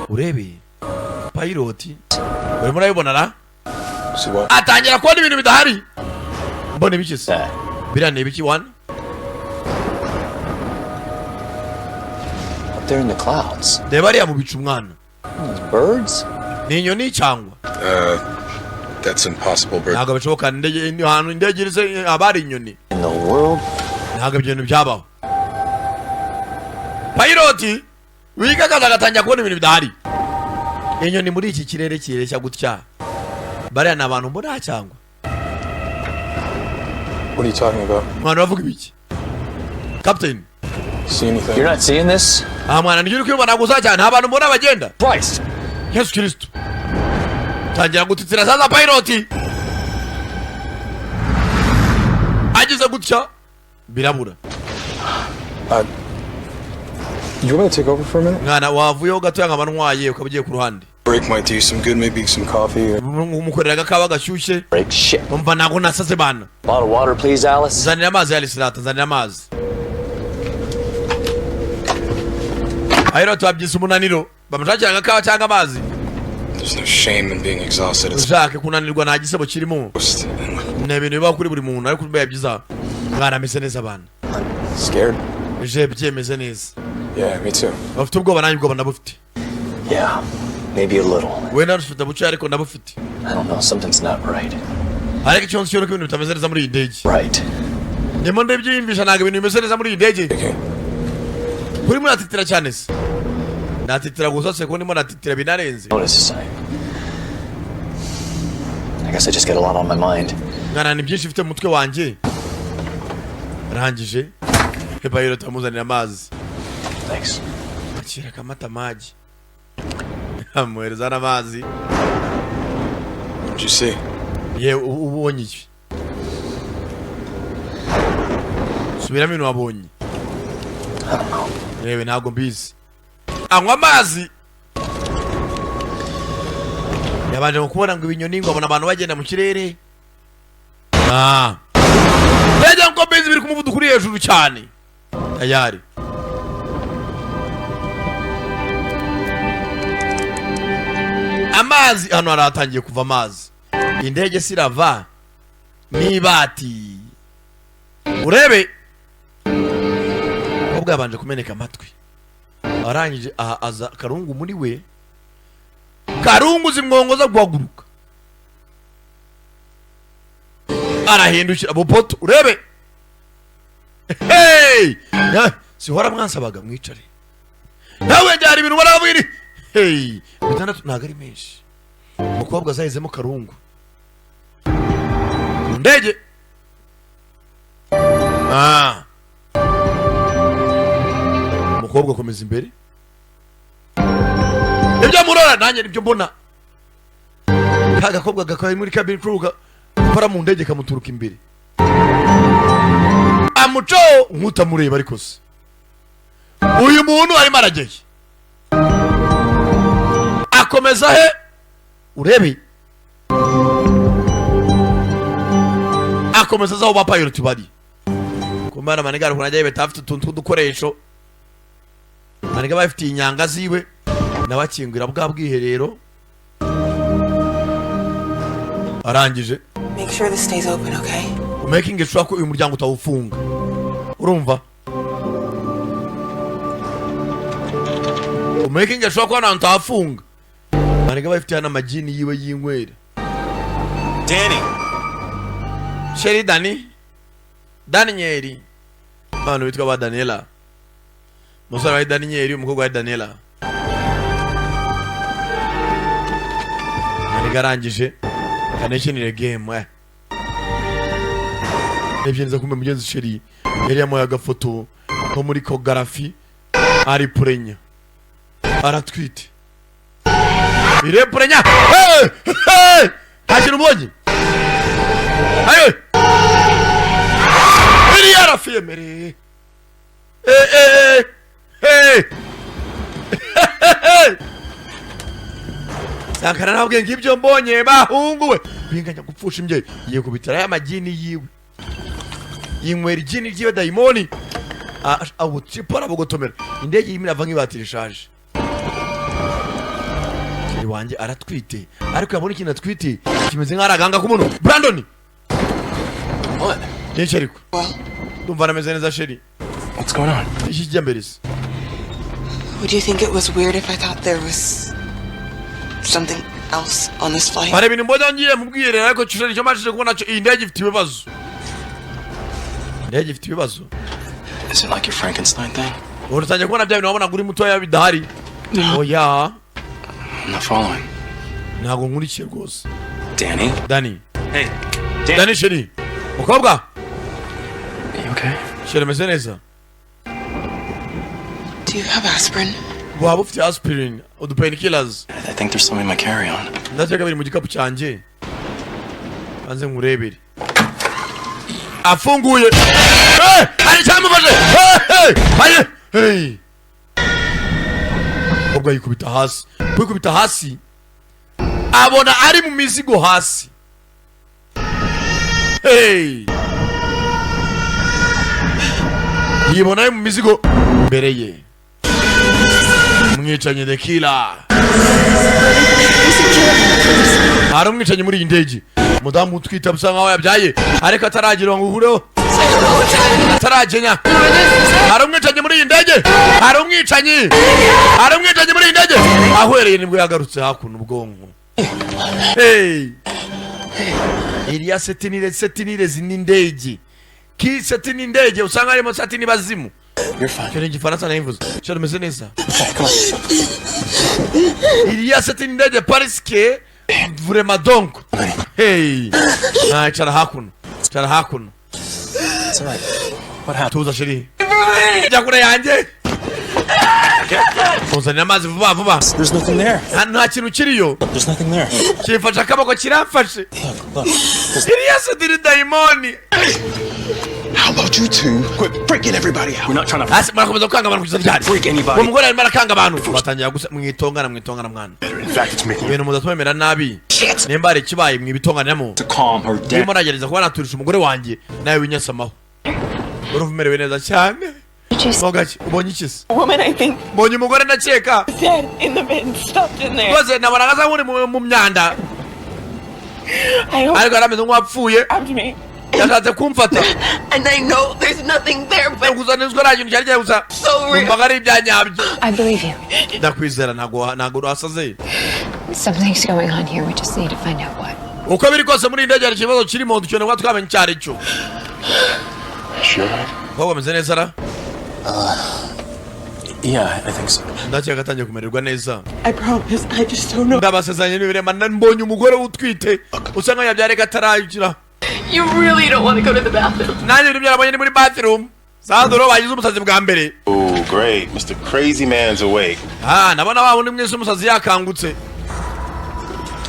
Speaker 2: urebe payiroti, urimo urabibona ra?
Speaker 7: See what?
Speaker 2: Atangira kubona ibintu bidahari. Mbona ibiki se? Biriya ni ibiki wana?
Speaker 5: Up there in the clouds.
Speaker 2: Reba ariya mu bicu, mwana.
Speaker 5: Birds?
Speaker 2: Ni inyoni cyangwa?
Speaker 7: That's impossible, Bert.
Speaker 2: Ntabwo bishoboka. Indege ni ahantu indege iri se haba hari inyoni?
Speaker 5: In the world?
Speaker 2: Ntabwo ibyo bintu byabaho. Pilot wiga akazi agatangira kubona ibintu bidahari, inyoni muri iki kirere kireshya gutya. Bariya ni abantu mbona cyangwa?
Speaker 7: What are you talking about?
Speaker 2: Mwana, uravuga ibiki, captain?
Speaker 7: See anything?
Speaker 5: You're not seeing this?
Speaker 2: Aha mwana, nibyo uri kubibona gusa cyane? Nta bantu mbona bagenda.
Speaker 5: Christ!
Speaker 2: Yesu Kristo! Tangira gutitira sasa. Pilot agize gutya birabura.
Speaker 7: You want me to take over for a minute?
Speaker 2: Mwana, wavuyeho gatoya nkaba ntwaye, ukaba ugiye ku ruhande?
Speaker 7: Break might do you some good, maybe some coffee or...
Speaker 2: Umukorera agakawa gashyushye.
Speaker 5: Break shit.
Speaker 2: Umva, ntabwo nasaze bana.
Speaker 5: Bottle of water, please, Alice.
Speaker 2: Nzanira amazi ya Lisirata, nzanira amazi. Pilot babyise umunaniro, bamushakira agakawa cyangwa amazi.
Speaker 7: There's no shame in being exhausted. It's
Speaker 2: Ushake kunanirwa nta gisebo kirimo, ni ibintu bibaho kuri buri muntu, ariko bibaye byiza mwana ameze neza abana.
Speaker 7: Scared?
Speaker 2: Je byemeze neza.
Speaker 7: Yeah, me too.
Speaker 2: Bafite ubwoba, nanjye ubwoba ndabufite.
Speaker 5: Yeah, maybe a little.
Speaker 2: Wenda ufite buke ariko ndabufite.
Speaker 5: I don't know, something's not right.
Speaker 2: Ariko ikibazo cyo nuko ibintu bitameze neza muri iyi ndege.
Speaker 5: Right.
Speaker 2: Ndimo ndabyiyumvisha, ntabwo ibintu bimeze neza muri iyi ndege. Kuri muratitira cyane se? Natitira gusa se ko ndimo natitira binarenze?
Speaker 5: Notice. I guess I just get a lot on my mind.
Speaker 2: Mwana, ni byinshi mfite mu mutwe wanjye. Arangije pilot amuzanira amazi.
Speaker 5: Thanks.
Speaker 2: Akira akamata amagi, amuhereza n'amazi.
Speaker 7: What'd you see?
Speaker 2: Yewe, ubonye iki? Subiramo ibintu wabonye. Yewe, ntabwo mbizi. Anywa amazi. Yabanje kubona ngo ibinyoni, ngo abona abantu bagenda mu kirere. Ah, ndege ngo mbizi biri ku muvuduko uri hejuru cyane tayari. Amazi hano haratangiye kuva amazi, indege sirava n'ibati. Urebe umukobwa yabanje kumeneka amatwi, arangije aha aza karungu muri we, karungu zimwongoza guhaguruka, arahindukira bupoto. Urebe, hey! Sihora mwansabaga mwicare nawe, byari ibintu barabwiri. Hey, 6 ntabwo ari menshi. Umukobwa zahizemo karungu mu ndege. Ah. Umukobwa akomeza imbere. Ibyo murora nanjye nibyo mbona. Ka gakobwa gakora muri cabin crew gakora mu ndege kamuturuka imbere, amuco nk'utamureba. Ariko se uyu muntu arimo arageye akomeza he? Urebe, akomeza aza aho ba pilot bari. Kumana maniga ari kunajya yibeta, afite utuntu tw'udukoresho. Maniga bafitiye inyanga ziwe, nawe akingura bwa bwiherero arangije.
Speaker 6: Make sure this stays open, okay?
Speaker 2: Making sure ko uyu muryango utawufunga, urumva? Making sure ko hano utahafunga. Maniga bafitiye n'amagini yiwe y'inywera.
Speaker 15: Danny!
Speaker 2: Sheri Dani, Daniel, abantu bitwa ba Daniela, umusore wa Daniel, umukobwa wa Daniela. Maniga arangije kanikinire game eh. Nibyo kumbe mugenzi Sheri yari yamuhaye agafoto ko muri kogarafi ari purenya, aratwite. Ire purenya. Hey! Hey! Nta kintu ubonye ayo iri yarafiyemere. Eh, eh, eh, eh. Sankara nabwiye ngo ibyo mbonye bahungu we binganya gupfusha imbyeyi. Yikubitira y'amagini yiwe, yinywera igini ry'iwe dayimoni abucipa arabugotomera. Indege irimo irava nk'ibati rishaje. Sheri wanjye aratwite, ariko yabona ikintu atwite kimeze nk'aho ari agahanga k'umuntu. Brandon!
Speaker 5: What?
Speaker 2: Nyinshi, ariko ndumva nameze neza, sheri.
Speaker 15: What's going on?
Speaker 2: Iki kijya mbere se?
Speaker 6: Would you think it was weird if I thought there was something else on this flight.
Speaker 2: Hari ibintu mbona ngiye mu bwiherero, ariko cyo nicyo mbashije kubona cyo, iyi ndege ifite ibibazo, indege ifite ibibazo.
Speaker 15: Is it like your Frankenstein thing?
Speaker 2: Ubu utangiye kubona bya bintu wabonaga uri mutoya bidahari? Oya.
Speaker 15: I'm not following.
Speaker 2: Ntabwo nkurikiye rwose.
Speaker 15: Danny?
Speaker 2: Danny.
Speaker 15: Hey.
Speaker 2: Danny, chérie, mukobwa.
Speaker 15: You okay?
Speaker 2: Chérie, ameze neza?
Speaker 6: Do you have aspirin?
Speaker 2: Waba ufite aspirin, udu painkillers?
Speaker 15: I think there's some in my carry-on.
Speaker 2: Ndakeka biri mu gikapu cyanjye, banze nkurebere. Afunguye. Hey! Hari icyamufashe. Hey! Hey! Hari, hey! Umukobwa yikubita hasi, kwikubita hasi abona ari mu mizigo hasi. Hey! Yibona ari mu mizigo imbere ye umwicanyi, the killer. Hari umwicanyi muri iyi ndege. Umudamu utwite bisa nkaho yabyaye ariko ataragira ngo uhureho, ataragenya. Hari umwicanyi muri iyi ndege, hari umwicanyi, hari umwicanyi muri iyi ndege. Ahwereye nibwo yagarutse hakuno ubwonko. Hey! Iriya setinire, setinire z'indege ki setini indege usanga harimo satini bazimu. Cyo ni igifaransa nayivuze. Cyo rimeze neza. Iriya setini indege parce que vraiment donc, hey, ah, icara hakuno, icara hakuno.
Speaker 15: It's alright. What happened?
Speaker 2: Tuza chérie, jya kure yanjye, muzanira amazi vuba vuba.
Speaker 15: There's nothing there.
Speaker 2: Nta kintu kiriyo.
Speaker 15: There's nothing there.
Speaker 2: Kimfashe akaboko, kiramfashe.
Speaker 15: Look, look.
Speaker 2: Iriya setini dayimoni.
Speaker 12: How about you two quit freaking everybody out?
Speaker 15: We're not trying to
Speaker 2: Hasi murakomeza gukanga abantu kugeza ryari?
Speaker 15: freak anybody.
Speaker 2: Uwo mugore arimo arakanga abantu, batangira gusa. Mwitongana, mwitongana mwana.
Speaker 12: In fact, it's making
Speaker 2: Ibintu mudatuma nabi. Nimba hari ikibaye mwibitonganiramo.
Speaker 15: To calm her down.
Speaker 2: Ndimo nagerageza kuba naturisha umugore wanjye, nawe winyasamaho. Urumva umerewe neza cyane mo gake. Ubonye iki se?
Speaker 6: A woman, I think,
Speaker 2: Mbonye umugore ndakeka.
Speaker 6: dead in the bin, stuffed in there.
Speaker 2: Rwose nabonaga asa nk'uri mu myanda.
Speaker 6: I hope
Speaker 2: Ariko yari ameze nk'uwapfuye.
Speaker 6: grabbed me.
Speaker 2: Yashatse kumfata.
Speaker 6: And I know there's nothing there, but
Speaker 2: Gusa nizwo nta kintu cyari kigiye gusa.
Speaker 6: So real.
Speaker 2: Numvaga ari ibyanyabyo.
Speaker 4: I believe you.
Speaker 2: Ndakwizera, ntabwo wasaze.
Speaker 4: Something's going on here. We just need to find out what.
Speaker 2: Uko biri kose muri iyi ndege hari ikibazo kirimo, dukeneye kuba twamenya icyo ari cyo.
Speaker 12: Sure.
Speaker 2: Umukobwa ameze neza ra?
Speaker 15: Yeah, I think so.
Speaker 2: Ndakeka atangiye kumererwa neza.
Speaker 6: I promise, I just don't know.
Speaker 2: Ndabasezeranye n'ibirema, mbonye umugore utwite usa nkaho yabyara ataragira.
Speaker 8: You really don't want to go to the bathroom.
Speaker 2: Nanjye ibintu byarabonye ni muri bathroom sandro bagize umusazi bwa mbere.
Speaker 16: Oh, great. Mr. Crazy Man's awake.
Speaker 2: Ah, ndabona wa wundi mwese umusazi yakangutse.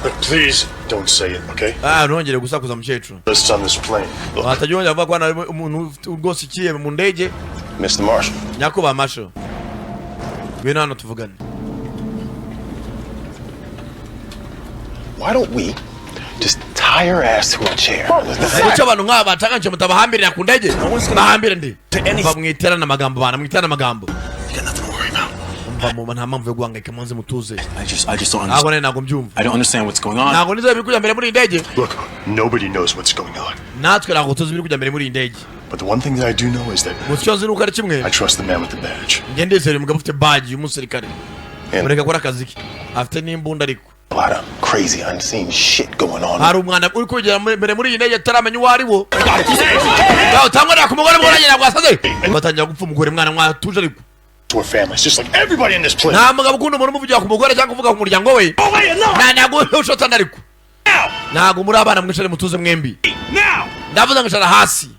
Speaker 12: But please don't say it, okay?
Speaker 2: Ah, ntongere gusakuza mukecuru.
Speaker 12: Let's on this plane. Look,
Speaker 2: watajya wongera kuvuga ko hano harimo umuntu ufite rwose ikiye mu ndege.
Speaker 16: Mr. Marshall.
Speaker 2: Nyakubahwa Marshall, ngwino hano tuvugane.
Speaker 16: Why don't we just tie her ass to a chair?
Speaker 2: Icyo abantu nk'aba batanganje mutabahambirira ku ndege, bahambire ndi mva mwiterana amagambo bana, mwiterana amagambo. Umva mu nta mpamvu yo guhangayika, muze mutuze.
Speaker 15: I just don't
Speaker 2: Ntabwo
Speaker 15: understand.
Speaker 2: nari ntabwo mbyumva.
Speaker 15: I don't understand what's going on.
Speaker 2: Ntabwo nizeye ibiri kujya mbere muri iyi ndege.
Speaker 12: Look, nobody knows what's going on.
Speaker 2: Natwe ntabwo tuzi ibiri kujya mbere muri iyi ndege.
Speaker 12: But the one thing that I do know is that
Speaker 2: Gusa icyo nzi ni uko ari kimwe.
Speaker 12: I trust the man with the badge.
Speaker 2: Njye ndizera umugabo ufite badge y'umusirikare, mureka akora akazi ke, afite n'imbunda ariko.
Speaker 16: A lot of crazy unseen shit going on.
Speaker 2: Hari umwana uri kugera mbere muri iyi ndege ataramenya uwo ari wo. Ngaho utangwarira ku mugore mugore ntabwo wasaze, batangira gupfa umugore mwana mwatuje ariko.
Speaker 12: To our families, just like everybody in this plane.
Speaker 2: Nta mugabo ukunda umuntu umuvugira ku mugore cyangwa kuvuga ku muryango we. Ntabwo ushotana ariko ntabwo muri abana, mwicare mutuze mwembi. Ndavuze ngo icara hasi.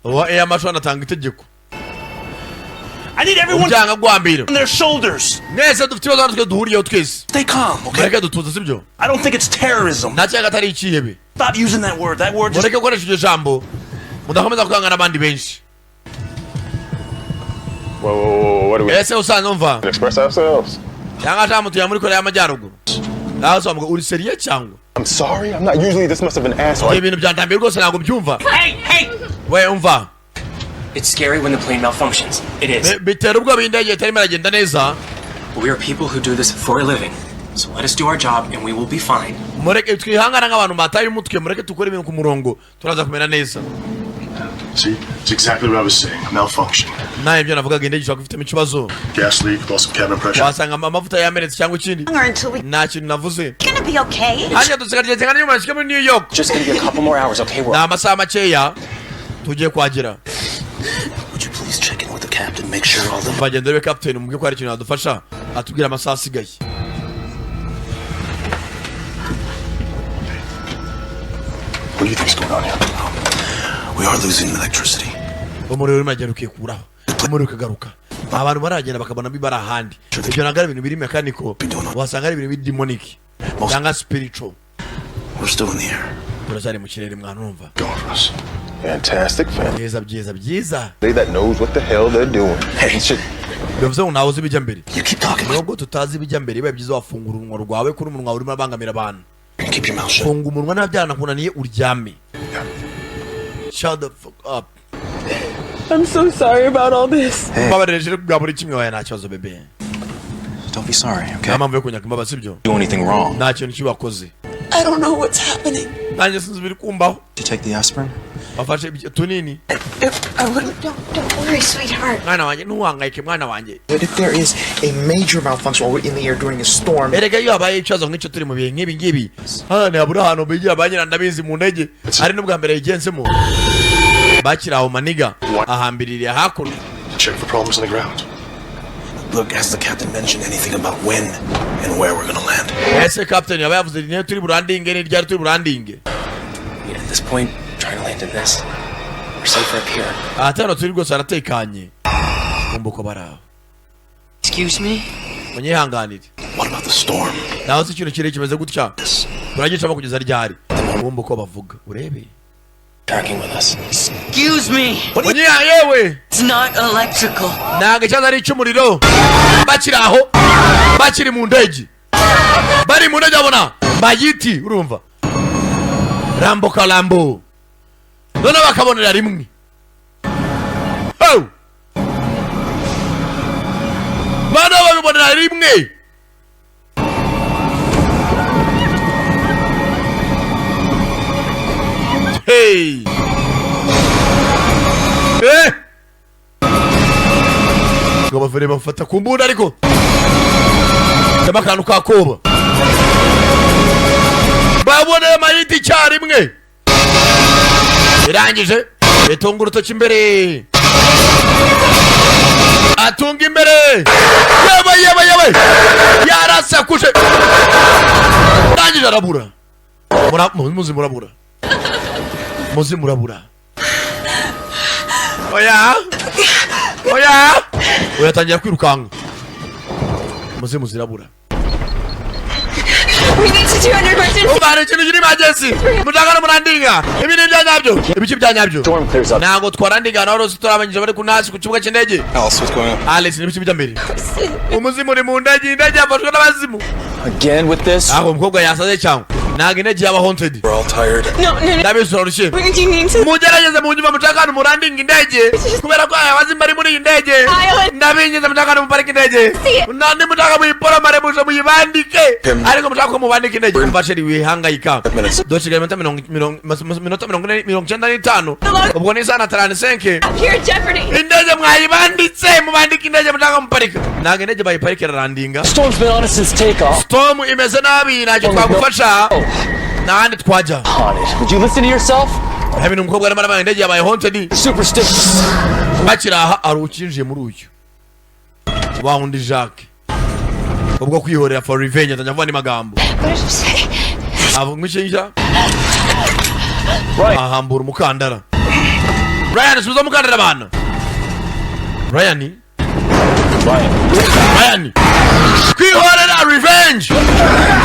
Speaker 2: Uwa air marshal anatanga itegeko.
Speaker 3: I need everyone
Speaker 2: Ubyanga gwambira.
Speaker 3: on their shoulders.
Speaker 2: Mwese dufite ibibazo hano, twe duhuriyeho twese.
Speaker 3: Stay calm, okay?
Speaker 2: Mureke dutuze, sibyo?
Speaker 3: I don't think it's terrorism.
Speaker 2: Nta cyaga atari ikihebe.
Speaker 3: Stop using that word. That word just
Speaker 2: Mureke gukoresha iryo jambo, mudakomeza kwangana n'abandi benshi.
Speaker 16: Whoa, whoa, whoa, what do we
Speaker 2: Ese usanzwe umva
Speaker 16: express ourselves?
Speaker 2: cyangwa ashaka mutuye muri Korea y'Amajyaruguru nawe se wamuga uri sérieux cyangwa?
Speaker 16: I'm sorry. I'm not usually this much of an asshole.
Speaker 2: Ibintu byantambiye rwose, ntabwo mbyumva.
Speaker 13: Hey, hey!
Speaker 2: We umva.
Speaker 13: It's scary when the plane malfunctions. It is.
Speaker 2: Bitera ubwoba iyo indege itarimo iragenda neza.
Speaker 13: But we are people who do this for a living. So let us do our job and we will be fine.
Speaker 2: Mureke twihangana nk'abantu bataye umutwe, mureke dukore ibintu ku murongo, turaza kumera neza.
Speaker 12: See, it's exactly what I was saying. A malfunction.
Speaker 2: Nawe ibyo navugaga, indege ishobora kuba ifitemo ikibazo.
Speaker 12: Gas leak, loss of cabin pressure.
Speaker 2: Wasanga amavuta yamenetse cyangwa ikindi.
Speaker 9: Until we
Speaker 2: Nta kintu navuze.
Speaker 9: gonna be okay?
Speaker 2: Hanyuma dusigaye kingana n'umuntu muri New York.
Speaker 13: Just gonna be a couple more hours, okay?
Speaker 2: Ni
Speaker 13: We're
Speaker 2: amasaha makeya tugiye kuhagera.
Speaker 12: Would you please check in with the captain? Make sure all the
Speaker 2: Bagenda rebe captain, umubwire ko hari ikintu yadufasha, atubwire amasaha asigaye.
Speaker 16: What do you think's going on here?
Speaker 12: We are losing electricity.
Speaker 2: Umuriro urimo uragenda ukikuraho, umuriro ukagaruka, abantu baragenda bakabona bari ahandi. Ibyo ntabwo ari ibintu biri mechanical, wasanga ari ibintu biri demonic cyangwa spiritual.
Speaker 12: We're still in the air.
Speaker 2: Turacyari mu kirere mwana, urumva?
Speaker 16: Going for us. Fantastic, fan.
Speaker 2: Byiza, byiza, byiza.
Speaker 16: They that knows what the hell they're doing. Hey, shit.
Speaker 2: Bivuze ngo ntawe uzi ibijya mbere. Nubwo tutazi ibijya mbere, biba byiza wafungura umunwa rwawe, kuri umunwa urimo abangamira abantu.
Speaker 12: Keep your mouth shut.
Speaker 2: Funga umunwa, niba byaranakunaniye uryame. Shut the fuck up.
Speaker 6: I'm so sorry about all this.
Speaker 2: Mbabarire bwa buri kimwe. Wawe nta kibazo, bebe.
Speaker 15: Don't be sorry, okay?
Speaker 2: Nta mpamvu yo kunyaka imbabazi, sibyo?
Speaker 15: Do anything wrong.
Speaker 2: Nta kintu kibi wakoze.
Speaker 6: I don't know what's happening.
Speaker 2: Nanjye sinzi ibiri kumbaho.
Speaker 15: Did you take the aspirin?
Speaker 2: Wafashe tunini?
Speaker 6: I wouldn't.
Speaker 9: Don't worry, sweetheart.
Speaker 2: Mwana wanjye, ntuhangayike mwana wanjye.
Speaker 17: But if there is a major malfunction while we're in the air during a storm,
Speaker 2: Erega iyo habaye ikibazo nk'icyo turi mu bihe nk'ibi ngibi, hano ntihabura ahantu bigira ba nyira. Ndabizi mu ndege ari n'ubwa mbere yigenzemo, bakiri aho maniga ahambiririye hakuno.
Speaker 16: Check for problems on the ground.
Speaker 12: Look, has the captain mentioned anything about when and where we're gonna land?
Speaker 2: Ese captain yaba yavuze niyo turi burandinge, ni ryari turi burandinge?
Speaker 13: I mean, at this point, trying to land in this. We're safer up here.
Speaker 2: Aha hano turi rwose haratekanye. Kumva uko bari aho.
Speaker 13: Excuse me?
Speaker 2: Munyihanganire.
Speaker 12: What about the storm?
Speaker 2: Naho se ikintu kirere kimeze gutya turagicamo kugeza ryari? Kumva uko bavuga, urebe.
Speaker 13: Tracking with us.
Speaker 3: Excuse me.
Speaker 2: Munyiha yewe.
Speaker 3: It's not electrical.
Speaker 2: Ntabwo ikibazo ari icy'umuriro. Bakiri aho, bakiri mu ndege, bari mu ndege, babona mayiti, urumva Rambo karambo, noneho bakabonera rimwe. Oh! Bano babibonera rimwe. Hey! Eh! Ngo bavure bamufata ku mbunda, ariko tema akantu kakoba, baboneye mayiti icyarimwe. Irangije itunga urutoki imbere, atunga imbere. Yewe, yewe, yewe, yarasakuje, irangije arabura. Muzi murabura, muzi murabura. Oya, oya, oya, atangira kwirukanka, muzi muzirabura.
Speaker 8: We need to do an emergency.
Speaker 2: Umva, hari ikintu kiri emergency, mushaka no murandinga. Ibi ni ibya nyabyo, ibiki bya nyabyo. Ntabwo twarandinga naho rwose, turabanyije bari kunasi ku kibuga cy'indege.
Speaker 7: Alice, what's going on?
Speaker 2: Alice, n'ibiki bijya mbere? Umuzimu uri mu ndege, indege yafashwe n'abazimu.
Speaker 5: Again with this?
Speaker 2: Ntabwo umukobwa yasaze, cyangwa ntabwo indege yaba haunted.
Speaker 7: We're all tired.
Speaker 8: No, no, no.
Speaker 2: Ndabizi urarushye.
Speaker 8: We need to.
Speaker 2: Mugerageze munyuma, mushaka ahantu murandinga indege, kubera ko aya bazimu bari muri iyi ndege. Ndabinginze, mushaka ahantu muparika indege, nandi mushaka muyiporomare, muje muyibandike, ariko mushaka ko mubandika indege. Umva chérie, wihangayika, dosigaye iminota 40, 95, ubwo ni isaha na 35.
Speaker 8: Here, Jeopardy.
Speaker 2: Indege mwayibanditse, mubandika indege, mushaka muparika. Ntabwo indege bayiparika, irarandinga.
Speaker 3: Storm's been on us since takeoff.
Speaker 2: Storm imeze nabi, ntacyo twagufasha, ntahandi twajya.
Speaker 3: Would you listen to yourself?
Speaker 2: Habintu umukobwa arimo arabaye, indege yabaye haunted.
Speaker 3: Superstitious.
Speaker 2: Bakiri aha, ari ukinjiye muri uyu wa wundi Jacques, ubwo kwihorera for revenge, atangira avuga andi magambo.
Speaker 8: What did you say?
Speaker 2: Avuga inshinja, ahambura umukandara. Ryan, subiza umukandara abana. Ryan, Ryan, kwihorera, revenge,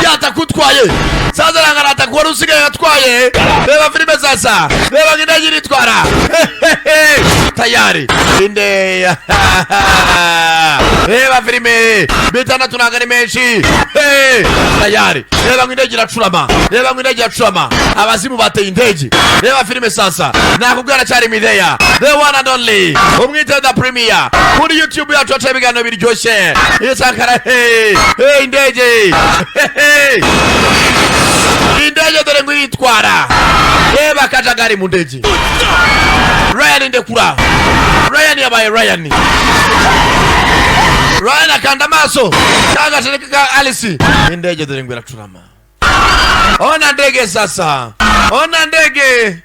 Speaker 2: yatakutwaye sasa, rangarata kuba usigaye atwaye. Reba filime sasa, reba ngo indege iritwara tayari inde. Reba filime, 6 ntabwo ari menshi. Hey, tayari, reba ngo indege iracurama, reba ngo indege iracurama, abazimu bateye indege. Reba filime sasa, nakubwira cyari mideya, the one and only, umwite the premier kuri YouTube yacu, haca ibiganiro biryoshye. Isakara, hey hey, indege, hey, indege dore ngo iritwara. Reba akajagari mu ndege. Ryan, ndekura Ryan, yabaye Ryan. Ryan akanda amaso cyangwa ka Alice. Indege dore ngo iracurama. Ona ndege sasa, ona ndege,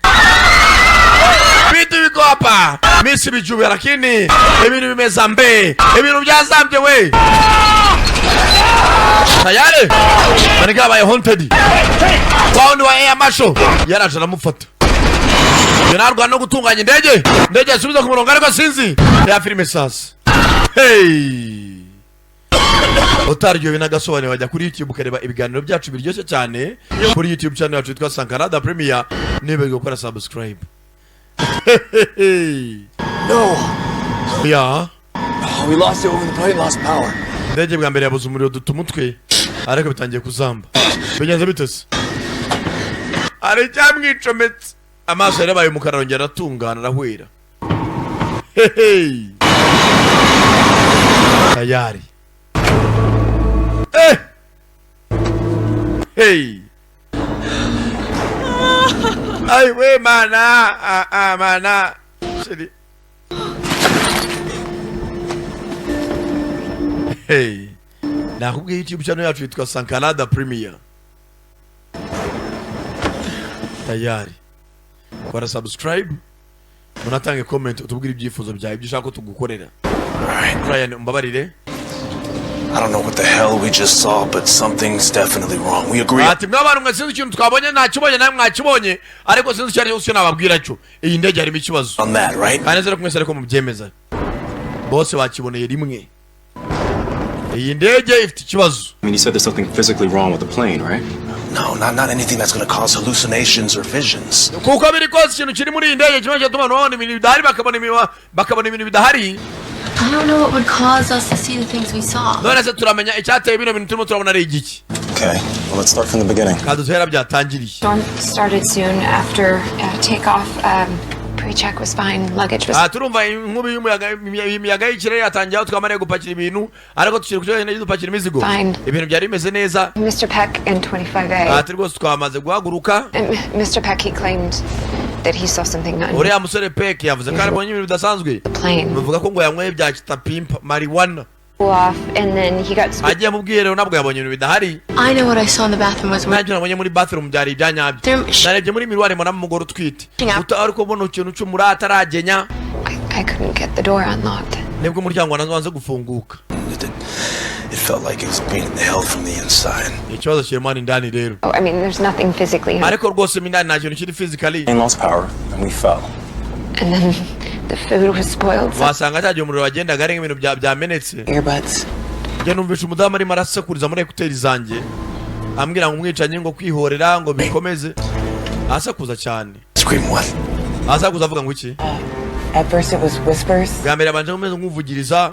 Speaker 2: vitu viko hapa, mi sivijui, lakini ibintu bimeze mbe, ibintu byazambye we. Tayari maneka abaye haunted. Wa wundi wa air marshal yaraje aramufata, yararwana no gutunganya indege, indege yasubiza ku murongo, ariko sinzi ya filime sasa. Hey, utaryohewe n'agasobanuro, wajya kuri YouTube ukareba ibiganiro byacu biryoshye cyane kuri YouTube channel yacu yitwa Sankara Premier. Niba gukora subscribe.
Speaker 3: No.
Speaker 2: Ya.
Speaker 3: Oh, we lost it when the plane lost power.
Speaker 2: Indege bwa mbere yabuze umuriro, duta umutwe, ariko bitangiye kuzamba. Bigenze bitese, hari icyamwicometse, amaso yarabaye umukara, arongera aratungana, arahwera. Hehe, tayari. Eh, hey, ay we mana, ah, ah, mana chérie. Hey, nakubwiye, YouTube channel yacu yitwa Sankarada Premier. Tayari kora subscribe, munatange comment, utubwire ibyifuzo byawe, ibyo ushaka ko tugukorera. Ryan, umbabarire.
Speaker 12: I don't know what the hell we just saw, but something's definitely wrong. We agree.
Speaker 2: Ati mwabantu mwe, sinzi ikintu twabonye, ntakibonye, nawe mwakibonye, ariko sinzi icyo ari cyo. Nababwira cyo, iyi ndege harimo ikibazo.
Speaker 12: On that, right?
Speaker 2: Kandi nzere kumwese, ariko mubyemeza bose bakiboneye rimwe, iyi ndege ifite ikibazo.
Speaker 15: I mean, you said there's something physically wrong with the plane, right?
Speaker 12: No, not anything that's gonna cause hallucinations or visions.
Speaker 2: Kuko biri kose ikintu kiri muri iyi ndege kimwe cyatuma abantu babona ibintu bidahari, bakabona ibintu bidahari.
Speaker 11: I don't know what would cause us to see the things we saw.
Speaker 2: None se turamenya icyateye bino bintu turimo turabona ari igiki?
Speaker 7: Okay, well, let's start from the beginning.
Speaker 2: Kandi duhera byatangiriye.
Speaker 4: Storm started soon after takeoff. Pre-check was fine. Luggage was
Speaker 2: Aha turumva inkubi y'umuyaga, imiyaga y'ikirere yatangiye aho twamariye gupakira ibintu, ariko tukiri ku kibuga dupakira imizigo.
Speaker 4: Fine.
Speaker 2: Ibintu byari bimeze neza.
Speaker 4: Mr. Peck and 25A.
Speaker 2: Aha rwose twamaze guhaguruka.
Speaker 4: And Mr. Peck, he claimed that he saw something unusual.
Speaker 2: Uriya musore Peck yavuze ko aribonye ibintu bidasanzwe.
Speaker 4: Plane.
Speaker 2: Bavuga ko ngo yanyweye bya kitapimpa marijuana.
Speaker 4: Off, and then he got spooked.
Speaker 2: Agiye mu bwiherero nabwo yabonye ibintu bidahari.
Speaker 11: I know what I saw in the bathroom was
Speaker 2: Nta kintu nabonye muri bathroom, byari ibyanyabyo. Narebye muri miroir, mbonamo umugore utwite ariko ubona ikintu cy'umurata ataragenya.
Speaker 4: I couldn't get the door unlocked.
Speaker 2: Nibwo umuryango wanze gufunguka.
Speaker 12: It felt like it was being held from the inside.
Speaker 2: Ikibazo kirimo hano indani rero.
Speaker 4: Oh, I mean, there's nothing physically.
Speaker 2: Ariko rwose mo indani nta kintu kiri physically.
Speaker 15: Plane lost power, and we fell.
Speaker 4: And then the food was spoiled. So
Speaker 2: Wasanga cya gihe umuriro wagendaga ari nk'ibintu byamenetse.
Speaker 6: Earbuds.
Speaker 2: Njye numvisha umudamu arimo arasakuriza muri écouteurs zanjye, ambwira ngo umwicanyi, ngo kwihorera, ngo bikomeze, asakuza cyane.
Speaker 12: Scream what?
Speaker 2: Asakuza avuga ngo iki?
Speaker 6: At first it was whispers.
Speaker 2: Bwa mbere abanje kumeze nk'uvugiriza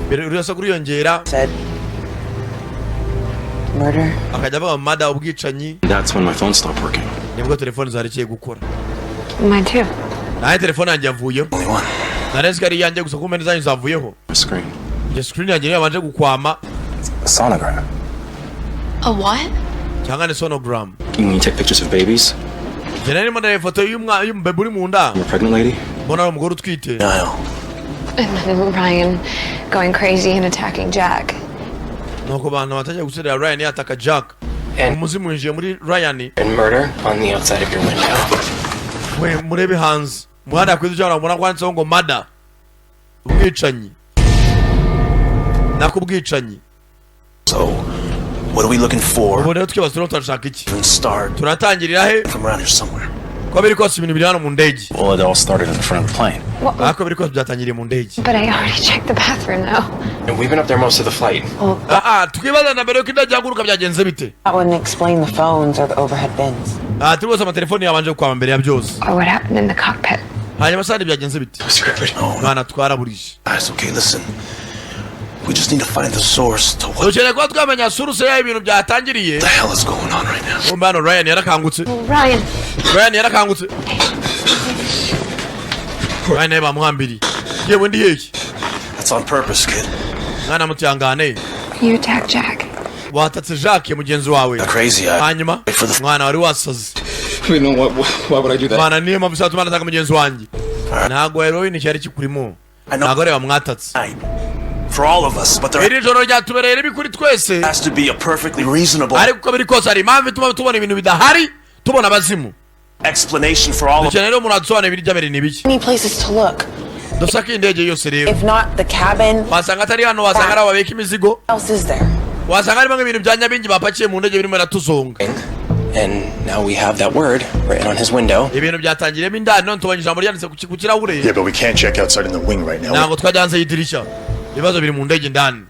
Speaker 2: mbere, urusaku ruriyongera.
Speaker 6: Said murder.
Speaker 2: Akajya avuga murder, ubwicanyi.
Speaker 15: That's when my phone stopped working.
Speaker 2: Nibwo telefone zarekeye gukora.
Speaker 4: Mine too.
Speaker 2: Nawe telefone yanjye yavuyeho, nari ko ari iyanjye gusa, kumbe zanyu zavuyeho.
Speaker 15: Screen.
Speaker 2: Njye screen yanjye niyo yabanje gukwama.
Speaker 15: A sonogram.
Speaker 11: A what?
Speaker 2: Cyangwa ni sonogram.
Speaker 15: You mean you take pictures of babies?
Speaker 2: Njye narimo ndareba ifoto y'umubebe uri mu nda.
Speaker 15: You're a pregnant lady?
Speaker 2: Mbona ari umugore utwite.
Speaker 4: And then Ryan going crazy and attacking Jack.
Speaker 2: Nuko abantu batangiye guserera, Ryan yataka Jack, umuzimu winjiye muri Ryan.
Speaker 13: And murder on the outside of your window.
Speaker 2: We murebe hanze umuhanda yakwiza ujya, urabona ko handitseho ngo murder, ubwicanyi, nako ubwicanyi.
Speaker 12: So, what are we looking for?
Speaker 2: Ubu rero twibaza, turimo turashaka iki?
Speaker 12: Start
Speaker 2: Turatangirira he?
Speaker 12: from around here somewhere.
Speaker 2: Ko biri kose ibintu biri hano mu ndege.
Speaker 15: Well, it all started in the front of the plane.
Speaker 2: Ariko biri kose byatangiriye mu ndege.
Speaker 4: But I already checked the bathroom though.
Speaker 13: And we've been up there most of the flight.
Speaker 2: Ah ah, twibaza na mbere yuko indege ihaguruka byagenze bite?
Speaker 6: That wouldn't explain the phones or the overhead bins.
Speaker 2: Ah, turi bose amatelefoni yabanje gukwama mbere ya byose.
Speaker 4: Or what happened in the cockpit.
Speaker 2: Hanyuma sandi byagenze bite? Mwana, twaraburije.
Speaker 12: Guys, okay, listen. We just need to find the source to what
Speaker 2: Dukeneye kuba twamenya source y'aho ibintu byatangiriye.
Speaker 12: the hell is going on right now.
Speaker 2: Kumbe hano Ryan yarakangutse.
Speaker 4: Ryan.
Speaker 2: Ryan yarakangutse. Ryan nawe bamuhambiriye. Yewe, ndi hehe?
Speaker 12: That's on purpose, kid.
Speaker 2: Mwana mutihangane.
Speaker 4: You attacked Jack.
Speaker 2: Watatse Jacques mugenzi wawe.
Speaker 12: Crazy, I
Speaker 2: Hanyuma mwana wari wasaze.
Speaker 7: I mean, no, why would I do that?
Speaker 2: Mwana, niyo mpamvu izatuma nataka mugenzi wanjye. Ntabwo heroin cyari kikurimo, ntabwo areba mwatatse.
Speaker 12: for all of us, but there
Speaker 2: Iri joro ryatubereye ribi kuri twese,
Speaker 12: has to be a perfectly reasonable
Speaker 2: ariko uko biri kose hari impamvu ituma tubona ibintu bidahari, tubona abazimu.
Speaker 12: explanation for all of
Speaker 2: Dukeneye rero umuntu adusobanurira ibiri mbere ni ibiki.
Speaker 6: Many places to look.
Speaker 2: Dusaka indege yose rero.
Speaker 6: If not the cabin,
Speaker 2: Wasanga atari hano, wasanga ari aho babika imizigo.
Speaker 6: what else is there?
Speaker 2: Wasanga harimo nk'ibintu bya nyabingi bapakiye mu ndege birimo biratuzonga.
Speaker 13: And now we have that word written on his window.
Speaker 2: Ibintu byatangiriyemo indani, none tubonye ijambo ryanditse ku kirahure.
Speaker 16: Yeah, but we can't check outside in the wing right now.
Speaker 2: Ntabwo twajya hanze y'idirishya, ibibazo biri mu ndege indani.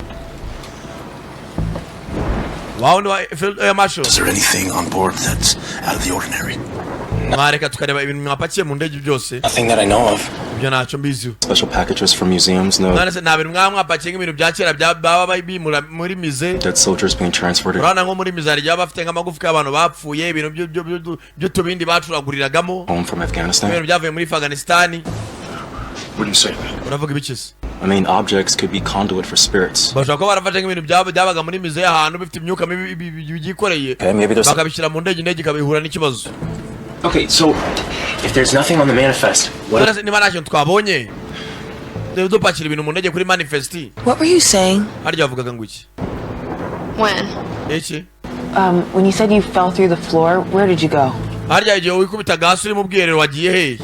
Speaker 2: Wa wundi wa Field Air Marshal.
Speaker 12: Is there anything on board that's out of the ordinary?
Speaker 2: Mwareka tukareba ibintu mwapakiye mu ndege byose.
Speaker 13: Nothing that I know of.
Speaker 2: Ibyo ntacyo mbiziho.
Speaker 15: Special packages from museums, no
Speaker 2: None se nta bintu mwaba mwapakiye nk'ibintu bya kera baba bimura muri musée?
Speaker 15: dead soldiers being transported
Speaker 2: Urabona nko muri musée hari igihe baba bafite nk'amagufwa y'abantu bapfuye, ibintu by'utubindi bacuraguriragamo,
Speaker 15: home from Afghanistan.
Speaker 2: ibintu byavuye muri Afghanistan.
Speaker 16: What do you say?
Speaker 2: Uravuga ibiki se?
Speaker 15: I mean, objects could be conduit for spirits.
Speaker 2: Bashobora kuba barafashe nk'ibintu byabaga muri musée ahantu bifite imyuka mibi byikoreye,
Speaker 15: Okay, maybe there's-
Speaker 2: bakabishyira mu ndege, indege ikabihura n'ikibazo.
Speaker 13: Okay, so if there's nothing on the manifest, what
Speaker 2: None se niba nta kintu twabonye dupakira ibintu mu ndege kuri manifest?
Speaker 6: What were you saying?
Speaker 2: Harya wavugaga ngo iki?
Speaker 11: When?
Speaker 2: Iki?
Speaker 6: When you said you fell through the floor, where did you go?
Speaker 2: Harya igihe wikubitaga hasi uri mu bwiherero wagiye hehe?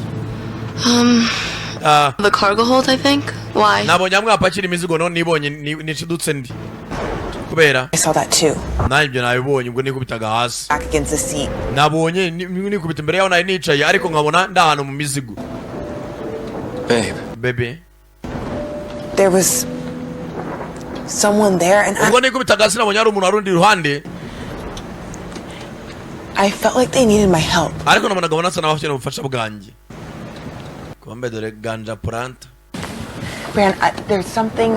Speaker 2: Ah,
Speaker 11: The cargo hold, I think. Why?
Speaker 2: Nabonye hamwe hapakira imizigo, none nibonye nishidutse ndi kubera.
Speaker 6: I saw that too.
Speaker 2: Nanjye ibyo nabibonye ubwo nikubitaga hasi.
Speaker 6: Back against the seat.
Speaker 2: Nabonye nikubita imbere yaho nari nicaye, ariko nkabona ndi ahantu mu mizigo.
Speaker 15: Babe.
Speaker 2: Bebe.
Speaker 6: There was someone there, and
Speaker 2: Ubwo nikubitaga hasi nabonye hari umuntu wari undi iruhande.
Speaker 6: I felt like they needed my help.
Speaker 2: Ariko nabonaga ubona asa n'abakeneye ubufasha bwanjye. Kumbe dore ganja puranta.
Speaker 6: Bran, there's something.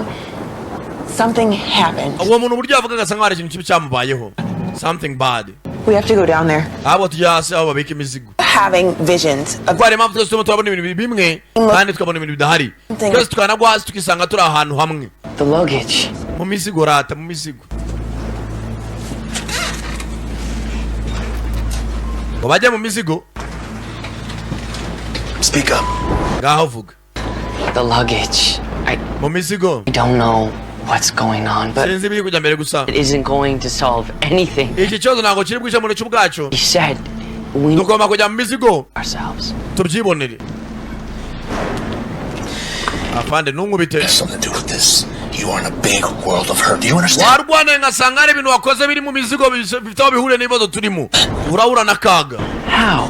Speaker 6: Something happened.
Speaker 2: Uwo muntu uburyo yavugaga asa nkaho hari ikintu kibi cyamubayeho, something bad.
Speaker 6: We have to go down there.
Speaker 2: Ahubwo tujya hasi aho babika imizigo.
Speaker 6: Having visions of
Speaker 2: Kuko hari impamvu twese turimo turabona ibintu bimwe kandi tukabona ibintu bidahari, twese tukanagwa hasi tukisanga turi ahantu hamwe.
Speaker 13: The luggage.
Speaker 2: Mu mizigo rata, mu mizigo ngo bajye mu mizigo.
Speaker 12: Speak up.
Speaker 2: Ngaho vuga.
Speaker 13: The luggage. I
Speaker 2: Mu mizigo.
Speaker 13: don't know what's going on, but
Speaker 2: Sinzi ibiri kujya mbere gusa
Speaker 13: it isn't going to solve anything.
Speaker 2: iki kibazo ntabwo kiri bwikemure cyo ubwacyo.
Speaker 13: He said we
Speaker 2: Tugomba kujya mu mizigo
Speaker 13: ourselves.
Speaker 2: tubyibonere. Afande, ntunkubite.
Speaker 12: Has something to do with this. You are in a big world of hurt. Do you understand?
Speaker 2: Warwana ngasanga hari ibintu wakoze biri mu mizigo bifite aho bihuriye n'ibibazo turimo, urahura n'akaga.
Speaker 13: How?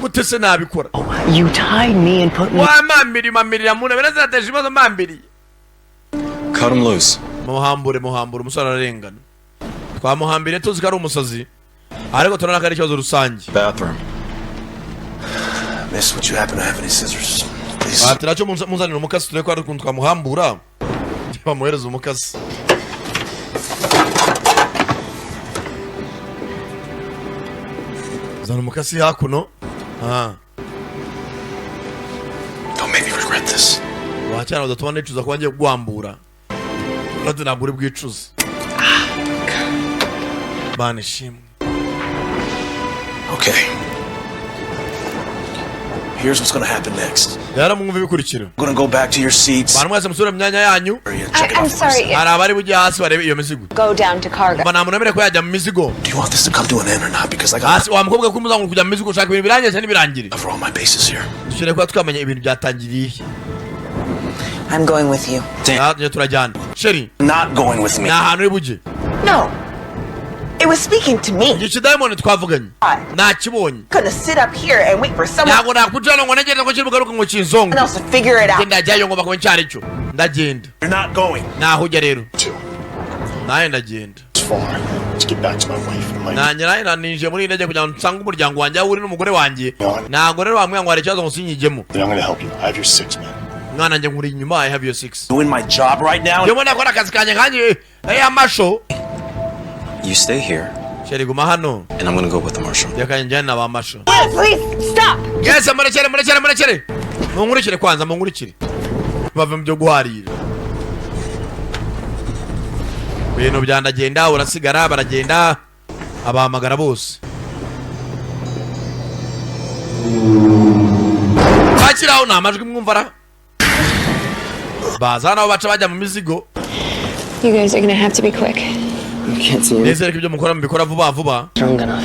Speaker 2: Gute se nabikora?
Speaker 13: You tied me and put me
Speaker 2: Wamambiri mamirira mu ntebe zinateje ibibazo mambiriye.
Speaker 15: Cut him loose.
Speaker 2: Muhambure, muhambure, umusore ararengana. Twamuhambiriye tuzi ko ari umusazi, ariko turabona ko ari ikibazo rusange.
Speaker 15: Bathroom.
Speaker 12: Miss, would you happen to have any scissors? Please.
Speaker 2: Ati nacyo muzanira umukasi turebe ko hari ukuntu twamuhambura. Bamuhereza umukasi. Zana umukasi hakuno. Ah.
Speaker 12: Don't make me regret this.
Speaker 2: Wacyana udatuma nicuza kuba ngiye kuguhambura. Urate ntabwo uri bwicuze. Bana ishimwe.
Speaker 12: Okay. Here's what's gonna happen next.
Speaker 2: Rero mwumve ibikurikira.
Speaker 12: I'm gonna go back to your seats.
Speaker 2: Bantu mwese musubire mu myanya yanyu.
Speaker 4: I'm sorry.
Speaker 2: Hari abari bujye hasi barebe iyo mizigo.
Speaker 4: Go down to cargo.
Speaker 2: Mba nta muntu wemerewe ko yajya mu mizigo.
Speaker 12: Do you want this to come to an end or not? Because I got
Speaker 2: Hasi wa mukobwa ko muzangu kujya mu mizigo ushaka ibintu birangiye cyangwa ntibirangire?
Speaker 12: cover all my bases here.
Speaker 2: Dukeneye kuba twamenya ibintu byatangiriye.
Speaker 6: I'm going with you.
Speaker 2: Ah, tujye turajyana. Chérie,
Speaker 12: Not going with me.
Speaker 2: ni ahantu uri bujye.
Speaker 6: No. It was speaking to me.
Speaker 2: Igihe Diamond twavuganye. Nakibonye.
Speaker 6: Gonna sit up here and wait for someone
Speaker 2: Ntabwo nakwicara ngo ntegereze ko kiri bugaruke ngo kinzonge.
Speaker 6: else to figure it out.
Speaker 2: Njye ndajyayo ngomba kuba ncyari cyo. Ndagenda.
Speaker 12: You're not going.
Speaker 2: Naho ujya rero. Nawe ndagenda.
Speaker 16: Far to get back to my wife and my
Speaker 2: Nanjye nawe ninjiye muri iyi ndege kugira ngo nsange umuryango wanjye aho uri n'umugore wanjye. Ntabwo rero wambwira ngo hari ikibazo ngo sinyijyemo.
Speaker 16: Then I'm gonna help you. I have your six, man.
Speaker 2: Mwana njye nkuri inyuma, I have your six.
Speaker 12: Doing my job right now.
Speaker 2: Ndimo ndakora akazi kanjye nkanjye amasho.
Speaker 15: You stay here,
Speaker 2: Chérie, guma hano.
Speaker 15: and I'm gonna go with the marshal.
Speaker 2: Reka njyane na ba marshal.
Speaker 4: Please stop.
Speaker 2: Yes, murekere, murekere, murekere. Munkurikire kwanza, munkurikire. Bave mu byo guharira. Ibintu byandagenda urasigara baragenda abahamagara bose. Bakiraho ni amajwi mwumva ra. Baza nabo baca bajya mu mizigo.
Speaker 4: You guys are gonna have to be quick.
Speaker 15: You can't see anything.
Speaker 2: Nizere ko ibyo mukora mubikora vuba vuba.
Speaker 15: Strong enough.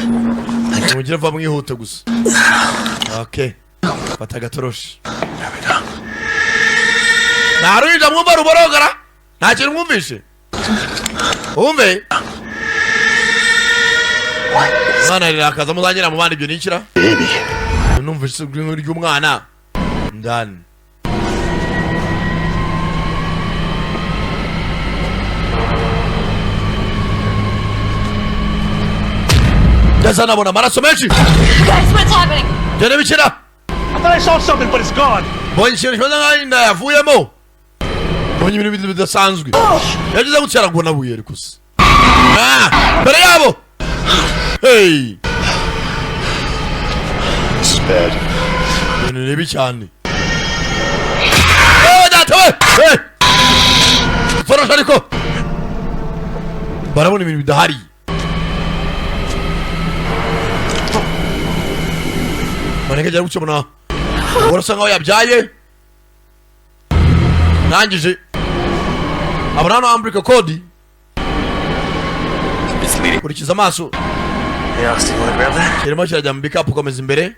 Speaker 2: Mugire vuba, mwihute gusa. Okay, fata agatoroshi. Nta ruhinja mwumva ruborogara? Nta kintu mwumvishe? Wumve umwana rirakaza, muzagera mu bandi. Ibyo nikira numvise ijwi ry'umwana ndani. Ndetse nabona amaraso menshi.
Speaker 8: Guys, what's happening?
Speaker 2: Genda bikira.
Speaker 3: I thought I saw something, but it's gone.
Speaker 2: Mbonye ikintu kimeze nk'aho inda yavuyemo. Mbonye ibintu bidasanzwe. Yagize gutya, aragwa buye ariko se. Ah, mbere yabo, hey.
Speaker 16: This is bad.
Speaker 2: Ibintu ni bibi cyane. Eh, data we! Hey! Forosha, ariko barabona ibintu bidahari. Maneke ajya gukemura umugore usa nkaho yabyaye. Ndangije abona hano umbilical cord. Kurikiza amaso.
Speaker 12: Hey, Austin, you wanna grab that?
Speaker 2: Kirimo kirajya mu bikapu. Komeza imbere.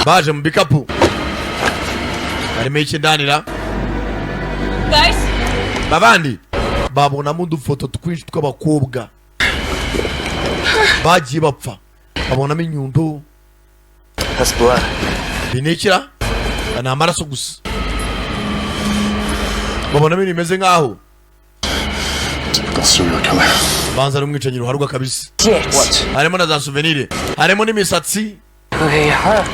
Speaker 2: Baje mu bikapu, harimo ikindanira.
Speaker 8: Guys?
Speaker 2: Babandi babonamo udufoto twinshi tw'abakobwa bagiye bapfa, babonamo inyundo.
Speaker 12: That's blood.
Speaker 2: Binikira ni amaraso gusa. Babonamo ibintu bimeze nk'aho
Speaker 16: Typical serial killer.
Speaker 2: banza ari umwicanyi ruharwa kabisa.
Speaker 15: What?
Speaker 2: Harimo na za souvenir, harimo n'imisatsi,
Speaker 15: Okay, her.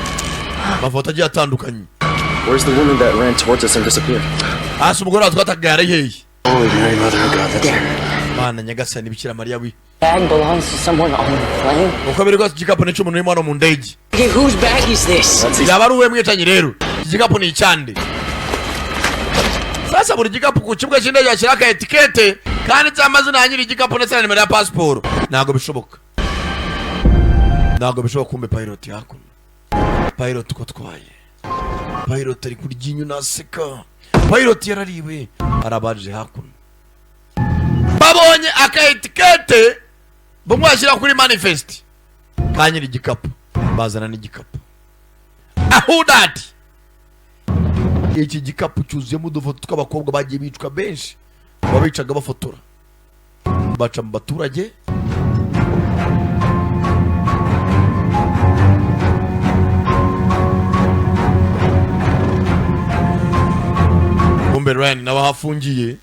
Speaker 2: amafoto agiye atandukanye.
Speaker 15: Where's the woman that ran towards us and disappeared?
Speaker 2: Hasi umugore watwatagaye ari hehe?
Speaker 12: Holy Mary, Mother of God, that's
Speaker 2: Mana nyagasani, Bikira Mariya wi.
Speaker 15: Bag belongs to someone on the plane.
Speaker 2: Uko biri kose, igikapu ni cy'umuntu urimo hano mu ndege.
Speaker 15: Okay, whose bag is this?
Speaker 2: Yaba ari uwe mwicanyi rero? Iki gikapu ni icyande? Sasa buri gikapu ku kibuga cy'indege bashyiraho aka étiquette kanditseho amazina ya nyiri igikapu ndetse na nimero ya pasiporo. Ntabwo bishoboka, ntabwo bishoboka. Kumbe pilot hakuno, pilot uko atwaye, pilot ari kurya inyo naseka. Pilot yarariwe, arabaje hakuno. Babonye aka étiquette bamwe bashyira kuri manifest ka nyiri igikapu, bazana n'igikapu. Ahudati iki gikapu cyuzuyemo udufoto tw'abakobwa bagiye bicwa benshi. Babicaga bafotora, baca mu baturage. Kumbe Ryan nawe aho afungiye.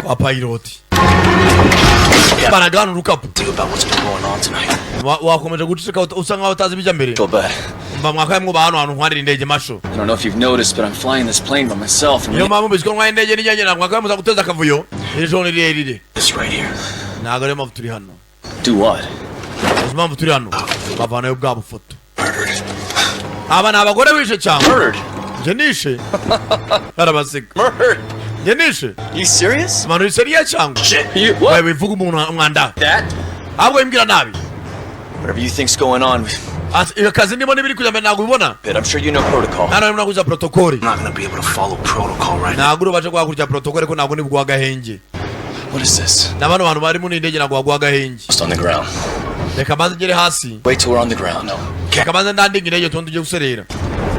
Speaker 2: Kwa pilot baragana urukapu.
Speaker 12: Think about what's been going on tonight.
Speaker 2: Wakomeje guceceka usa nkaho utazi ibijya mbere.
Speaker 5: Feel bad.
Speaker 2: Mva mwakaye mwubaha hano hantu ntwarira indege masho.
Speaker 5: I don't know if you've noticed, but I'm flying this plane by myself. And
Speaker 2: Niyo mpamvu mbiziko ntwaye indege n'ijyanye, ntabwo mwakaye muza guteza akavuyo. Iri joro ni rirerire.
Speaker 12: This right here.
Speaker 2: Ntabwo ariyo mpamvu turi hano.
Speaker 5: Do what?
Speaker 2: Uzi impamvu turi hano? Bavanayo bwa bufoto. Aba ni abagore wishe cyangwa njye nishe? Arabaseka. Njye nishe?
Speaker 5: You serious?
Speaker 2: Manu, sérieux cyangwa?
Speaker 5: You what?
Speaker 2: Wewe wivuga umuntu umwanda.
Speaker 5: That?
Speaker 2: Ahubwo wimbwira nabi.
Speaker 5: Whatever you think's going on,
Speaker 2: Ati, akazi ndimo n'ibiri kujya mbere ntabwo ubibona.
Speaker 5: but I'm sure you know protocol.
Speaker 2: Hano harimo nakuza protocol.
Speaker 12: I'm not gonna be able to follow protocol right now.
Speaker 2: Ntabwo urubasha guhakurikira protocol, ariko ntabwo nibwo agahenge.
Speaker 5: What is this?
Speaker 2: Na bano bantu bari muri iyi ndege ntabwo baguha agahenge.
Speaker 5: Just on the ground.
Speaker 2: Reka maze ngere hasi.
Speaker 5: Wait till we're on the ground. No.
Speaker 2: Reka maze ndandinga indege, tundi tujye guserera.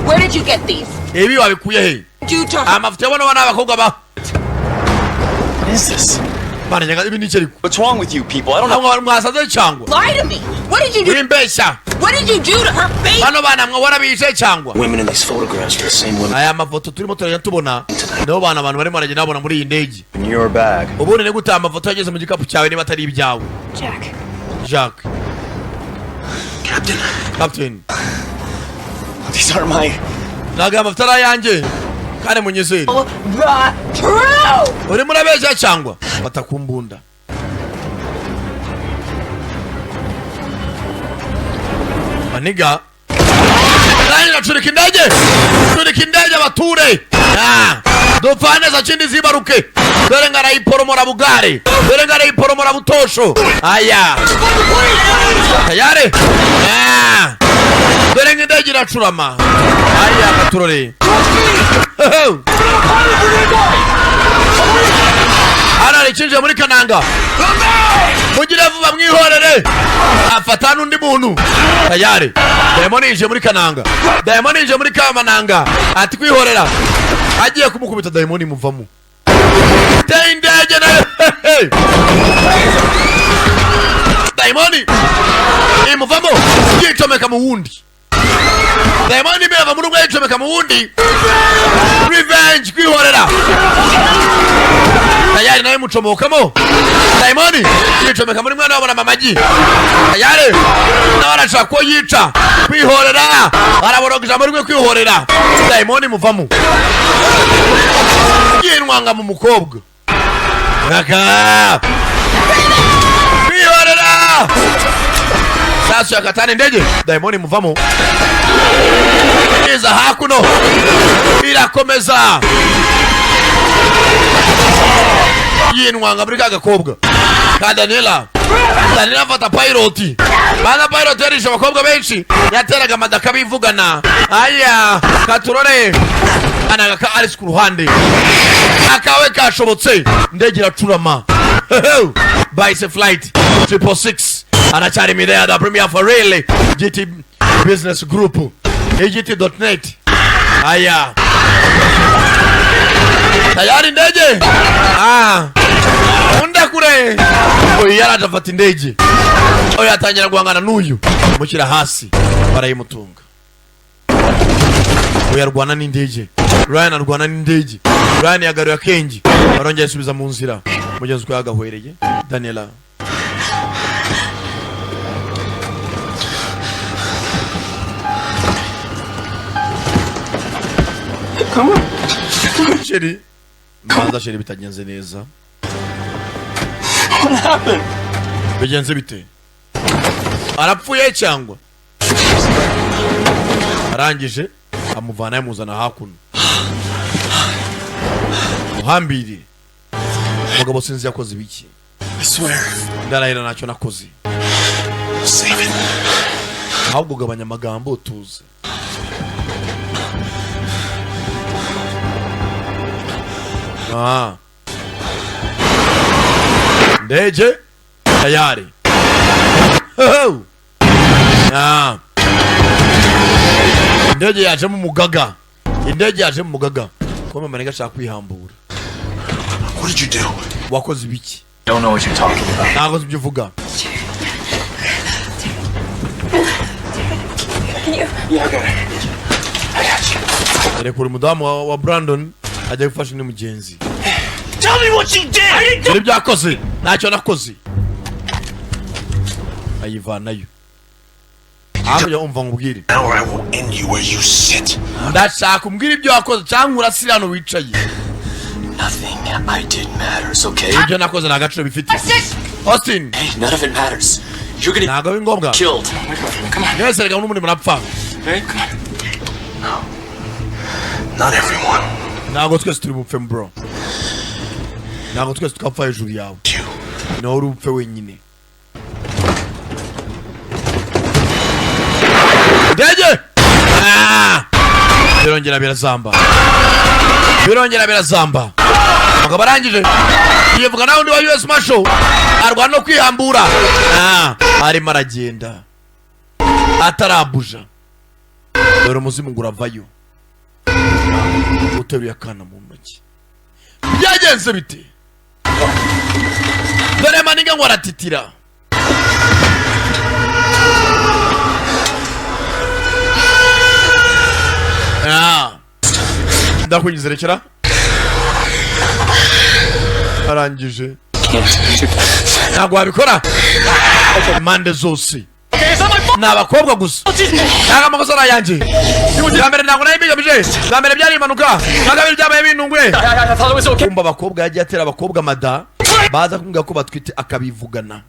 Speaker 6: Where did you get these?
Speaker 2: Ibi wabikuye he?
Speaker 6: Do to
Speaker 2: Amafoto y'abana ni abakobwa ba
Speaker 5: What is this?
Speaker 2: Bana nyaga, ibi ni iki ariko?
Speaker 5: What's wrong with you people? I don't know.
Speaker 2: Ntabwo mwasaze cyangwa?
Speaker 6: Lie to me. What did you do?
Speaker 2: Wimbeshya.
Speaker 6: What did you do to her face?
Speaker 2: Bano bana mwe warabishe cyangwa?
Speaker 12: Women in these photographs are the same women
Speaker 2: Aya mafoto turimo turagenda tubona nibo bana abantu barimo baragenda babona muri iyi ndege.
Speaker 5: In your bag.
Speaker 2: Ubundi ni gute aya mafoto yageze mu gikapu cyawe niba atari ibyawe?
Speaker 4: Jack.
Speaker 2: Jack.
Speaker 12: Captain.
Speaker 2: Captain.
Speaker 5: These aren't my.
Speaker 2: Ntabwo aya mafoto ari ayanjye kandi munyizere.
Speaker 6: The truth.
Speaker 2: Urimo urabeshya cyangwa? Fata ku mbunda. Maniga rangira, curika indege, curika indege abature. Ah, dupfane za kindi zibaruke. Dore ngarayiporomora bugare, dore ngarayiporomora butosho. Aya tayari. Ah, dore ng'indege iracurama. Aya gaturore. Hano hari ikinjiye muri kananga, mugire vuba mwihorere. Afata n'undi muntu tayari. Dayimoni yinjiye muri kananga, dayimoni yinjiye muri kamananga, ati kwihorera. Agiye kumukubita, dayimoni imuvamo. Teye indege nayo, dayimoni imuvamo, yicomeka mu wundi. Dayimoni imirava muri umwe, yicomeka mu wundi. Revenge, kwihorera, tayari nawe mucomokamo. Dayimoni yicomeka muri mwana wabona mamagi, tayari nawe arashaka ko yica. Kwihorera, araboroga ijambo rimwe, kwihorera. Dayimoni muvamo, yinwanga mu mukobwa aka. Kwihorera, sasu yakatana indege. Dayimoni muvamo, iza hakuno, irakomeza yinwanga muri ka gakobwa ka Daniela. Daniela afata pilot. Bana, pilot yarishe abakobwa benshi, yateraga amadaka bivugana. Aya katurore anaga ka Alice ku ruhande, akawe kashobotse. Indege iracurama. Bahise Flight 666, aracyari Midea, the premier for real GT Business Group, egt.net. Aya, tayari indege. Ah, undakure uyu yaraje afata indege. Uyu atangira guhangana n'uyu, mushyira hasi, barayimutunga. Uyu arwana n'indege, Ryan arwana n'indege. Ryan yagaruye akenge, barongera asubiza mu nzira. Mugenzi uko yagahwereye Daniela.
Speaker 13: Come on.
Speaker 2: Chérie, mbanza chérie, bitagenze neza.
Speaker 13: What happened?
Speaker 2: Bigenze bite? Arapfuye cyangwa arangije? Amuvana, yamuzana hakuno, muhambire umugabo. Sinzi yakoze ibiki.
Speaker 12: I swear.
Speaker 2: Ndarahira ntacyo nakoze.
Speaker 12: Save it.
Speaker 2: Ahubwo ugabanya amagambo, tuze. Ah. Ndege tayari. Ho! Ah. Indege yajemo umugaga, indege yajemo umugaga. Kuba mama ashaka kwihambura.
Speaker 12: What did you do?
Speaker 2: Wakoze ibiki?
Speaker 5: Don't know what you're talking about.
Speaker 2: Ntabwo nzi ibyo uvuga.
Speaker 4: Can you?
Speaker 13: Yeah, I got it. I got you.
Speaker 2: Rekura umudamu wa Brandon ajya gufasha undi mugenzi.
Speaker 3: Tell me what you did! I didn't do
Speaker 2: Dore ibyo yakoze. Ntacyo nakoze. Ayivanayo hakurya. Umva nkubwire.
Speaker 12: Now or I will end you where you sit.
Speaker 2: Ndashaka umbwire ibyo wakoze cyangwa urasira hano wicaye.
Speaker 5: Nothing I did matters, okay?
Speaker 2: Ibyo nakoze nta gaciro bifite, Austin.
Speaker 5: Hey, none of it matters. You're gonna
Speaker 2: Ntabwo ari ngombwa.
Speaker 5: killed.
Speaker 2: Mwese reka n'ubundi murapfa.
Speaker 13: Hey, come on.
Speaker 12: Not everyone.
Speaker 2: Ntabwo twese turi bupfe, bro. Ntabwo twese twapfa hejuru yawe. Nawe uri bupfe wenyine. Indege! Ah! Birongera birazamba, birongera birazamba. Umugabo arangije yivuga nawe undi wa US Marshal, arwana no kwihambura. Ah, arimo aragenda atarabuja. Dore umuzimu ngo uravayo, uteruye akana mu ntoki. Byagenze bite? Dore maniga ngo aratitira. Ah. Ndakwinjiza, rekera. Arangije, ntabwo wabikora. Impande zose ni abakobwa gusa. Ntabwo amakosa ari ayanjye. Bwa mbere ntabwo nari mbigamije, bwa mbere byari impanuka, bwa kabiri byabaye bintunguye. Kumva abakobwa yagiye atera abakobwa amada, baza kumbwira ko batwite, akabivugana.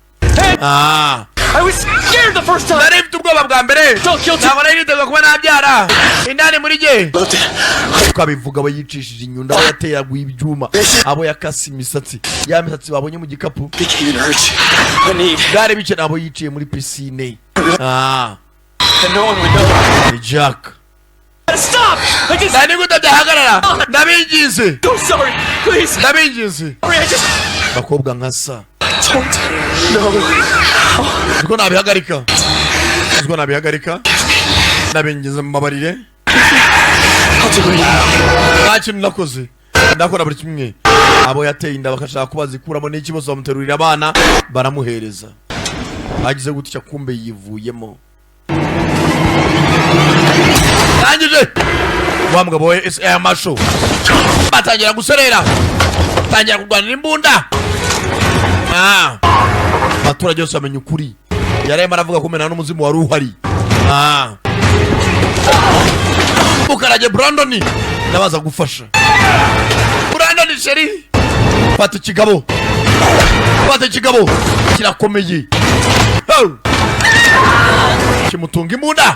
Speaker 2: Ah.
Speaker 3: I was scared the first time.
Speaker 2: Nari mfite ubwoba bwa mbere, ntabwo nari niteguye kuba nabyara indani muri jye. Ukabivuga, abo yicishije inyundo, abo yateraguye ibyuma, abo yakase imisatsi, ya misatsi babonye mu gikapu, byari bice, abo yiciye muri pisine. Ah.
Speaker 3: And no one would know.
Speaker 2: Ni Jack.
Speaker 3: Stop! I just
Speaker 2: Nari gute Byibuze byahagarara, ndabinginze.
Speaker 3: So sorry. Please.
Speaker 2: Ndabinginze.
Speaker 3: Sorry, I just
Speaker 2: Bakobwa nka sa
Speaker 3: don't know.
Speaker 2: Siko nabihagarika, siko nabihagarika. Ndabinginze, mubabarire.
Speaker 3: I'll do anything.
Speaker 2: Nta kintu nakoze, ndakora buri kimwe. Abo yateye inda bakashaka ko bazikuramo n'iki, bose bamuterurira abana baramuhereza. Agize gutya, kumbe yivuyemo. Rangije wa mugabo we ese aya masho, batangira guserera, batangira kurwanira imbunda. Abaturage bose bamenya ukuri. Yararimo aravuga ko mena n'umuzimu wari uhari. Mukarage Brandon nabaza gufasha Brandon. Chérie, fata ikigabo, fata ikigabo, kirakomeye. Oh! Kimutunga imbunda,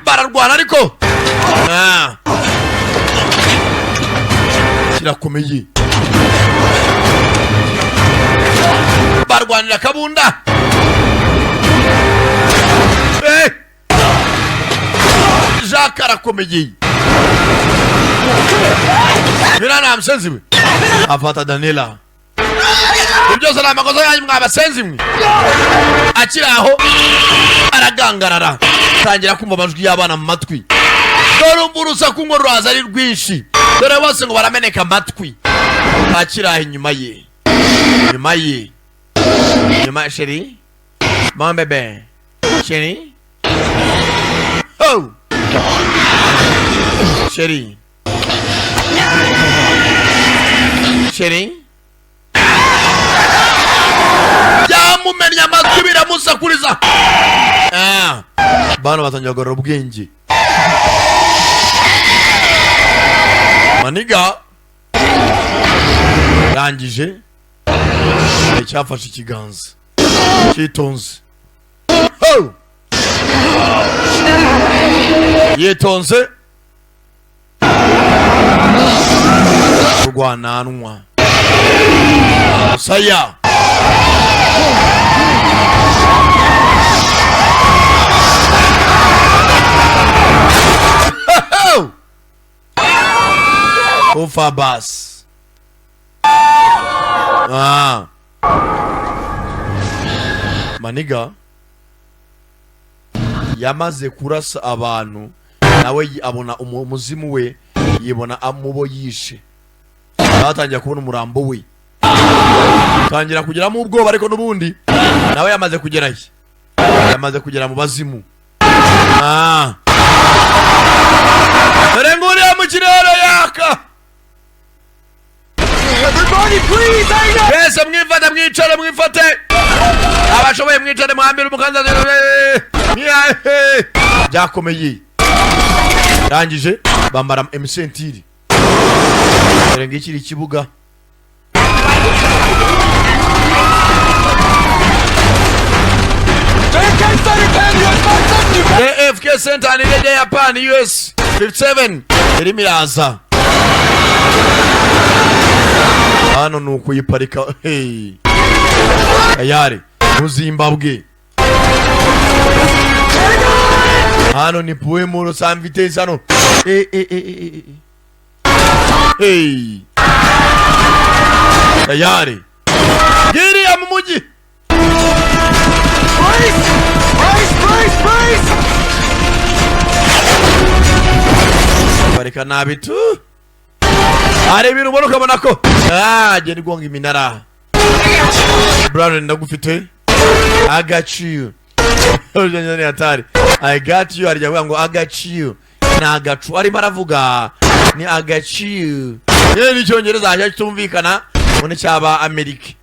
Speaker 2: bararwana ariko kirakomeye, barwanira akabunda. Eh! Jacques arakomeye, biriya musenzi we afata Daniela. Ibyo byose ni amakosa yanyu mwa basenzi mwe. Akiri aho aragangarara, tangira kumva amajwi y'abana mu matwi. Dore umva urusaku ngo ruraza ari rwinshi, dore bose ngo barameneka amatwi. Akiri aho, inyuma ye, inyuma ye, inyuma. Chérie, mon bébé, chérie, oh chérie, chérie, byamumennye amatwi, biramusakuriza. Bana batangira kugarura ubwenge. Maniga rangije icyafashe ikiganza cyitonze. Ho! Yitonze rwananwa saya. Ho! Ufa basi. Maniga yamaze kurasa abantu, nawe abona umuzimu we, yibona amubo yishe, batangira kubona umurambo we, tangira kugiramo ubwoba. Ariko n'ubundi nawe yamaze kugerayo, yamaze kugera mu bazimu. Dore nguriya mu kirere yaka.
Speaker 3: Everybody, please hang up!
Speaker 2: Mwese mwifate, mwicare, mwifate, abashoboye mwicare, muhambire umukandara. Byakomeye. Rangije bambara emisentiri. Dore ngiki iri ikibuga.
Speaker 3: JFK Center 10, US 57, you
Speaker 2: JFK Center ni indege ya Japan US 57 irimo iraza hano, ni ukuyiparika. Hey. Tayari mu Zimbabwe hano ni Puemuro San Vitesse hano. Eh, eh, eh, eh, eh. Hey. Tayari giriya mu mujyi.
Speaker 3: Brace! Brace, brace, brace!
Speaker 2: Bareka nabi tu, hari ibintu ubona ukabona ko genda igonga iminara. Brandon, ndagufite, I got you. Ni hatari. I got you, arya avuga ngo I got you, ni agacu arimo aravuga, ni I got you. Yewe, n'icyongereza hajya kitumvikana ngo ni cyaba Amerika.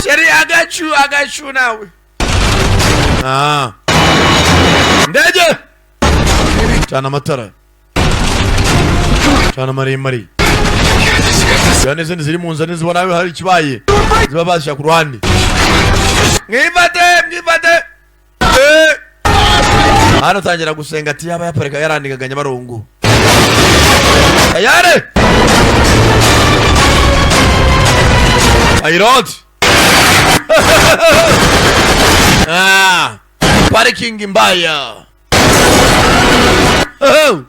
Speaker 2: Chérie, I got you, I got you nawe. Ndege, cana amatara, cana maremare. Ziba n'izindi ziri mu nzira, nizibona hari ikibaye ziba bazishyira ku ruhande. Mwifate, mwifate. Eh! Hano tangira gusenga ati yaba yaparika yarandigaga Nyabarongo. Tayari pilot. Parikingi mbaya. Oh!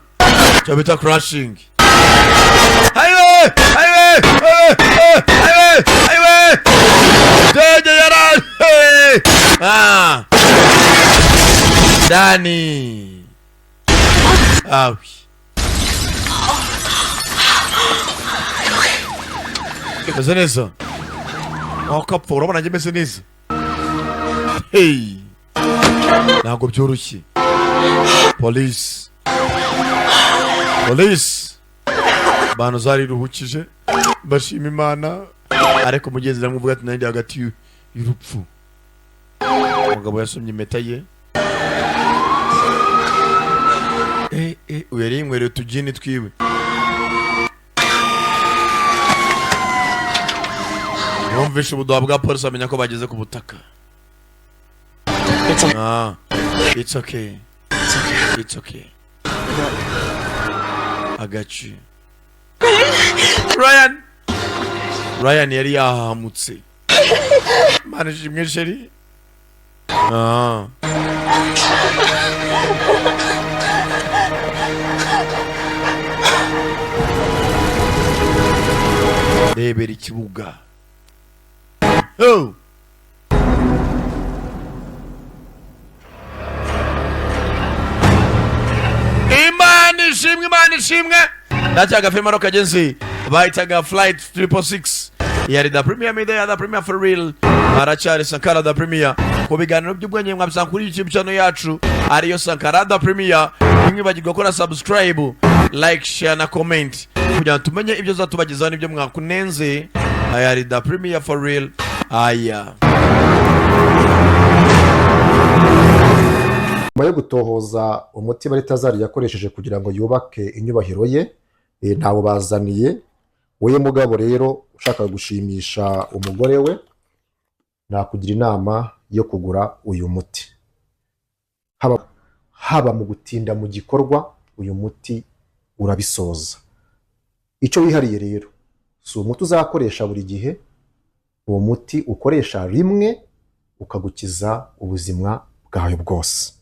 Speaker 2: Cyo bita crashing. Highway, highway, highway, highway, highway. Ndege yaraje. Ah. Dani. Awi. Meze neza. Wakapfa, urabona njye meze neza. Hey. Ntabwo byoroshye. Police. Police. Bantu zariruhukije bashima Imana, ariko mugenzi ndamuvuga ati nari ndi hagati y'urupfu. Umugabo yasomye impeta ye. Eh eh, uyu yari yinywereye utugini twiwe. Yumvishe ubuduha bwa polisi, amenya ko bageze ku butaka. Ah, it's okay. It's okay. It's okay. Agaci. Ryan. Ryan yari yahamutse. Mana ishimwe, chérie. Ah. Rebera ikibuga. Oh! Imana ishimwe, Imana ishimwe. Ndacyaga filime aro kagenzi bahitaga Flight 666, yari The Premier Media, The Premier for real. Haracyari Sankara The Premier ku biganiro by'ubwenge mwabisanga kuri YouTube channel yacu, ariyo Sankara The Premier. Ntimwibagirwe gukora subscribe, like, share na comment kugira ngo tumenye ibyo zatubagezaho n'ibyo mwakunenze. Aya The Premier for real, aya.
Speaker 1: Nyuma yo gutohoza umuti Baritazari yakoresheje kugira ngo yubake inyubahiro ye, ntawo bazaniye. Wowe mugabo rero ushaka gushimisha umugore we, nakugira inama yo kugura uyu muti. Haba mu gutinda mu gikorwa, uyu muti urabisoza. Icyo wihariye rero si umuti uzakoresha buri gihe, uwo muti ukoresha rimwe ukagukiza ubuzima bwawe bwose.